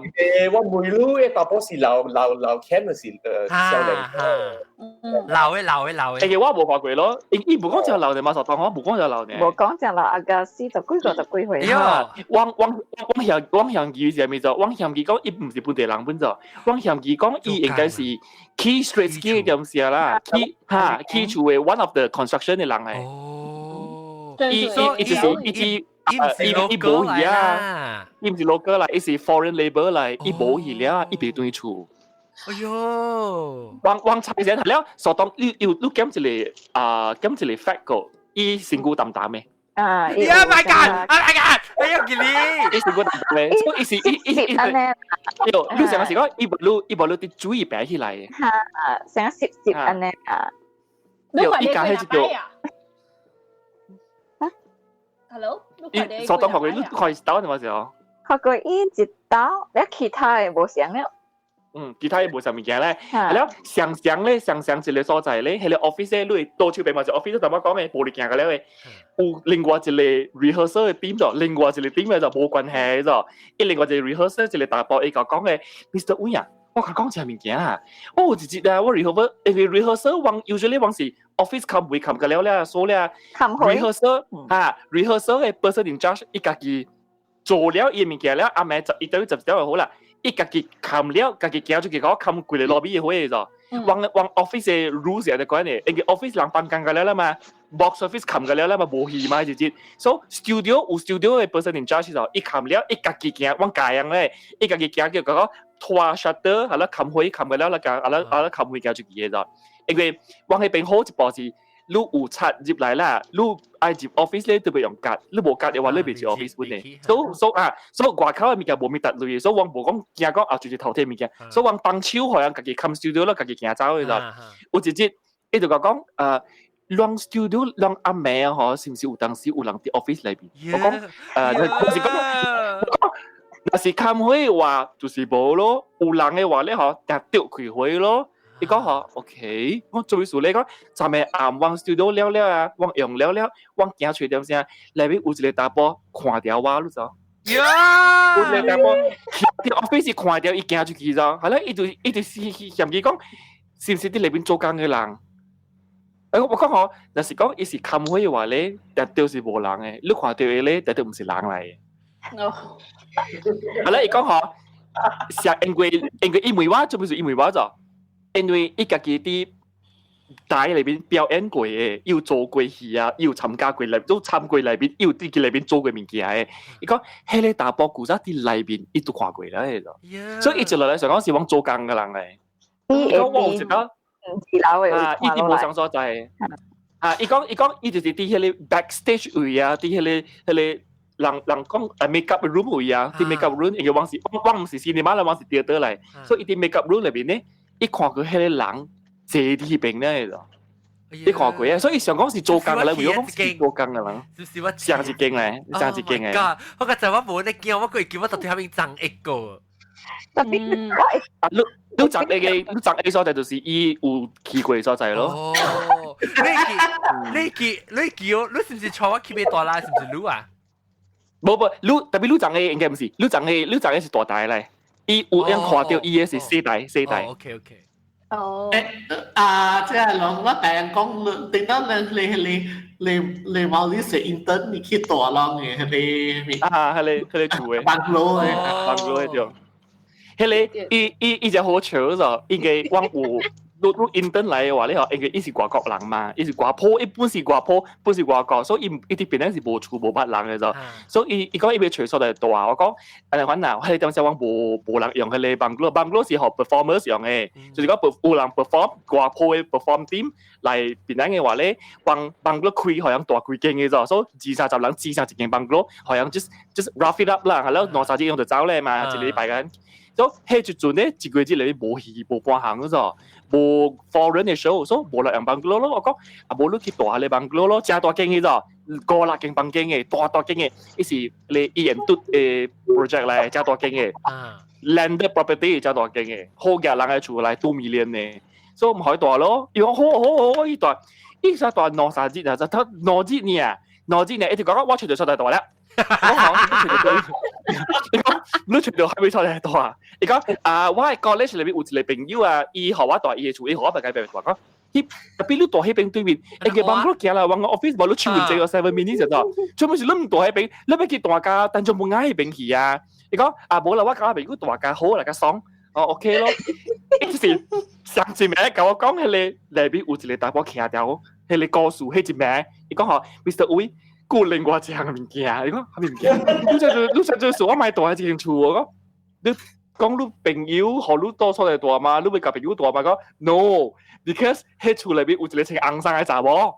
[SPEAKER 13] 我問你，查埔是老老老 camp 還是少年？
[SPEAKER 1] 老的老的老的。
[SPEAKER 6] 欸，我無看過咯，伊伊無講真老的嘛，實當我無講真老的。
[SPEAKER 7] 無講真老，阿個四十幾五十幾歲。
[SPEAKER 6] 我我我嫌我嫌伊是啥物做？我嫌伊講伊毋是本地人本做，我嫌伊講伊應該是起 Straits 嘅點時啦，起哈起厝的 one of the construction 的人來。
[SPEAKER 1] 哦。
[SPEAKER 6] 伊伊伊就是伊伊。伊伊無去啊，伊毋是 local 來，伊是 foreign labour 來，伊無去了，伊袂轉厝。
[SPEAKER 1] 哎喲，
[SPEAKER 6] 我猜先了，所當你有你減一個啊，減一個 fact 個，伊身軀淡淡的。
[SPEAKER 7] 啊
[SPEAKER 1] ！Oh my god！Oh my god！哎呀，吉利！
[SPEAKER 6] 伊身軀淡淡的，所以伊是伊伊伊，喲，你成個是講伊無你伊無你佇水爬起來的。
[SPEAKER 7] 哈，成個濕濕按呢啊。
[SPEAKER 6] 對，伊家彼一個。
[SPEAKER 8] Hello，
[SPEAKER 6] 伊所當看過，你看一道係咪時候？
[SPEAKER 7] 看過伊一道，了其他的無相了。
[SPEAKER 6] 嗯，其他的無啥物件咧。了上上咧，上上一個所在咧，彼個 office 咧，你會到手邊嘛是 office，淡薄講的玻璃鏡個了的，有另外一個 rehearsal 的 team 咗，另外一個 team 就無關係咗。伊另外一個 rehearsal 一個查埔伊共講的，Mr. 吳啊，我共講一下物件啊，我有一日啊，我 rehearsal，因為 rehearsal 往 usually 往是 office 冚會冚個了了，所了 rehearsal 啊，rehearsal 的 person in charge 伊家己做了伊物件了，暗暝11點10點就好啦。伊家己冚了，家己行出去，我冚規個 lobby 的火咗。往往 office 的 rules 係關的，因為 office 人放工個了啦嘛，box office 冚個了啦嘛，無戲嘛就係。所以 studio 有 studio 的 person in charge 就伊冚了，伊家己行，往家樣咧，伊家己行叫嗰個拖 shutter，係啦，冚火冚個了啦，阿啦阿啦冚火行出去的咗。因為往彼邊好一步是，你有插入來啦，你愛入 office 咧特別用卡，你無卡的話，你袂入 office 本的。所以啊，所以外口的物件無物達類，所以我無講驚講啊，就是頭提物件。所以我幫手予人家己冚 studio 啦，家己行走的就。有一日，伊就共講，咱 studio 咱暗暝啊，嗬，是毋是有當時有人佇 office 內邊？我講，就是講，若是冚火的話，就是無咯；有人的話咧，嗬，定著開火咯。伊講嗬，OK，我做事咧講，昨暝暗往 studio 了了啊，我用了了，我行出點聲，內面有一個查埔看著我，你知？有一個查埔佇 office 看著伊行出去咗，係啦，伊就是嫌伊講，是毋是佇內面做工的人？欸，我講嗬，若是講伊是看火的話咧，絕對是無人的，你看著伊咧，絕對毋是人來的。
[SPEAKER 8] 哦。
[SPEAKER 6] 係啦，伊講嗬，是因為伊問我，做咩事伊問我咗？因為伊家己佇台內面表演過的，伊有做過戲啊，伊有參加過內，都參過內面，伊有佇佢內面做過物件的。伊講，彼個查埔古早佇內面，伊都看過啦，彼個。所以伊一落來想講是往做工的人來。伊講我有一個，
[SPEAKER 7] 二樓的
[SPEAKER 6] 啊，伊佇無相所在。啊，伊講，伊就是佇彼個 backstage 位啊，佇彼個人人講make up room 位啊，佇 make up room，因為往是往毋是 cinema 啦，往是 theatre 來，所以伊佇 make up room 內面呢，伊看過彼個人坐佇彼邊咧，你看過啊？所以上講是做工嘅啦，如果講是做工嘅人，
[SPEAKER 1] 是我
[SPEAKER 6] 上一間咧，上一間嘅。
[SPEAKER 1] 我個就我無咧驚，我過叫我特別下面爭一個。
[SPEAKER 2] 特別
[SPEAKER 6] 啊，你你十個你十個所在就是伊有去過所在咯。
[SPEAKER 1] 哦，你記你記你叫你是唔是坐我去邊大啦？是唔是你啊？
[SPEAKER 6] 無無，你特別你十個應該唔是，你十個你十個是大台咧。伊有人看到伊嘅是細台細台。
[SPEAKER 1] OK OK。
[SPEAKER 8] 哦。
[SPEAKER 4] 啊，即係攏我大人講，頂到你你你你你冇你食 intern 你去大攏嘅，你
[SPEAKER 6] 啊，迄個迄個厝嘅。
[SPEAKER 4] bungalow 嘅
[SPEAKER 6] ，bungalow 嘅對。迄個伊伊伊只好笑咗，應該我有。你你 intern 來嘅話，你嗬，應該伊是外國人嘛，伊是外坡，一般是外坡，本是外國，所以伊伊佇邊咧是無厝無捌人嘅啫。所以伊伊講伊欲揣所在住，我講，按呢款啊，彼個當時我無無人用彼個 bungalow，bungalow 是予 performers 用嘅，就是講有人 perform 外坡嘅 perform team 來邊咱嘅話咧，幫 bungalow 開予人蹛幾間嘅啫，所以二三十人擠成一間 bungalow，予人 just rough it up 啦，係咯，兩三日用就走咧嘛，一個禮拜間。所以彼一陣咧，一個月內無戲無半項咗，無 foreign 嘅 show，所以無人用 bungalow 咯。我講啊，無你去蹛彼個 bungalow 咯，誠大間嘅咗，五六間房間嘅，大大間嘅，伊是咧伊研嘟嘅 project 來，誠大間嘅，landed property 誠大間嘅，好額人嘅厝來 2 million 嘅，所以毋可以蹛咯。伊講好好好，伊蹛，伊煞蹛兩三日啊，就得兩日爾，兩日爾，伊就講我揣著所在蹛了。我講你講你揣著還未所在蹛啊？伊講啊，我喺 college 裏面有一個朋友啊，伊予我蹛伊嘅厝，伊予我別個別蹛講。彼特別你蹛彼邊對面，一個幫我行啦，我個 office 無你手這個 7 minutes 就到，專門是你毋蹛彼邊，你欲去蹛較單純無愛彼邊去啊？伊講啊，無啦，我感覺朋友蹛較好來較爽，哦 OK 咯。就是上一暝共我講彼個內面有一個查某徛佇，彼個故事彼一暝，伊講吼，Mr. 威。顧另外一項物件，伊講啥物件？你這就你這就是我買蹛彼一間厝，我講你講你朋友予你蹛出來蹛嗎？你欲共朋友蹛嗎？講 no，because 彼厝內面有一個穿紅衫的查某。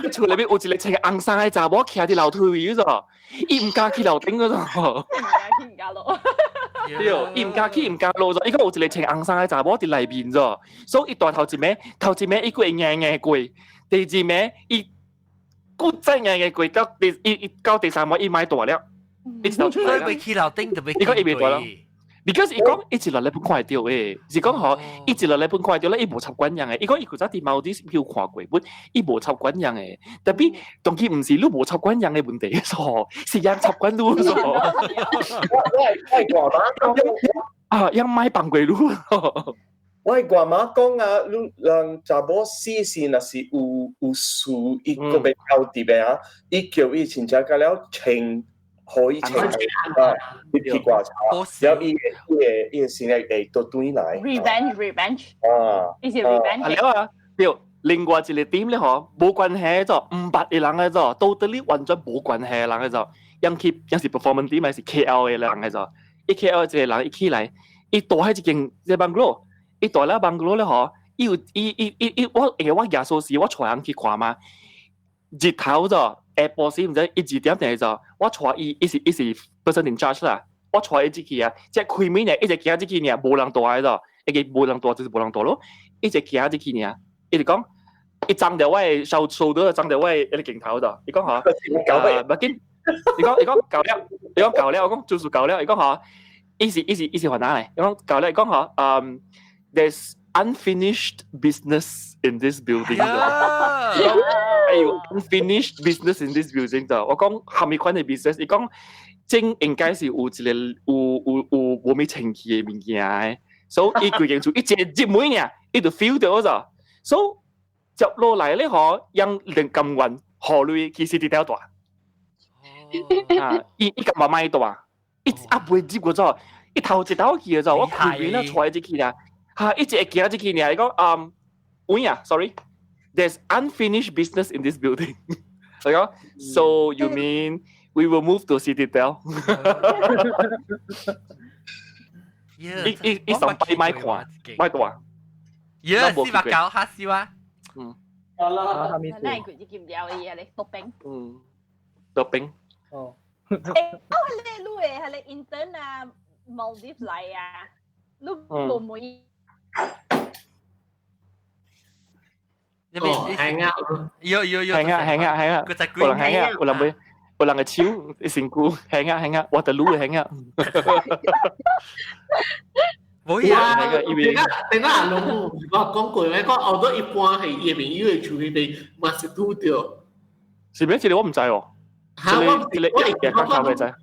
[SPEAKER 6] 彼厝內面有一個穿紅衫的查某徛佇樓梯位咗，伊毋敢去樓頂嗰度。
[SPEAKER 8] 唔敢去唔敢落。
[SPEAKER 6] 對，伊毋敢去，毋敢落咗。伊講有一個穿紅衫的查某佇內面咗，所以伊蹛頭一暝，頭一暝伊閣會硬硬過。第二暝，伊閣再硬硬過，到第伊伊到第三暝伊莫蹛了，一直到出來。
[SPEAKER 1] 伊欲去樓頂就欲。
[SPEAKER 6] 伊講伊袂蹛了。because 伊講一直落來本看會著的，是講吼，一直落來本看會著咧，伊無插管樣的。伊講伊古早佇貓啲有看過，but 伊無插管樣的。特別當佢毋是你無插管樣的問題，錯，是人插管你錯。
[SPEAKER 13] 我我係我媽講
[SPEAKER 6] 啊，人莫放過你。
[SPEAKER 13] 我係我媽講啊，你人查某死時若是有有事，伊閣欲交佇的啊，伊叫伊親戚甲了穿。可以穿啊，你去掛查，然後伊伊會伊會先來會倒轉來。
[SPEAKER 8] Revenge, revenge。
[SPEAKER 13] 啊，
[SPEAKER 8] 伊是 revenge。
[SPEAKER 6] 係啊，對，另外一個點咧嗬，無關係咗，毋捌的人個咗，到底你完全無關係的人個咗，人去人是 performance team 還是 KL 的人個咗，伊 KL 一個人伊起來，伊蹛彼一間這 bungalow，伊蹛了 bungalow 咧嗬，伊有伊伊伊伊我因為我耶穌時我帶人去看嘛，日頭咗。下晡時毋知一二點定咗，我帶伊，伊是伊是 person in charge 啦，我帶伊進去啊，即開門呢，一直行進去呢，無人蹛的咗，一個無人蹛就是無人蹛咯，一直行進去呢，伊就講，伊撞著我的手手都撞著我的彼個鏡頭度，伊講吼，啊，無緊，伊講伊講夠了，伊講夠了，我講就是夠了，伊講吼，伊是伊是伊是番仔來，伊講夠了，伊講吼，嗯，there's unfinished business in this building。哎有 unfinished business in this building 就，我講蝦米款的 business，伊講正應該是有一個有有有無咩清氣的物件的，所以伊規間厝一入門爾，伊就 feel 到咗，所以接落來咧嗬，人連甘願予鐳其實佇條蹛，啊，伊伊甘願莫蹛，伊啊袂入過咗，伊頭一道去咗，我開門啊跩入去啦，哈，一直會行入去爾，伊講嗯，有影，sorry。There's unfinished business in this building. 我講，so you mean we will move to Citadel？伊伊伊上擺莫看，莫蹛。
[SPEAKER 1] 耶，四百九哈四哇。
[SPEAKER 6] 嗯。
[SPEAKER 9] 好啦，
[SPEAKER 8] 那係佢只劍掉嘅嘢咧，毒冰。
[SPEAKER 6] 嗯，毒冰。
[SPEAKER 9] 哦。
[SPEAKER 8] 誒，哦，你你嘅係你 intern 啊，Maldives 嚟啊，你無每。
[SPEAKER 4] 哦，hang out。
[SPEAKER 1] 有有有。
[SPEAKER 6] hang out hang out hang out，有人 hang out，有人會有人嘅手身軀 hang out hang out，我的路 hang out。
[SPEAKER 1] 冇
[SPEAKER 4] 啊，因為等下阿龍我講過咩？講後頭一般係伊朋友嘅厝裡邊嘛是拄著。
[SPEAKER 6] 是咩？這個我唔知哦。
[SPEAKER 4] 嚇！我
[SPEAKER 6] 這個我我我知。
[SPEAKER 4] 啊！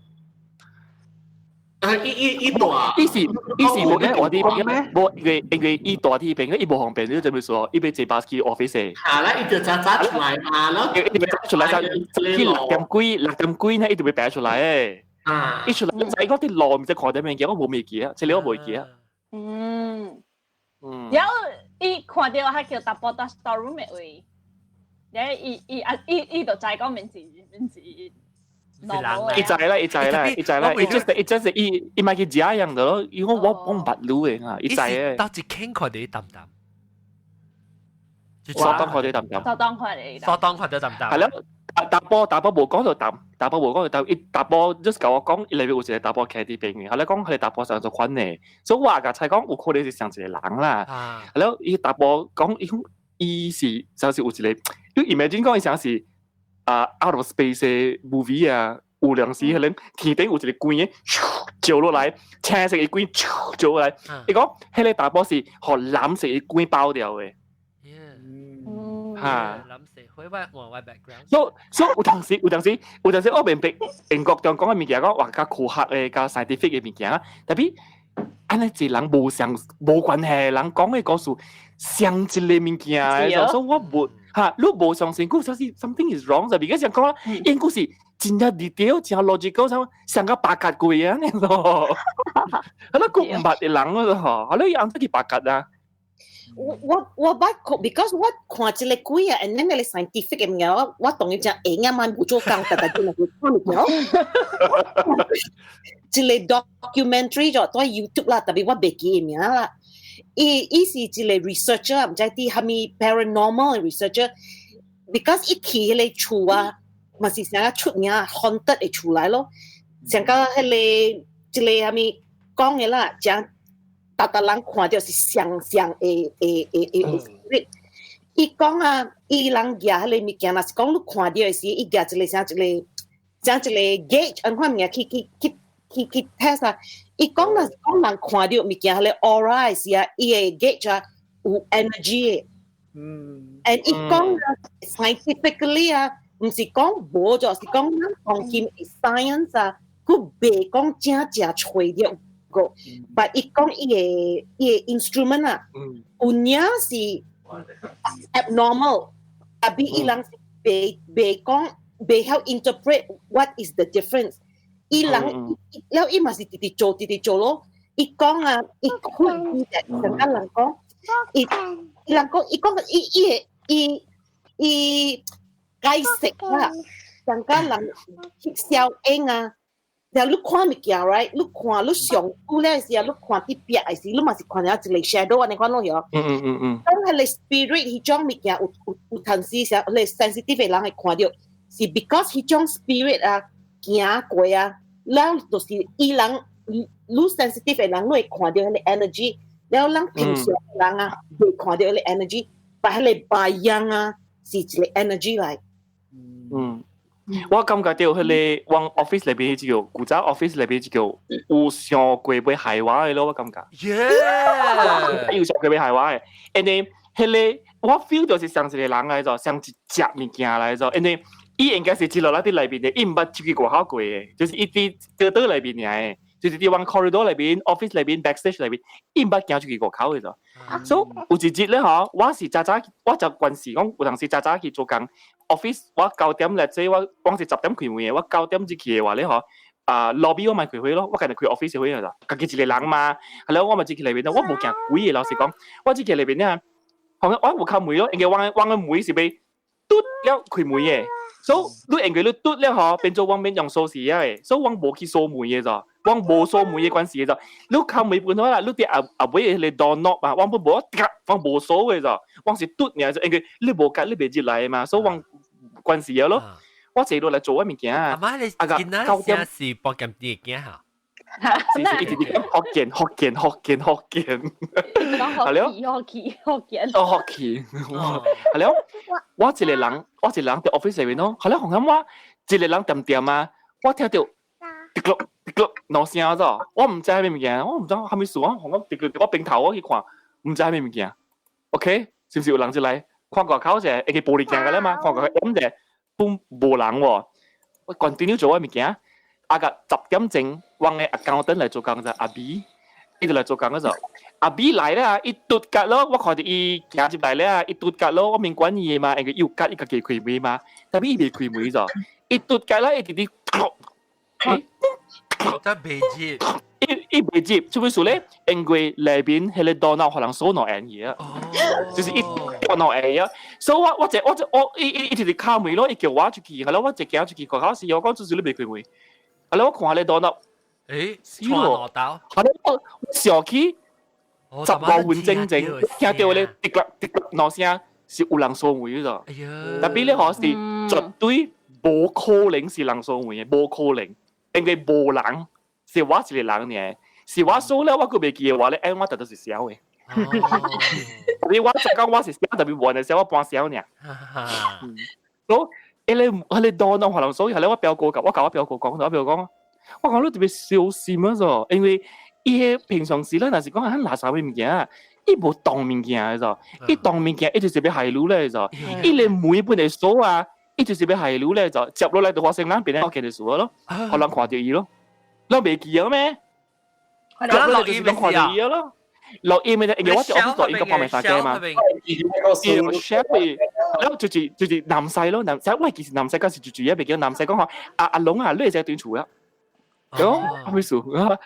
[SPEAKER 4] 伊伊伊大，
[SPEAKER 6] 伊是伊是無咧，我啲邊無因為因為伊大啲邊，伊無方便，你就咪說，伊欲坐巴士去 office。
[SPEAKER 4] 嚇啦！伊就早早出來嘛，然後
[SPEAKER 6] 伊就早出來就去6點幾6點幾呢，伊就會爬出來誒。
[SPEAKER 4] 啊！
[SPEAKER 6] 伊出來就講啲路毋知看到物件，我無物記啊，這個我無記啊。
[SPEAKER 8] 嗯。然後伊看到彼叫查埔佇 storeroom 的位，然後伊伊啊伊伊就知講免是免是。
[SPEAKER 6] 伊知啦，伊知啦，伊知啦，伊就是伊就是伊伊咪去食樣的咯，因為我我毋捌擼的啊，伊知的。
[SPEAKER 1] 到一間看到伊淡淡，
[SPEAKER 6] 所當看到淡淡。
[SPEAKER 8] 所當看到。
[SPEAKER 1] 所當看到淡淡。
[SPEAKER 6] 係咯，查埔查埔無講就淡，查埔無講就淡，伊查埔就是共我講，伊內面有一個查埔徛佇邊嘅，後來講彼個查埔上做款的，所以我也猜講有可能是上一個人啦。係咯，伊查埔講伊講伊是像是有一個，你 imagine 講伊像是啊 out of space 的 movie 啊，有兩時可能天頂有一個光的照落來，青色的光照落來，伊講彼個查埔是予藍色的光包掉的。嚇！
[SPEAKER 1] 藍色會我換我 background。
[SPEAKER 6] 所所以有當時有當時有當時我明白英國中講的物件講話較科學的、較 scientific 的物件，tapi 按呢一人無相無關係，人講的故事相一个物件，所以我無嚇，你無相信，故就是 something is wrong 就而家想講啦，因故是真正 detail 真 logical，像像個白鴿過啊，你咯，啊，你講毋捌的人咯，吼，啊，你按怎去白鴿啊？
[SPEAKER 5] 我我我捌看，because 我看這个鬼啊，and then 那个 scientific 的物件，我我當然真會啊嘛，無做工，逐逐日就看物件。一个 documentary 就佇 YouTube 啦，tapi 我袂記名啦。伊伊是一个 researcher，毋知佇啥物 paranormal researcher，because 伊去彼个厝啊，嘛是啥出名 haunted 的厝來咯，像甲彼个這个啥物講的啦，講。逐逐人看著是相像的的的的 spirit。伊講啊，伊人舉彼个物件，若是講你看著的時，伊舉一个啥一个像一个 gauge 按款物件去去去去去 test 啊。伊講若是講人看著物件，彼个 aura 的時啊，伊的 gauge 啊有 energy 的。And 伊講啊，scientifically 啊，毋是講無就是講咱當今 science 啊，閣袂講正正揣著。個，but 伊講伊个伊个 instrument 啊，有影是 abnormal，tapi 伊人是袂袂講袂曉 interpret what is the difference。伊人了伊嘛是直直做直直做咯。伊講啊，伊看伊就成個人講，伊伊人講伊講伊伊個伊伊解釋啦，成個人翕小影啊。然後你看物件，right？你看你上久了時啊，你看佇壁的時，你嘛是看著一個 shadow 按呢款攏有。當彼个 spirit 彼種物件有有有陣時時，彼个 sensitive 的人會看著，是 because 彼種 spirit 啊行過啊，了就是伊人愈 sensitive 的人，你會看著彼個 energy，了咱平常的人啊，袂看著彼個 energy，但彼个 bayang 啊是一个 energy 來。
[SPEAKER 6] 嗯。我感覺著彼个往 office 內邊這個古早 office 內邊這個有上過欲害我的咯，我感覺。 有上過欲害我的，因為彼个我 feel 著是像一个人來做，像一隻物件來做，因為伊應該是一路來佇內面的，伊毋捌出去外口過的，就是伊佇倒倒內面爾的，就是佇往 corridor 內面、office 內面、backstage 內面，伊毋捌行出去外口的做。所以有一日咧吼，我是早早，我就慣勢講，有當時早早去做工。office 我9點來做，我我是10點開門的，我九點入去的話咧吼，啊 lobby 我嘛開會咯，我家己開 office 會啦，家己一個人嘛，係咯，我嘛入去內面，我無驚鬼的，老實講，我入去內面咧，好我無敲門咯，因為我我的門是欲嘟了開門的，所以你因為你嘟了吼，變做我免用鎖匙啊的，所以我無去鎖門的咋，我無鎖門的關係的咋，你敲門本來啦，你佇後後尾彼個 door knob 嘛，我本無，我無鎖的咋，我是嘟爾，因為你無共你袂入來嘛，所以我關係咯，我坐落來做我物件
[SPEAKER 1] 啊。阿媽，你今仔聲是播金啲嘅嚇？
[SPEAKER 6] 是一直講福建福建福建福建，
[SPEAKER 8] 講福建福建福建。
[SPEAKER 6] 哦，福建，係了，我一個人，我一個人佇 office 裏面咯，係了，紅咁我一個人恬恬啊，我聽到滴落滴落兩聲咗，我毋知係咩物件，我毋知啥物事，我紅咁滴落我邊頭我去看，毋知係咩物件，OK，是毋是有人入來？看外口者，會去玻璃鏡個咧嘛，看外口咁者，本無人喎，我 continue 做我物件。啊個10點鐘，我嘅 accountant 來做工就阿 B，伊就來做工嗰時候，阿 B 來咧啊，伊拄格咯，我看到伊行入來咧啊，伊拄格咯，我免管伊嘛，因為伊有格，伊家己開門嘛，但係伊未開門咗，伊拄格啦，伊直直，
[SPEAKER 1] 得未接，
[SPEAKER 6] 伊伊未接，做咩事咧？因為內邊彼個電腦可能鎖兩按嘢啊，就是伊電腦按嘢，所以我我就我就我伊伊伊直直敲門咯，伊叫我出去，係咯，我一行出去，外口時我講就是你未開門。係咯，我看下你電腦，
[SPEAKER 1] 誒，錯到，
[SPEAKER 6] 係咯，我上去15分鐘前，聽到咧滴落滴落兩聲，是有人鎖門咗。
[SPEAKER 1] 哎呀！
[SPEAKER 6] 特別咧，可是絕對無可能是人鎖門嘅，無可能，因為無人，是我一個人爾，是我鎖了，我閣袂記嘅話咧，哎，我特別是痟嘅。你我就講我是痟，特別無人痟，我半痟爾。所以，彼個彼個電腦可能所以係咧，我表哥我共我表哥講，我表哥講，我講你特別小心啊，咗，因為伊個平常時咧，若是講很垃圾嘅物件，伊無動物件嘅咗，伊動物件，伊就是欲害你咧咗，伊連門本會鎖啊，伊就是欲害你咧咗，接落來就發生咱邊個見的事咯，予人看著伊咯，咱袂記得咩？接落來就是人看著伊咯。錄音嘅，因為我喺 office 度應該放袂晒機嘛。share 然後就是就是南西咯，南西喂，其實南西嗰時住住一邊叫南西講話，阿阿龍啊，你會使轉厝啊？講咩事？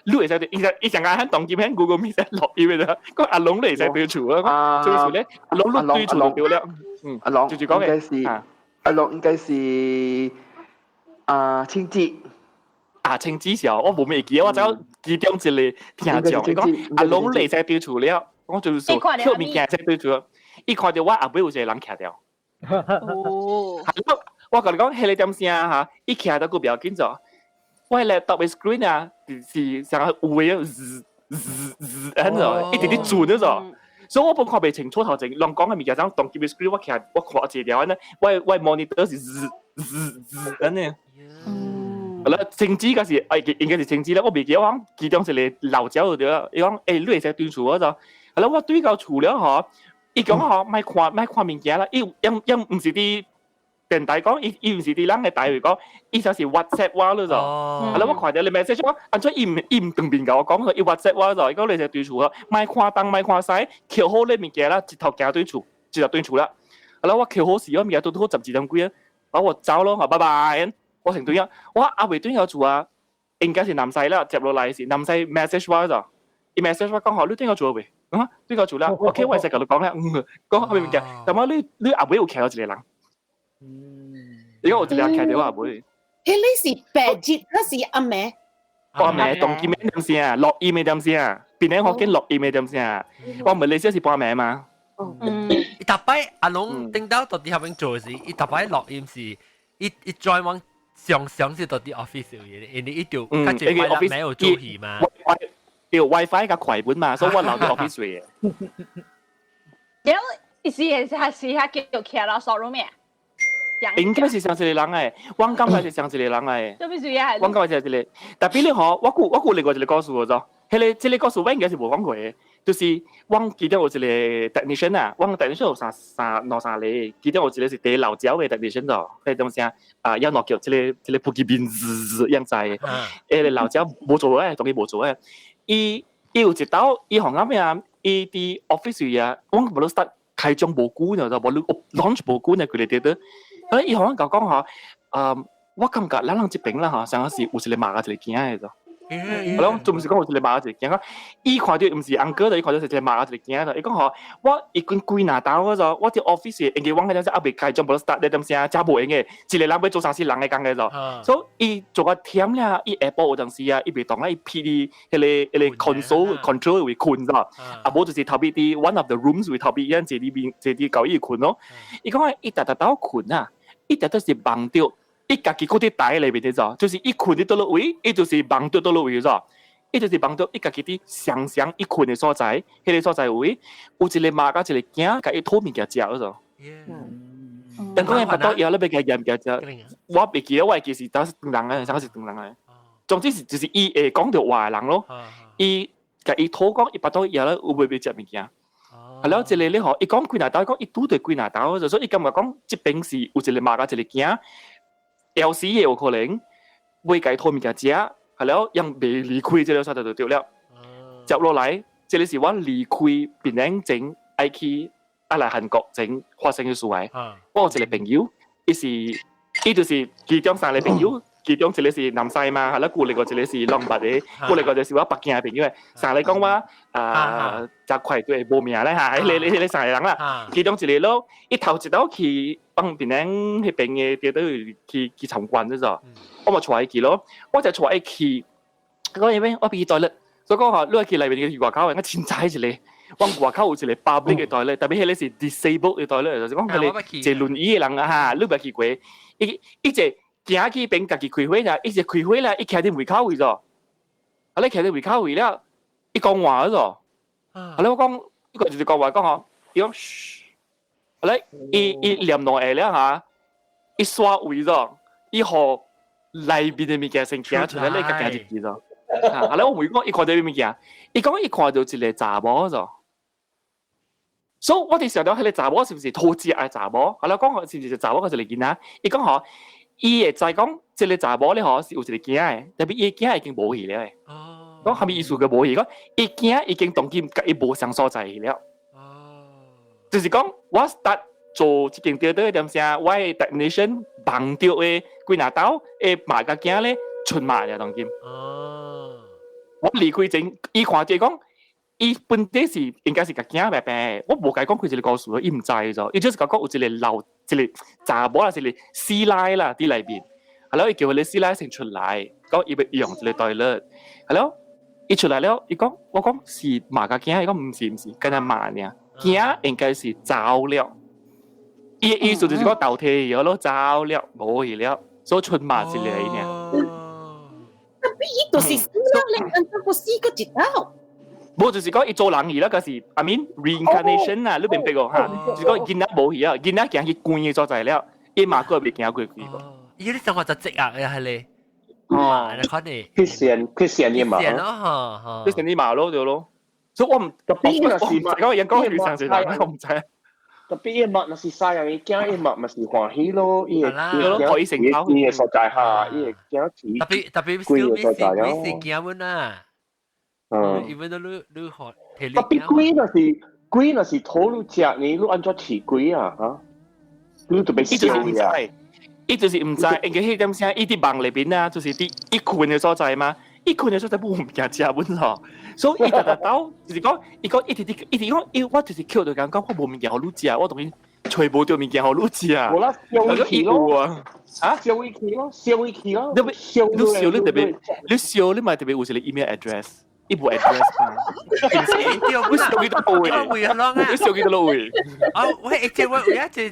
[SPEAKER 6] 你會使伊伊上間喺當今喺 Google Meet 錄音嘅啫，講阿龍你會使轉厝啊？做咩事咧？阿龍你對厝對了，嗯，
[SPEAKER 3] 阿龍
[SPEAKER 6] 就是講
[SPEAKER 3] 嘅是阿龍應該是啊清志。
[SPEAKER 6] 啊，清子時候我無咩記，我只有其中一個聽講，伊講阿龍你使對厝了，我就是說捡物件使對厝，伊看著我後尾有一個人徛掉。
[SPEAKER 8] 哦，
[SPEAKER 6] 我共你講，彼個點聲嚇，伊徛到閣不要緊咗，我 laptop 的 screen 啊，是像有的滋滋滋按怎，一直咧轉嗰種。所以我本看袂清楚頭前，人講的物件，怎當機 screen 我徛我看一條按呢，我我 monitor 是滋滋滋按呢。好啦，清子嗰時，哎，應該是清子啦，我袂記得我講其中一個老鳥就對啦，伊講，欸，你會使轉厝我就，係啦，我對到厝了嗬，伊講嗬，莫看莫看物件啦，伊伊伊毋是佇電台講，伊伊毋是佇人的台話講，伊就是 WhatsApp 我咯就，係啦，我看著你 message 我，按怎伊毋伊毋當面共我講，伊 WhatsApp 我就，伊講你會使轉厝嗬，莫看東莫看西，抾好你物件啦，一頭行轉厝，一頭轉厝啦，係啦，我抾好時，我物件拄拄好12點幾啊，我走咯，拜拜。我成對啊，我阿未對有做啊，應該是南西啦，接落來是南西 message 我就，伊 message 我講好，你對我做未？啊，對我做啦，OK，我會使共你講啦，嗯，講後面物件，但係你你阿尾有徛到一個人，嗯，伊講有一個人徛著我阿尾。
[SPEAKER 5] 彼個是白日還是暗暝？
[SPEAKER 6] 暗暝，當今的點聲，落雨的點聲，邊個福建落雨的點聲，我馬來西亞是半暝嘛。
[SPEAKER 1] 嗯，伊逐擺阿龍頂到到底下邊做時，伊逐擺落音是，伊伊轉往。上上是到啲 office 嘅，因為伊就較濟快樂沒有做戲嘛。
[SPEAKER 6] 對 WiFi 較快本嘛，所以我留佇 office 嘅。
[SPEAKER 8] 了，是是係是係叫徛到 storeroom 咩？
[SPEAKER 6] 應該是上一個人誒，我感覺是上一個人誒。
[SPEAKER 8] 做咩事啊？
[SPEAKER 6] 我感覺是一個，特別你嗬，我有我有另外一個故事咗，彼個這個故事我應該是無講過的，就是我其中有一個 technician 啊，我 technician 有三三兩三個，其中有一個是第老鳥的 technician 咗，彼個東西啊，要落叫這個這個普及面子樣子，彼個老鳥無做誒，當然無做誒，伊伊有一道，伊行啱咩啊？伊佇 office 啊，我無論 start 開張無久呢，就無論 launch 無久呢，佢哋佇倒，啊，伊行講講嗬，我感覺咱人這邊啦嗬，上個是有一個馬一個囝的咗。我講就毋是講有一個馬一個囝，伊看著毋是 uncle 的，伊看著是一個馬一個囝的。伊講吼，我已經幾若晝嗰陣，我佇 office 因為我彼陣時猶未開張無 start 咧點聲，真無閒的，一個人欲做三四人的工的咗。所以伊做較忝了，伊下晡有陣時啊，伊袂動啊，伊披佇彼個彼個 console control 位睏咗，啊無就是頭尾佇 one of the rooms 位頭尾，咱坐佇邊坐佇交伊睏咯。伊講伊逐逐晝睏啊，伊逐逐是夢著。伊家己閣佇台內面咧，就是伊睏佇佗落位，伊就是夢著佗落位咗。伊就是幫到伊家己佇上上伊睏的所在，彼個所在位有一個媽佮一個囝，共伊討物件食嗰種。人講伊腹肚枵咧，欲共伊攑物件食，我袂記得，我會記是當時唐人啊，啥是唐人啊。總之是就是伊會講著話的人咯，伊共伊討講伊腹肚枵咧，有欲欲食物件。係了，這個咧吼，伊講幾若兜，講伊拄著幾若兜，就所以伊感覺講這邊是有一個媽佮一個囝，枵死的有可能，欲共伊討物件食，係了，ยัง未離開這個所在就對了。接落來，這個是我離開檳城前愛去愛來韓國前發生的事來。我有一個朋友，伊是伊就是其中三個朋友。其中一個是南西嘛，係啦，過另外一個是浪捌的，過另外就是我北京的朋友的。三個講我啊，食快對無名咧嚇，彼個三個人啦。其中一個咯，伊頭一道去幫檳城彼邊的佇倒去參觀這種，我嘛帶伊去咯，我就帶伊去，講因為我欲去 toilet，所以講吼，你去內面去外口的，我凊彩一個。我外口有一個 public 的 toilet，特別彼個是 disabled 的 toilet，就是講彼個坐輪椅的人啊哈，你捌去過？伊伊坐行去邊家己開會啦，伊一開會啦，伊徛佇門口位咗，啊你徛佇門口位了，伊講話咗，啊你我講，伊個就是講話講吼，伊講噓，啊你伊伊念兩下了哈，伊刷位咗，伊予內面的物件先行出來，你家行入去咗，啊你我問講，伊看著啥物件？伊講伊看著一個查某咗。所以我哋想到彼個查某是毋是討食的查某？啊，你講是毋是查某，抑是一個囡仔？伊講吼，伊會知講這個查某咧吼是有一個囝的，特別伊囝已經無去了的。講啥物意思？佢無去？講伊囝已經當今佮伊無仝所在去了。就是講我 start 做這間店的點聲，我的 technician 望著的幾若兜的媽佮囝咧出馬了當今。我離開前，伊看著講。伊本底是應該是共囝白白，我無共伊講開一個故事，伊毋知咗，伊就是講有一個老一個查某啦，一個師奶啦佇內面，係咯，伊叫彼個師奶先出來，講伊欲用一個 toilet，係咯，伊出來了，伊講我講是媽佮囝，伊講毋是毋是，敢若媽爾，囝應該是走了，伊的意思就是講投胎咗咯，走了，無去了，所以賰媽一個爾。
[SPEAKER 5] 伊就是死了，連按怎閣死閣一道。
[SPEAKER 6] 無就是講伊做人去啦，嗰是 I mean reincarnation 啊，你明白無哈？就是講囡仔無去啊，囡仔行去關的所在了，伊媽閣未行過去過。
[SPEAKER 1] 伊你生活就積啊，又係你。
[SPEAKER 6] 哦，
[SPEAKER 1] 你看你。
[SPEAKER 13] Christian Christian 嘅嘛。
[SPEAKER 1] 咯，嚇嚇。
[SPEAKER 6] Christian 嘅嘛咯，對咯。所以我毋，
[SPEAKER 13] 特別若是
[SPEAKER 6] 嘛，講人講佢上世人，我毋知。
[SPEAKER 13] 特別伊媽若是西人，伊囝伊媽嘛是歡喜咯，伊會
[SPEAKER 6] 可以成交
[SPEAKER 13] 伊的所在下，伊會驚去
[SPEAKER 1] 特別特別
[SPEAKER 13] 關的所在
[SPEAKER 1] 你是驚阮啊。
[SPEAKER 13] 嗯。
[SPEAKER 1] 因為你你學體力。
[SPEAKER 13] 特別鬼若是鬼若是討你食呢，你按怎飼鬼啊？哈？你特別燒啊！
[SPEAKER 6] 伊就是毋知，因為彼點聲，伊佇夢內面啊，就是佇伊睏的所在嘛，伊睏的所在無物件食阮吼，所以伊逐逐兜就是講，伊講一直佇一直講，伊我就是抾著講講，我無物件予你食，我當然揣無著物件予你食。
[SPEAKER 13] 無啦，燒伊去咯，
[SPEAKER 6] 啊？
[SPEAKER 13] 燒伊去咯，燒伊去咯。
[SPEAKER 6] 你燒你燒你特別，你燒你嘛特別有一個 email address。伊無 address 嘛？你燒幾多位？你燒幾多位？
[SPEAKER 1] 啊，我一隻我有一隻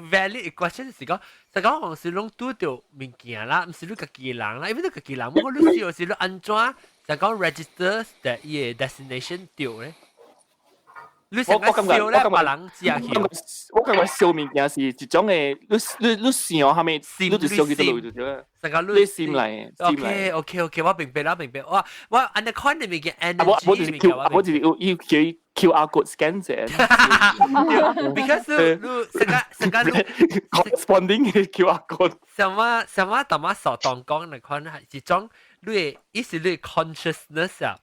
[SPEAKER 1] valid question 是講，就講是攏拄著物件啦，毋是你家己人啦，因為你家己人，我你燒是你按怎就講 register 的伊個 destination 對咧？你成個燒咧，別人知去。
[SPEAKER 6] 我感覺燒物件是一種的，你你你想啥物，你就燒幾多位就對啦。
[SPEAKER 1] 成個
[SPEAKER 6] 你心來
[SPEAKER 1] ，OK OK OK，我明白啦，明白。我我按呢款的物件 energy
[SPEAKER 6] 我就是 Q，我就是要要叫 QR code scan 者。
[SPEAKER 1] Because 你成個成個
[SPEAKER 6] corresponding QR code。
[SPEAKER 1] 什麼什麼淡仔所當講那款係一種你的意思你 consciousness 啊，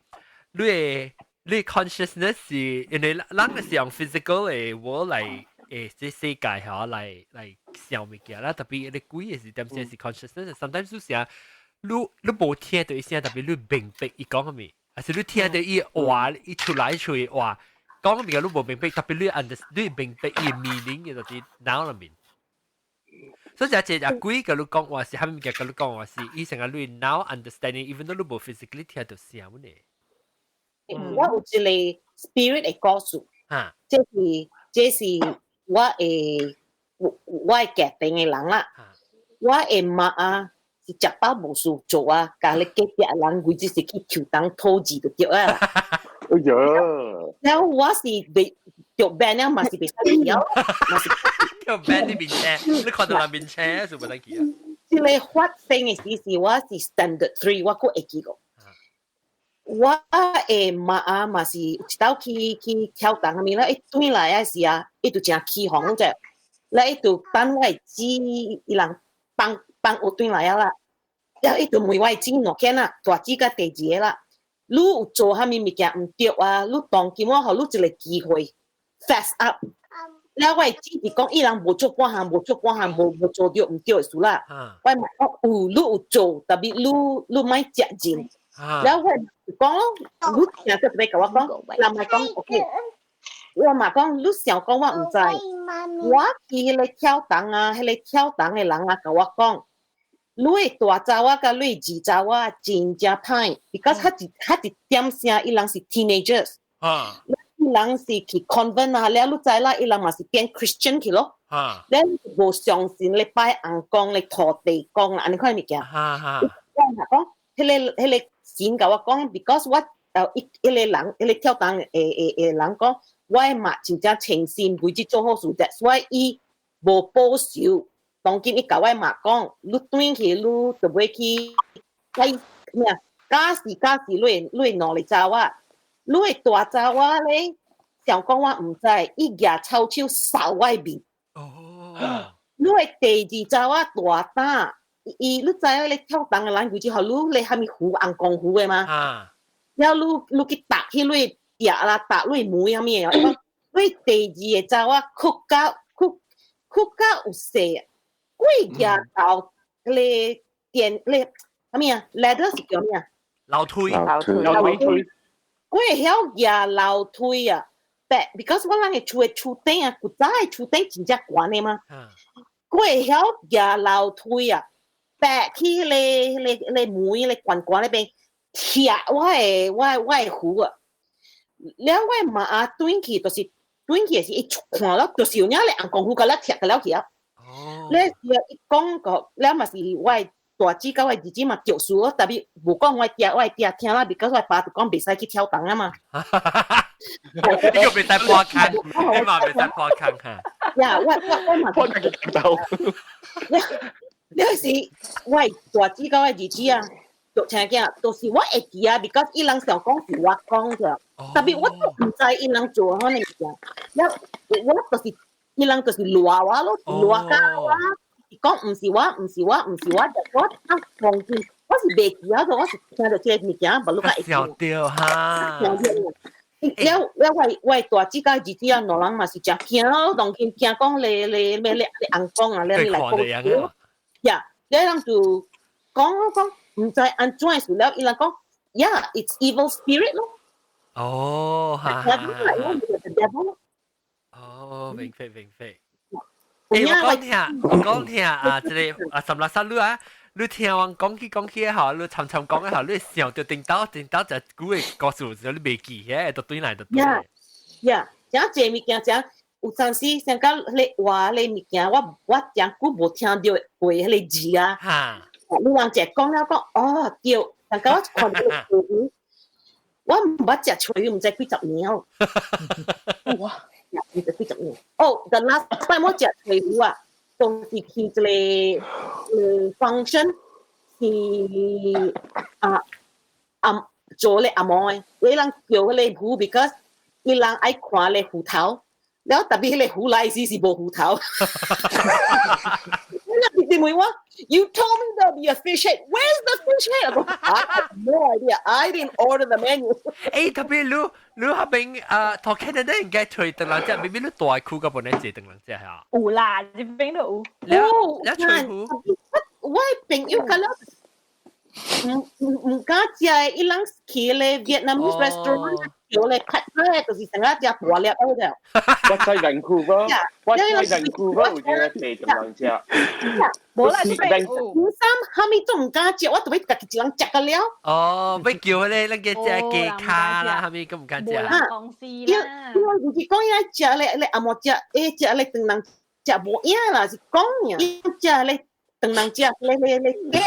[SPEAKER 1] 你的。你 consciousness 是因為咱是用 physical 的 world 來誒，這世界嚇來來想物件啦，特別你鬼的是點先是 consciousness，sometimes 有時你你無聽著伊聲，特別你明白伊講啥物，還是你聽著伊話伊出來出去話講物件你無明白，特別你 understand 你明白伊 meaning 嘅就是腦內面。所以這隻鬼共你講話是啥物件共你講話是，伊成個你腦 understanding，even though 你無 physically 聽著聲呢。
[SPEAKER 5] 我有一個 spirit 的故事，這是我的我的家庭的人啦，我的媽啊，是食飽無事做啊，共你隔壁人規只是去樹東討字就對啊。
[SPEAKER 13] 哎呀！
[SPEAKER 5] 了我是袂著 ban 了嘛是袂使去了，嘛是
[SPEAKER 1] 叫 ban 啲面車，你看到人面車是袂使去啊？
[SPEAKER 5] 這个發生的時是我是 standard three，我閣會記個。我的媽啊嘛是有一道去去跳動啥物咧，伊轉來的時啊，伊就誠起哄者，咧伊就等我的姊伊人放放學轉來啊啦，了伊就問我的姊兩件啦，大姊佮第二个啦，你有做啥物物件毋對啊？你當今我予你一个機會 fess up。了我的姊是講伊人無做半項，無做半項，無無做著毋對的事啦。我嘛講有，你有做，特別你你莫責任。了我就講咯，你聽特別共我講，人嘛講 OK，我嘛講你想講我毋知，我去彼个跳動啊，彼个跳動的人啊，共我講，你的大查某佮你的二查某真正歹，because 較一較一點聲，伊人是 teenagers，伊人是去 convent 啊，了你知啦，伊人嘛是變 Christian 去咯，了無相信咧拜尪公咧土地公啦，按呢款物件。我若講，彼个彼个神共我講，because 我伊彼个人，彼个跳動的的的人講，我的媽真正誠心為之做好事，that's why 伊無報仇。當今伊共我媽講，你轉去你就欲去，該咩啊？假使假使你的你的兩个查某，你的大查某咧，想講我毋知，伊舉臭手掃我的面。你的第二查某大膽，伊你知影咧跳動的人規只予你咧啥物符尪公符的嗎？了你你去踏彼個壁啦，踏你門啥物的，伊講你第二个查某哭甲哭哭甲有勢啊，鬼舉到彼个電咧啥物啊？ladder 是叫啥物啊？
[SPEAKER 1] 樓梯，
[SPEAKER 13] 樓梯，
[SPEAKER 5] 我會曉舉樓梯啊，but because 我人的厝的厝頂啊，古早的厝頂真正懸的嘛。我會曉舉樓梯啊，爬去彼个彼个彼个門彼个懸懸那邊，拆我的我的我的符啊。了我的媽啊轉去，就是轉去的時，伊看了就是有影咧尪公符共了拆共了去啊。咧是伊講個，了嘛是我的大姊佮我的二姊嘛著事咯，特別無講我的爹，我的爹聽啦，because 我的爸就講袂使去跳動啊嘛。
[SPEAKER 1] 呢個袂使破坑，你嘛袂使破坑嚇。
[SPEAKER 5] 呀，我我我嘛。
[SPEAKER 13] 破坑嘅
[SPEAKER 5] 了是我的大姊佮我的二姊啊，就聽見，都是我會記啊，because 伊人想講是我講的，特別我都毋知伊人做彼個物件，了我就是伊人就是賴我咯，賴甲我，講毋是我，毋是我，毋是我，我啊忘記，我是袂記啊，我是聽著這個物件，無你較會記。
[SPEAKER 1] 笑掉哈。
[SPEAKER 5] 了了，我我的大姊佮二姊啊，兩人嘛是誠驚咯，當今驚講咧咧咩咧咧尪公啊，咧來講。呀，了人就講講毋知按怎的事了，伊人講，Yeah，it's evil spirit 咯。
[SPEAKER 1] 哦，哈哈。哦，明白明白。欸，我講聽，我講聽啊，這个啊，什麼啥你啊？你聽我講起講起吼，你沉沉講吼，你想著頂到頂到就久的故事，就你袂記嘅，就對來就對。
[SPEAKER 5] Yeah，誠濟物件，誠有陣時像講咧話咧物件，我我誠久無聽著過彼个字啊。你人一講了講，哦對，但講我看著個我毋捌食菜，毋知幾十年哦。哇！毋知幾十年。哦，the last time 我食菜魚啊，都是去一个function 是啊啊做咧阿嬷的，伊人叫彼個魚，because 伊人愛看咧芋頭，了特別彼個魚來時是無芋頭。你問我，You told me there'll be a fish head. Where's the fish head? I have no idea. I didn't order the menu.
[SPEAKER 1] 欸，特別你你彼邊啊，頭 Canada 應該揣長人食，明明你大區個本來坐長人食嚇。
[SPEAKER 8] 有啦，這邊都有。
[SPEAKER 1] 了了揣魚。
[SPEAKER 5] 我朋友較了毋毋毋敢食，伊人去咧 Vietnamese restaurant 叫咧 pad thai，就是成日食大粒嗰個。
[SPEAKER 13] 我在 Vancouver，我在 Vancouver 有一個坐長人食。
[SPEAKER 8] 無啦，這邊有。
[SPEAKER 5] 三蝦米都毋敢食，我特別家己一人食個了。
[SPEAKER 1] 哦，欲叫咧那個食雞跤啦，蝦米都毋敢食。
[SPEAKER 8] 公司啦。
[SPEAKER 5] 伊就是講伊愛食咧，咧阿嬷食，伊食咧長人食無影啦，是講爾。伊食咧當人食，你你你嘅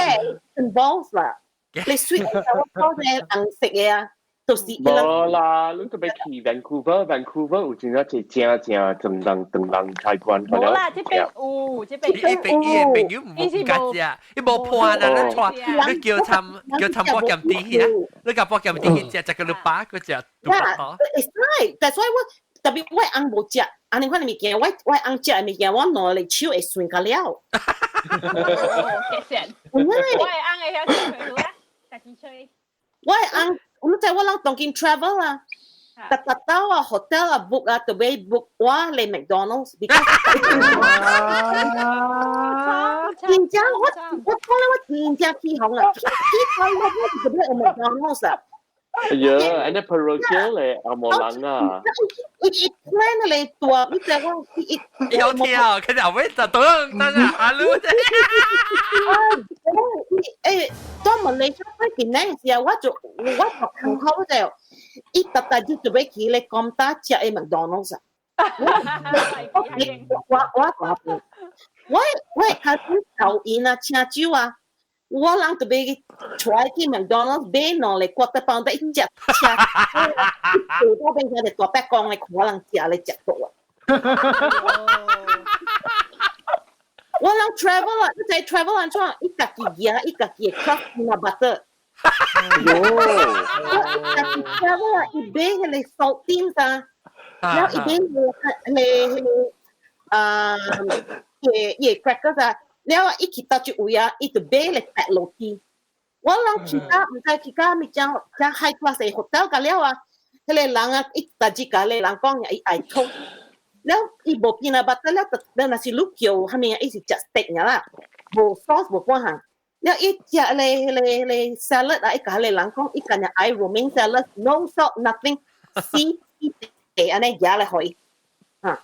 [SPEAKER 5] involve 啦，你 sweet 我講嘅紅色嘅啊，就是
[SPEAKER 13] 無啦，你特別去 Vancouver，Vancouver 有真正濟正正唐人唐人菜館。
[SPEAKER 8] 無啦，這邊有，這邊
[SPEAKER 1] 伊朋伊朋友唔敢食，伊無伴啦，你帶你叫參叫參波鹹甜去啊，你甲波鹹甜去食，食個你爸佢食
[SPEAKER 5] 杜巴多。會使，但所以我特別我翁無食，按呢款物件，我我翁食的物件，我兩個手會順甲了。
[SPEAKER 8] 其實，我的翁會曉吹啦，家己吹。
[SPEAKER 5] 我的翁，你知我人當今 travel 啊，逐逐到啊 hotel 啊 book 啊，特別 book 我嚟 McDonald's。真正我我講咧，我真正起哄啊，起起我我特別 McDonald's 啊。
[SPEAKER 13] 哎呀，安尼 parochial 咧，阿無人啊。
[SPEAKER 5] 伊伊 plan 咧大，你知我伊
[SPEAKER 1] 伊有跳，佢就會就等等啊，阿魯啫。
[SPEAKER 5] 誒，當馬來西亞邊那時啊，我就我讀學校就，伊特特就準備去咧咁大食嘅麥當勞啊。我我我我我我開始抖音啊，請酒啊。我人特別出來去麥當勞買兩個骨頭包，一食食，做到變成個大伯公的，看我人食咧食到啊！我人 travel 啊，你知 travel 按怎？伊家己夾，伊家己 craft peanut butter。我家己 travel 啊，伊買彼個 saltines 啊，然後伊買彼個彼個啊，伊個 crackers 啊。了伊去到一位啊，伊就買咧白落去。我人去到，毋知去到物正正 high class 的 hotel 甲了啊，彼個人啊，伊逐日共彼個人講，伊愛吐。了伊無見啊，捌得了，了若是你叫啥物啊，伊是食 steak 爾啦，無 sauce 無半項。了伊食咧彼個彼個 salad 啊，伊共彼個人講，伊干焦愛 romaine salad，no salt nothing，死死地按呢夾來予伊。啊！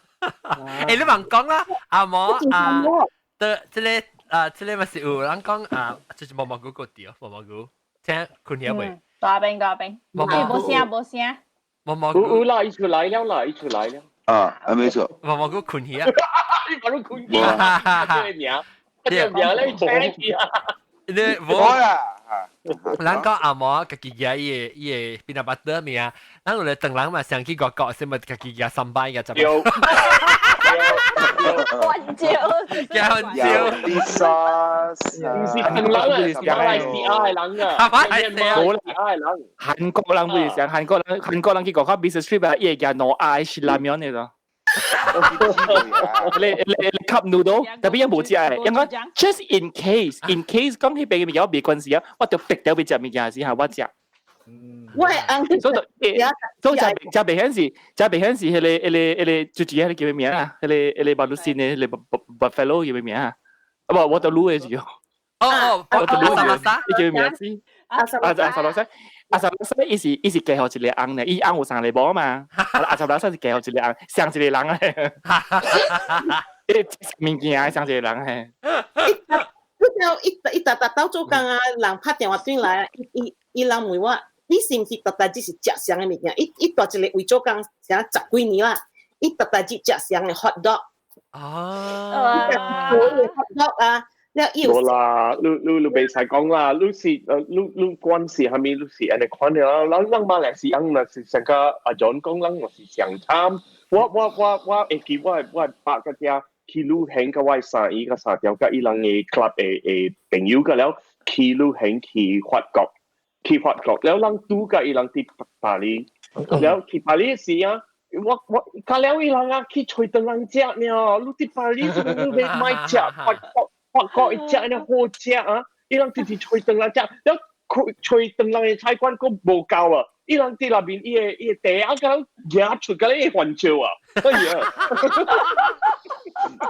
[SPEAKER 1] 欸，你茫講啦，阿毛啊。的這個啊，這個嘛是有人講啊，就是毛毛菇個掉毛毛菇，聽困曉未？
[SPEAKER 8] 大兵大兵，無聲無聲。
[SPEAKER 1] 毛毛菇
[SPEAKER 13] 有啦，伊出來了啦，伊出來了。
[SPEAKER 10] 啊，啊沒錯。
[SPEAKER 1] 毛毛菇困起啊！
[SPEAKER 13] 你把你困起啊！這個名，這個名咧，請去啊！
[SPEAKER 1] 你無
[SPEAKER 10] 啦。
[SPEAKER 1] 咱講阿毛家己夾伊個伊個 peanut butter 物啊，咱有咧唐人嘛上去外國，先咪家己夾三擺個十。
[SPEAKER 13] 有。
[SPEAKER 8] 混椒，
[SPEAKER 1] 混椒，
[SPEAKER 10] 啲 sauce，
[SPEAKER 13] 唔是唐人啊，馬來西亞的人啊，
[SPEAKER 1] 馬來西
[SPEAKER 13] 亞的人，
[SPEAKER 6] 韓國人不是上韓國人，韓國人去外國 business trip 啊，伊會夾挪愛是拉麵的咯。你你你 cup noodle，特別伊無食的，應該 just in case，in case 講彼邊嘅物件我袂關事啊，我就逼掉去食物件時候我食。
[SPEAKER 5] 我翁
[SPEAKER 6] 所以所以食食袂曉是食袂曉是彼個彼個彼個就是彼個叫咩名啊？彼個彼個馬魯斯的彼個 Buffalo 叫咩名啊？啊無，我就滷的時候。
[SPEAKER 1] 哦哦，
[SPEAKER 6] 我就滷的，伊叫咩名字？
[SPEAKER 5] 阿
[SPEAKER 6] 阿阿薩羅西，阿薩羅西伊是伊是嫁予一個翁咧，伊翁有三個某嘛，阿薩羅西是嫁予一個翁，上一個人咧，伊物件上一個人嘿。
[SPEAKER 5] 你知伊伊逐逐兜做工啊，人拍電話轉來，伊伊伊人問我，你是毋是逐逐日是食啥个物件？伊伊蹛一個位做工，成十幾年啦，伊逐逐日食啥个 hot dog。
[SPEAKER 1] 哦。
[SPEAKER 5] hot dog 啊！
[SPEAKER 13] 無啦，你你你袂使講啦，你是你你關係啥物，你是按呢款的啦。咱咱馬來西亞若是上個阿 John 講，咱若是上慘。我我我我會記我我爸個遮去旅行，佮我三姨佮三條佮伊人的 club 的的朋友個了去旅行去法國，去法國了，咱拄佮伊人佇巴黎，了去巴黎時啊。我我較了伊人啊去揣唐人食呢，你佇巴黎是你欲莫食法國。法國伊食呢好食啊！伊人直直揣唐人食，了揣唐人的菜館閣無夠啊！伊人佇內面伊個伊個地仔佮夾出佮你還笑啊！哎呀！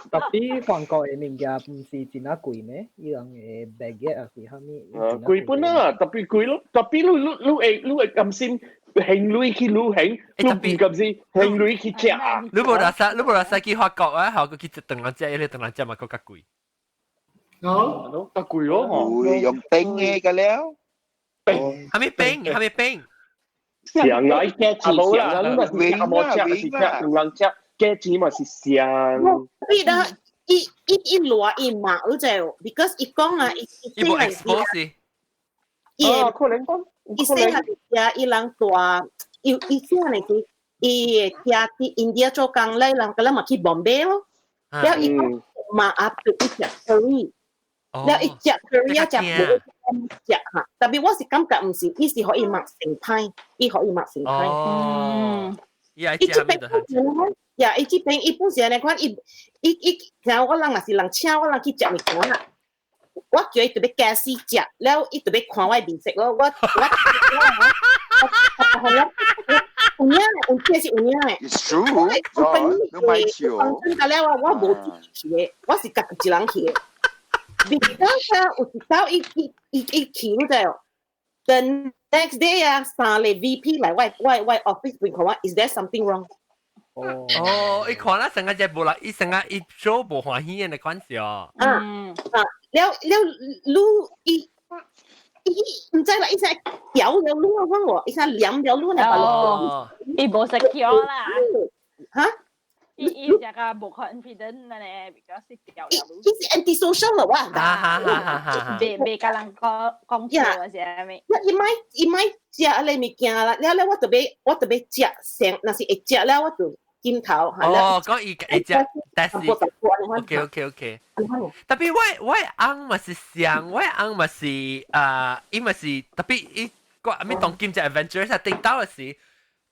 [SPEAKER 9] 特別韓國的物件毋是真仔貴咩？伊人的 baguette 抑是啥物？
[SPEAKER 13] 貴本啊，特別貴咯！特別你你你會你會甘心還鐳去旅行，你毋甘心還鐳去食啊？
[SPEAKER 1] 你無拉薩，你無拉薩去法國啊？法國去食唐人食，伊個唐人食嘛閣較貴。
[SPEAKER 13] 哦，較貴咯
[SPEAKER 10] 吼！貴用冰的個了，
[SPEAKER 1] 冰，啥物冰？啥物冰？
[SPEAKER 13] 上啊！伊價錢上啊！你若是食無食，是食唐人食，價錢嘛是上。
[SPEAKER 5] 你啦，伊伊伊賴伊罵，你知無？Because 伊講啊，伊
[SPEAKER 1] 伊無 expose。
[SPEAKER 5] 伊
[SPEAKER 13] 可能講，
[SPEAKER 5] 伊細漢時伊人大，伊伊細漢時，伊會聽佇 India 做工咧，人個咱嘛去 Bombay 咯。了伊講嘛阿伯伊食 curry，了伊食 curry 啊食無食哈，特別我是感覺毋是，伊是予伊目成歹，伊予伊目成歹。
[SPEAKER 1] 哦，伊愛
[SPEAKER 5] 伊這
[SPEAKER 1] 食咩
[SPEAKER 5] 邊呀，伊這邊伊本是按呢款，伊伊伊，聽我人若是人請我人去食物件啦，我叫伊特別加死食，了伊特別看我面色咯，我我我我有影有這是有影的。
[SPEAKER 10] It's true，你買笑。
[SPEAKER 5] 講真個了，我無自己去的，我是家己一人去的。Because 啊，有一道伊伊伊伊去，你知無？The next day 啊，三個 VP 來我我我 office 問看我，Is there something wrong？
[SPEAKER 1] 哦，伊看啦，成個只無啦，伊成個伊做無歡喜的款式哦。
[SPEAKER 5] 啊啊，了了，你伊伊毋知啦，伊聲調了你啊，款喎，伊聲黏了你呢。
[SPEAKER 8] 哦，伊無 secure 啦。
[SPEAKER 5] 哈？
[SPEAKER 8] 伊伊只個無 confident 咧，比較是調了。
[SPEAKER 5] 伊是 anti social 了哇。
[SPEAKER 1] 哈哈哈哈！
[SPEAKER 8] 袂袂共人講講笑或者啥物。
[SPEAKER 5] 伊莫伊莫食咧物件啦，了了我特別我特別食成，若是會食了我就鏡頭。
[SPEAKER 1] 哦，講伊會食，但是 OK OK OK。特別我我翁嘛是想，我翁嘛是啊，伊嘛是特別伊個阿咪當今隻 adventurous 啊，頂到時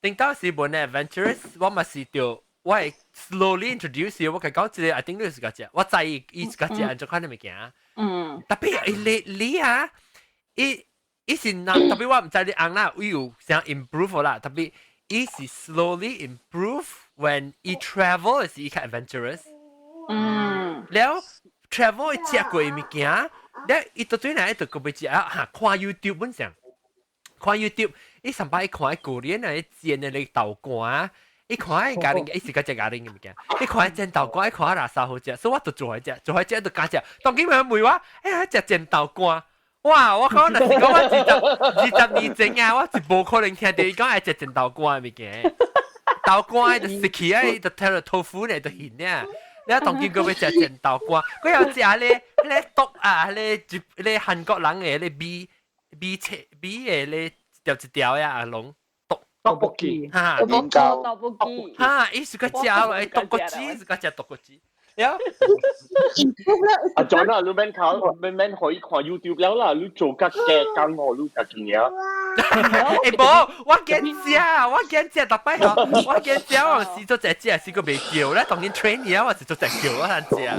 [SPEAKER 1] 頂到時本 adventurous，我嘛是著。我會 slowly introduce 我甲講這個，I think 你是個食，我知伊伊是個食按怎款的物件。特別伊你你啊，伊伊是那特別我毋知你翁啦，伊有想 improve 啦，特別伊是 slowly improve when 伊 travel 是伊較 adventurous。了 travel 伊食過物件，了伊到最後伊就個欲食啊，哈看 YouTube 本上，看 YouTube，伊上擺伊看 Korean 啊，煎的那個豆乾。伊看伊家己，伊是個食家己嘅物件。伊看煎豆乾，伊看垃圾好食，所以我就做來食，做來食就加食。當今佢問我，哎呀，食煎豆乾，哇！我講若是講我二十二年前啊，我是無可能聽到伊講愛食煎豆乾嘅物件。豆乾就食起來，就聽到豆腐咧，就芡咧。你當今佢欲食煎豆乾，佢又食咧，咧毒啊，咧咧韓國人嘅咧米米切米嘅咧一條一條呀，阿龍。
[SPEAKER 13] 豆卜雞，
[SPEAKER 1] 哈，
[SPEAKER 7] 豆卜雞，
[SPEAKER 1] 哈，伊是個食落，豆卜雞是個食豆卜雞，了。
[SPEAKER 13] 阿 John 啊，你免考，免免可以看 YouTube 了啦，你做較嘅講我你家己啊。
[SPEAKER 1] 欸無，我驚食，我驚食，逐擺吼，我驚食，我試做隻食，試過袂叫咧，當然 train 你啊，我是做隻叫我通食。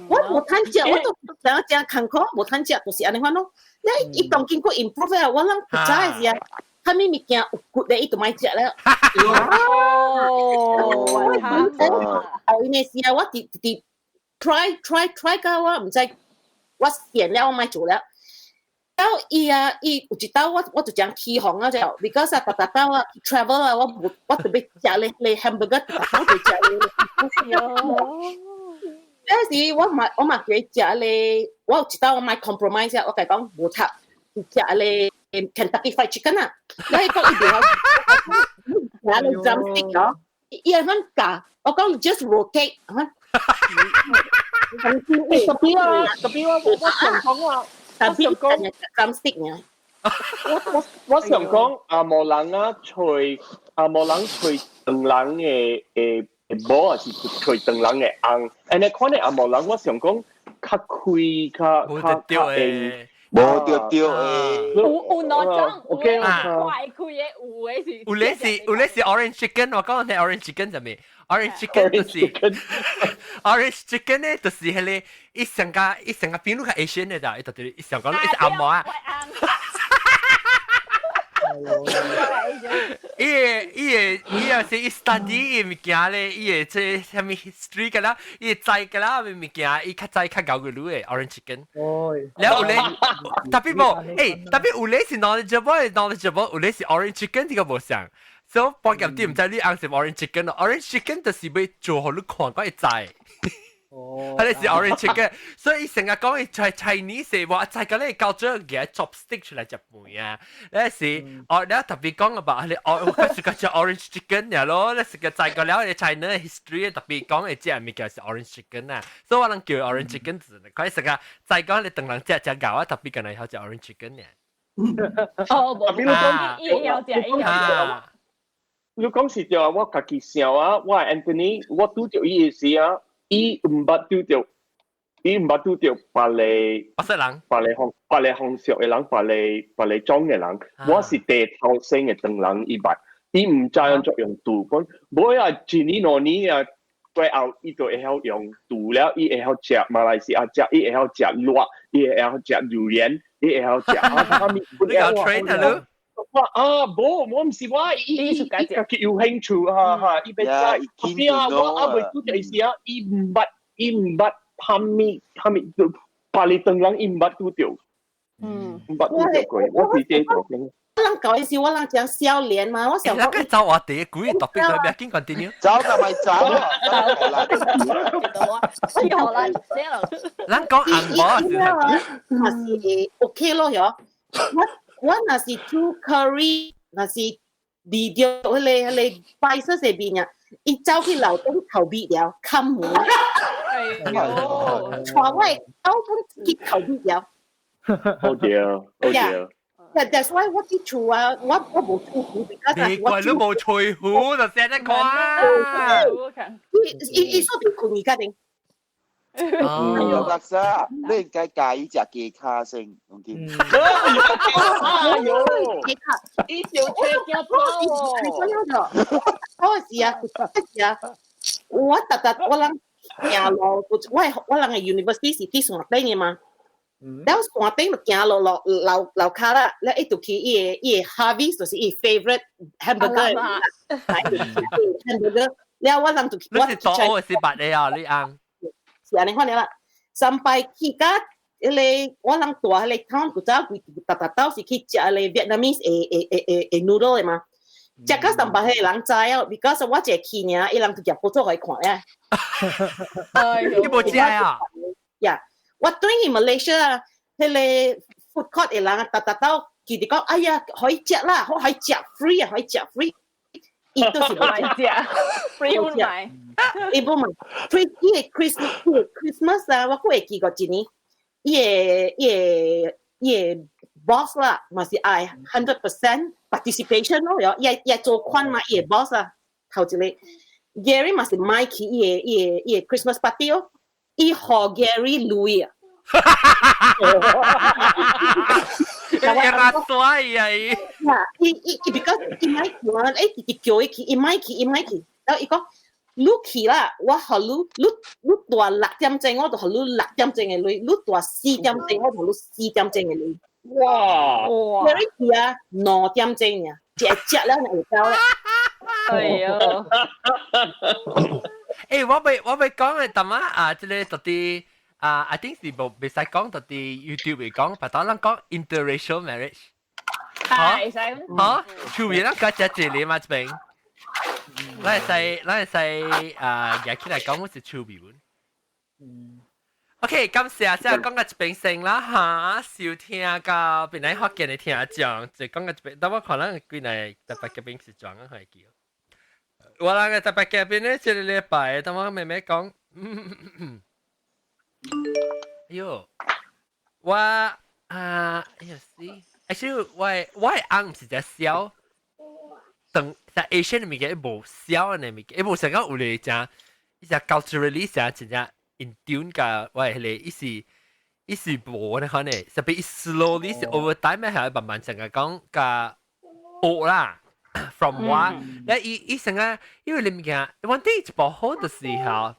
[SPEAKER 5] 我無通食，我都想食艱苦，無通食，就是按呢款咯。你伊當經過 improve 啊，我攏不知是啊。啥物物件有骨的，伊就莫食了。
[SPEAKER 8] 哦，
[SPEAKER 5] 後呢時啊，我直直 try try try 到我毋知，我練了我莫做了。了伊啊，伊有一道我我就講起哄啊，就，because 啊，逐逐道啊 travel 啊，我無我特別食咧咧 hamburger，逐逐就食咧。嗰時我嘛我嘛叫伊食咧，我有一道我莫 compromise 啊，我共伊講無讀，食咧。Kentucky Fried Chicken 啊，你講伊袂曉，食咧 drumstick 哦，伊會教，我講 just rotate 嚇。
[SPEAKER 13] 特別啊，特別我我想講啊，
[SPEAKER 5] 我想講 drumstick 呢。
[SPEAKER 13] 我我我想講紅毛人啊，揣紅毛人揣唐人的的某啊，是揣唐人的翁，按呢款的紅毛人，我想講較開較較較會。
[SPEAKER 10] 無對對誒，
[SPEAKER 8] 有有兩種，有的快開的，有的是。
[SPEAKER 1] 有咧是有咧是 orange chicken，我講係 orange chicken 就咩？orange chicken 就是 orange chicken 咧，就是彼個伊上個伊上個變路較 Asian 的咋，伊就伊上講伊是紅毛啊。伊會伊會伊也是伊 study 伊物件咧，伊會這啥物 history 個啦，伊會知個啦物件，伊較知較𠢕個女的 orange chicken。
[SPEAKER 9] 哦。
[SPEAKER 1] 了有咧，特別無，欸，特別有咧是 knowledgeable，knowledgeable，有咧是 orange chicken 這個無相。所以保險啲毋知你翁是 orange chicken 咯，orange chicken 就是欲做予你看，我會知。哦，佢哋是 orange chicken，所以成日講佢係 Chinese 話，就係咁你教咗嘅 chopstick 出嚟食飯啊！你是哦，你特別講about 你哦，我係個 orange chicken 呀咯，你食個就個了，你 China history 特別講嘅隻物件是 orange chicken 啊，所以我能叫 orange chicken 字，佢食個就講你等人食食牛啊，特別跟人好食 orange chicken 呀。
[SPEAKER 8] 哦，無，伊會曉食，伊會曉食。
[SPEAKER 13] 你講是對啊，我家己想啊，我 Anthony，我拄著伊的時啊，伊毋捌拄著別个
[SPEAKER 1] 白色人，
[SPEAKER 13] 別个方別个方式的人，別個別個種的人，我是第頭先的唐人，伊捌，伊毋知按怎用箸，講無啊，一年兩年啊，過後伊就會曉用箸了，伊會曉食馬來西亞食，伊會曉食辣，伊會曉食榴蓮，伊會曉食啊，啥物？
[SPEAKER 1] 你有 train 啊你？
[SPEAKER 13] 我啊，無，我毋是我，伊家己有興趣哈哈，伊欲知。後啊，我猶未拄著伊時啊，伊毋捌蝦米蝦米，別个唐人伊毋捌拄著，毋捌拄著過，我是這個。
[SPEAKER 5] 我人舊時我人講少年嘛，我想
[SPEAKER 1] 講。你走我哋鬼特別特別緊 continue。
[SPEAKER 10] 走就咪走啊！
[SPEAKER 8] 我啦，
[SPEAKER 1] 咱講紅毛是
[SPEAKER 5] 嘛是 OK 咯，喲。我若是煮 curry，若是味著彼個白色的味啊，伊走去樓頂頭味了，冚門。
[SPEAKER 8] 哎喲！
[SPEAKER 5] 帶我的狗本去頭味了。
[SPEAKER 13] 好對，好對。
[SPEAKER 5] That's why 我佇厝啊，我無吹壺，
[SPEAKER 1] 你怪你無吹壺就寫得看。
[SPEAKER 5] 伊伊說佇困而家定。
[SPEAKER 10] 哦，得沙，你應該介意食雞跤先，唔見。
[SPEAKER 13] 哎呦，
[SPEAKER 5] 雞跤，
[SPEAKER 8] 伊就車驚跑哦。
[SPEAKER 5] 嗰時啊，嗰時啊，我特特我人行路，我人嘅 university 是佇山頂嘅嘛。了山頂就行落落樓樓跤啦，了伊就去伊個 Harvey's 就是伊 favorite hamburger，hamburger。了我人就
[SPEAKER 1] 去。你是左還是白的啊？你翁？
[SPEAKER 5] 是按呢款啦。三擺去甲彼個我人住彼個 town 古早規逐逐兜是去食彼個 Vietnamese 的 noodle 的嘛。食到三擺彼個人知哦，because 我一個去爾，伊人就夾報紙予伊看咧。
[SPEAKER 1] 你無食啊？
[SPEAKER 5] 呀，我轉去 Malaysia 彼個 food court 的人逐逐兜記得講，哎呀，可以食啦，可以食 free 啊，可以食 free。伊都是無
[SPEAKER 8] 食，free 唔買，
[SPEAKER 5] 伊無買。free 伊個 Christmas 啊，我閣會記過一年，伊個 boss 啦，嘛是愛 100% participation 咯，喲，伊做款嘛，伊個 boss 啊，頭一個 Gary 嘛是買去伊個 Christmas party 哦，伊予 Gary 鐳啊。
[SPEAKER 1] 一拉帥啊！伊，
[SPEAKER 5] 伊 because 伊買去嘛，直直叫伊去，伊買去，伊買去，然後伊講，你去啦，我予你，你蹛6點鐘，我就予你六點鐘的鐳；你蹛4點鐘，我就予你四點鐘的鐳。
[SPEAKER 13] 哇！
[SPEAKER 5] 你去啊，2點鐘爾，食食了就會走啦。
[SPEAKER 8] 哎喲！
[SPEAKER 1] 欸，我欲講的淡仔啊，這个到底啊，I think 是無袂使講到底 YouTube 會講，別當咱講 interracial marriage。
[SPEAKER 8] 係使。
[SPEAKER 1] 嚇，厝邊咱加食一個嘛這邊。咱會使啊，舉起來講，我是厝邊本。OK，感謝先講到這邊先啦嚇，收聽到邊來福建的聽眾，就講到這邊，但我可能幾來特別嘉賓是怎樣去叫。我人个特別嘉賓咧，這個禮拜，等我慢慢講。哎喲，我啊，哎呀死！actually 我的翁毋是只痟，等在 Asian 的物件，伊無痟的物件，伊無想講有咧誠，伊只 culturally 誠真正 in tune 佮我的彼個，伊是無按呢款的，特別伊 slowly 是 over time 係慢慢成個講佮學啦。from 我，咧伊成個，因為你物件，one day 一部好就是吼。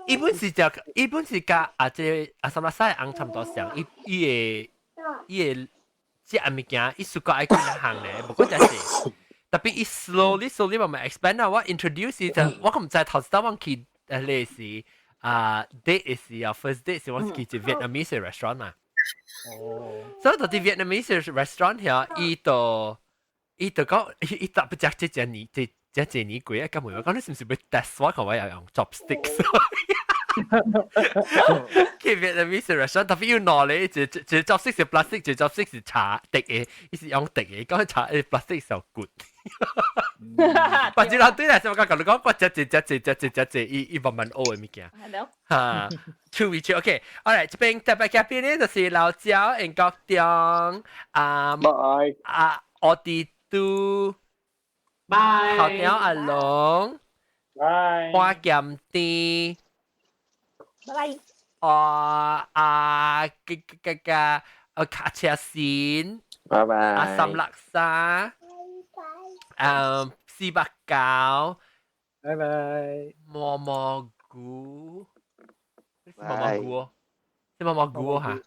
[SPEAKER 1] 伊本是佮啊這個阿三拉西翁差不多像，伊個食物件，伊suka 愛幾項咧，無過就是特別伊 slowly slowly 慢慢 expand 啊，我 introduce 伊就我閣毋知頭一擺我去迄個是啊 date 時啊 first date 時我是去一 Vietnamese restaurant 嘛。哦。所以到佇 Vietnamese restaurant 遐，伊就講，伊特別食這隻年這這隻年粿啊，咁問我講你是毋是欲 test 我？看我會用 chopsticks。去 Vietnamese restaurant，特別要攞咧，一一個 chopstick 是 plastic，一個 chopstick 是茶滴的，伊是用滴的，講茶誒 plastic 受骨。或者人對啦，就我講你講，我食一食一食一食一，伊伊慢慢學的物件。哈，趣味趣，OK，alright，這邊特別嘉賓咧就是老焦、英國中啊，啊，奧迪都，
[SPEAKER 4] 拜，
[SPEAKER 1] 頭條阿龍，
[SPEAKER 9] 拜，
[SPEAKER 1] 花劍甜，
[SPEAKER 8] 拜拜。
[SPEAKER 1] 哦啊，個個個個，卡車線，
[SPEAKER 3] 拜拜，
[SPEAKER 1] 阿三六沙。489，
[SPEAKER 9] 拜拜。
[SPEAKER 1] 毛毛菇，毛毛菇哦，是毛毛菇哈，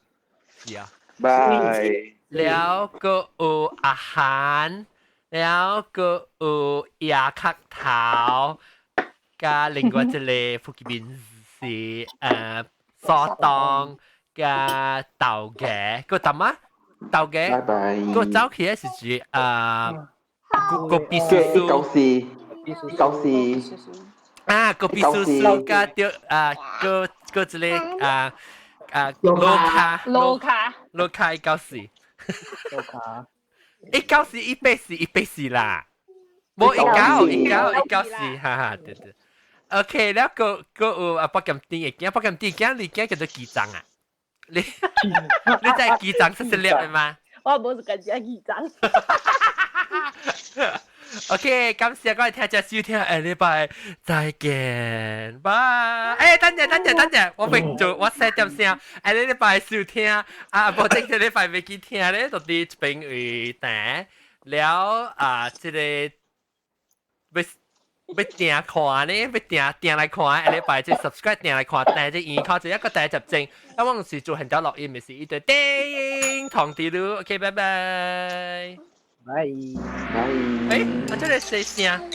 [SPEAKER 1] 是啊。
[SPEAKER 10] 拜。
[SPEAKER 1] 了個有阿韓，了個有亞克頭，加另外一個福建面是蘇東加豆嘅，個淡啊豆嘅，
[SPEAKER 3] 拜拜。
[SPEAKER 1] 個早起的是指個個必須
[SPEAKER 3] 一九四，九四。
[SPEAKER 1] 啊，個必須須加掉啊，個個一個啊啊羅卡
[SPEAKER 8] 羅卡
[SPEAKER 1] 羅卡194，
[SPEAKER 9] 羅卡
[SPEAKER 1] 194184184啦，無一九一九一九四，哈哈對對。OK，了個個有啊，北京店的囝，北京店囝你囝叫做機長啊？你你知機長是啥物嗎？
[SPEAKER 8] 我無是家己機長。
[SPEAKER 1] OK，感謝各位聽眾收聽，下禮拜再見，拜。等陣，等陣，等陣，我未做，我細點聲。下禮拜收聽，啊，無這個禮拜未記聽咧，就佇這邊位等了啊，這個欲欲訂看咧，欲訂訂來看，下禮拜就 subscribe 訂來看，訂這耳靠這一個第一集正，啊，我是做很多錄音，咪是一對叮通知你，OK，拜拜。
[SPEAKER 9] 拜
[SPEAKER 3] 拜。
[SPEAKER 1] 我這個細聲。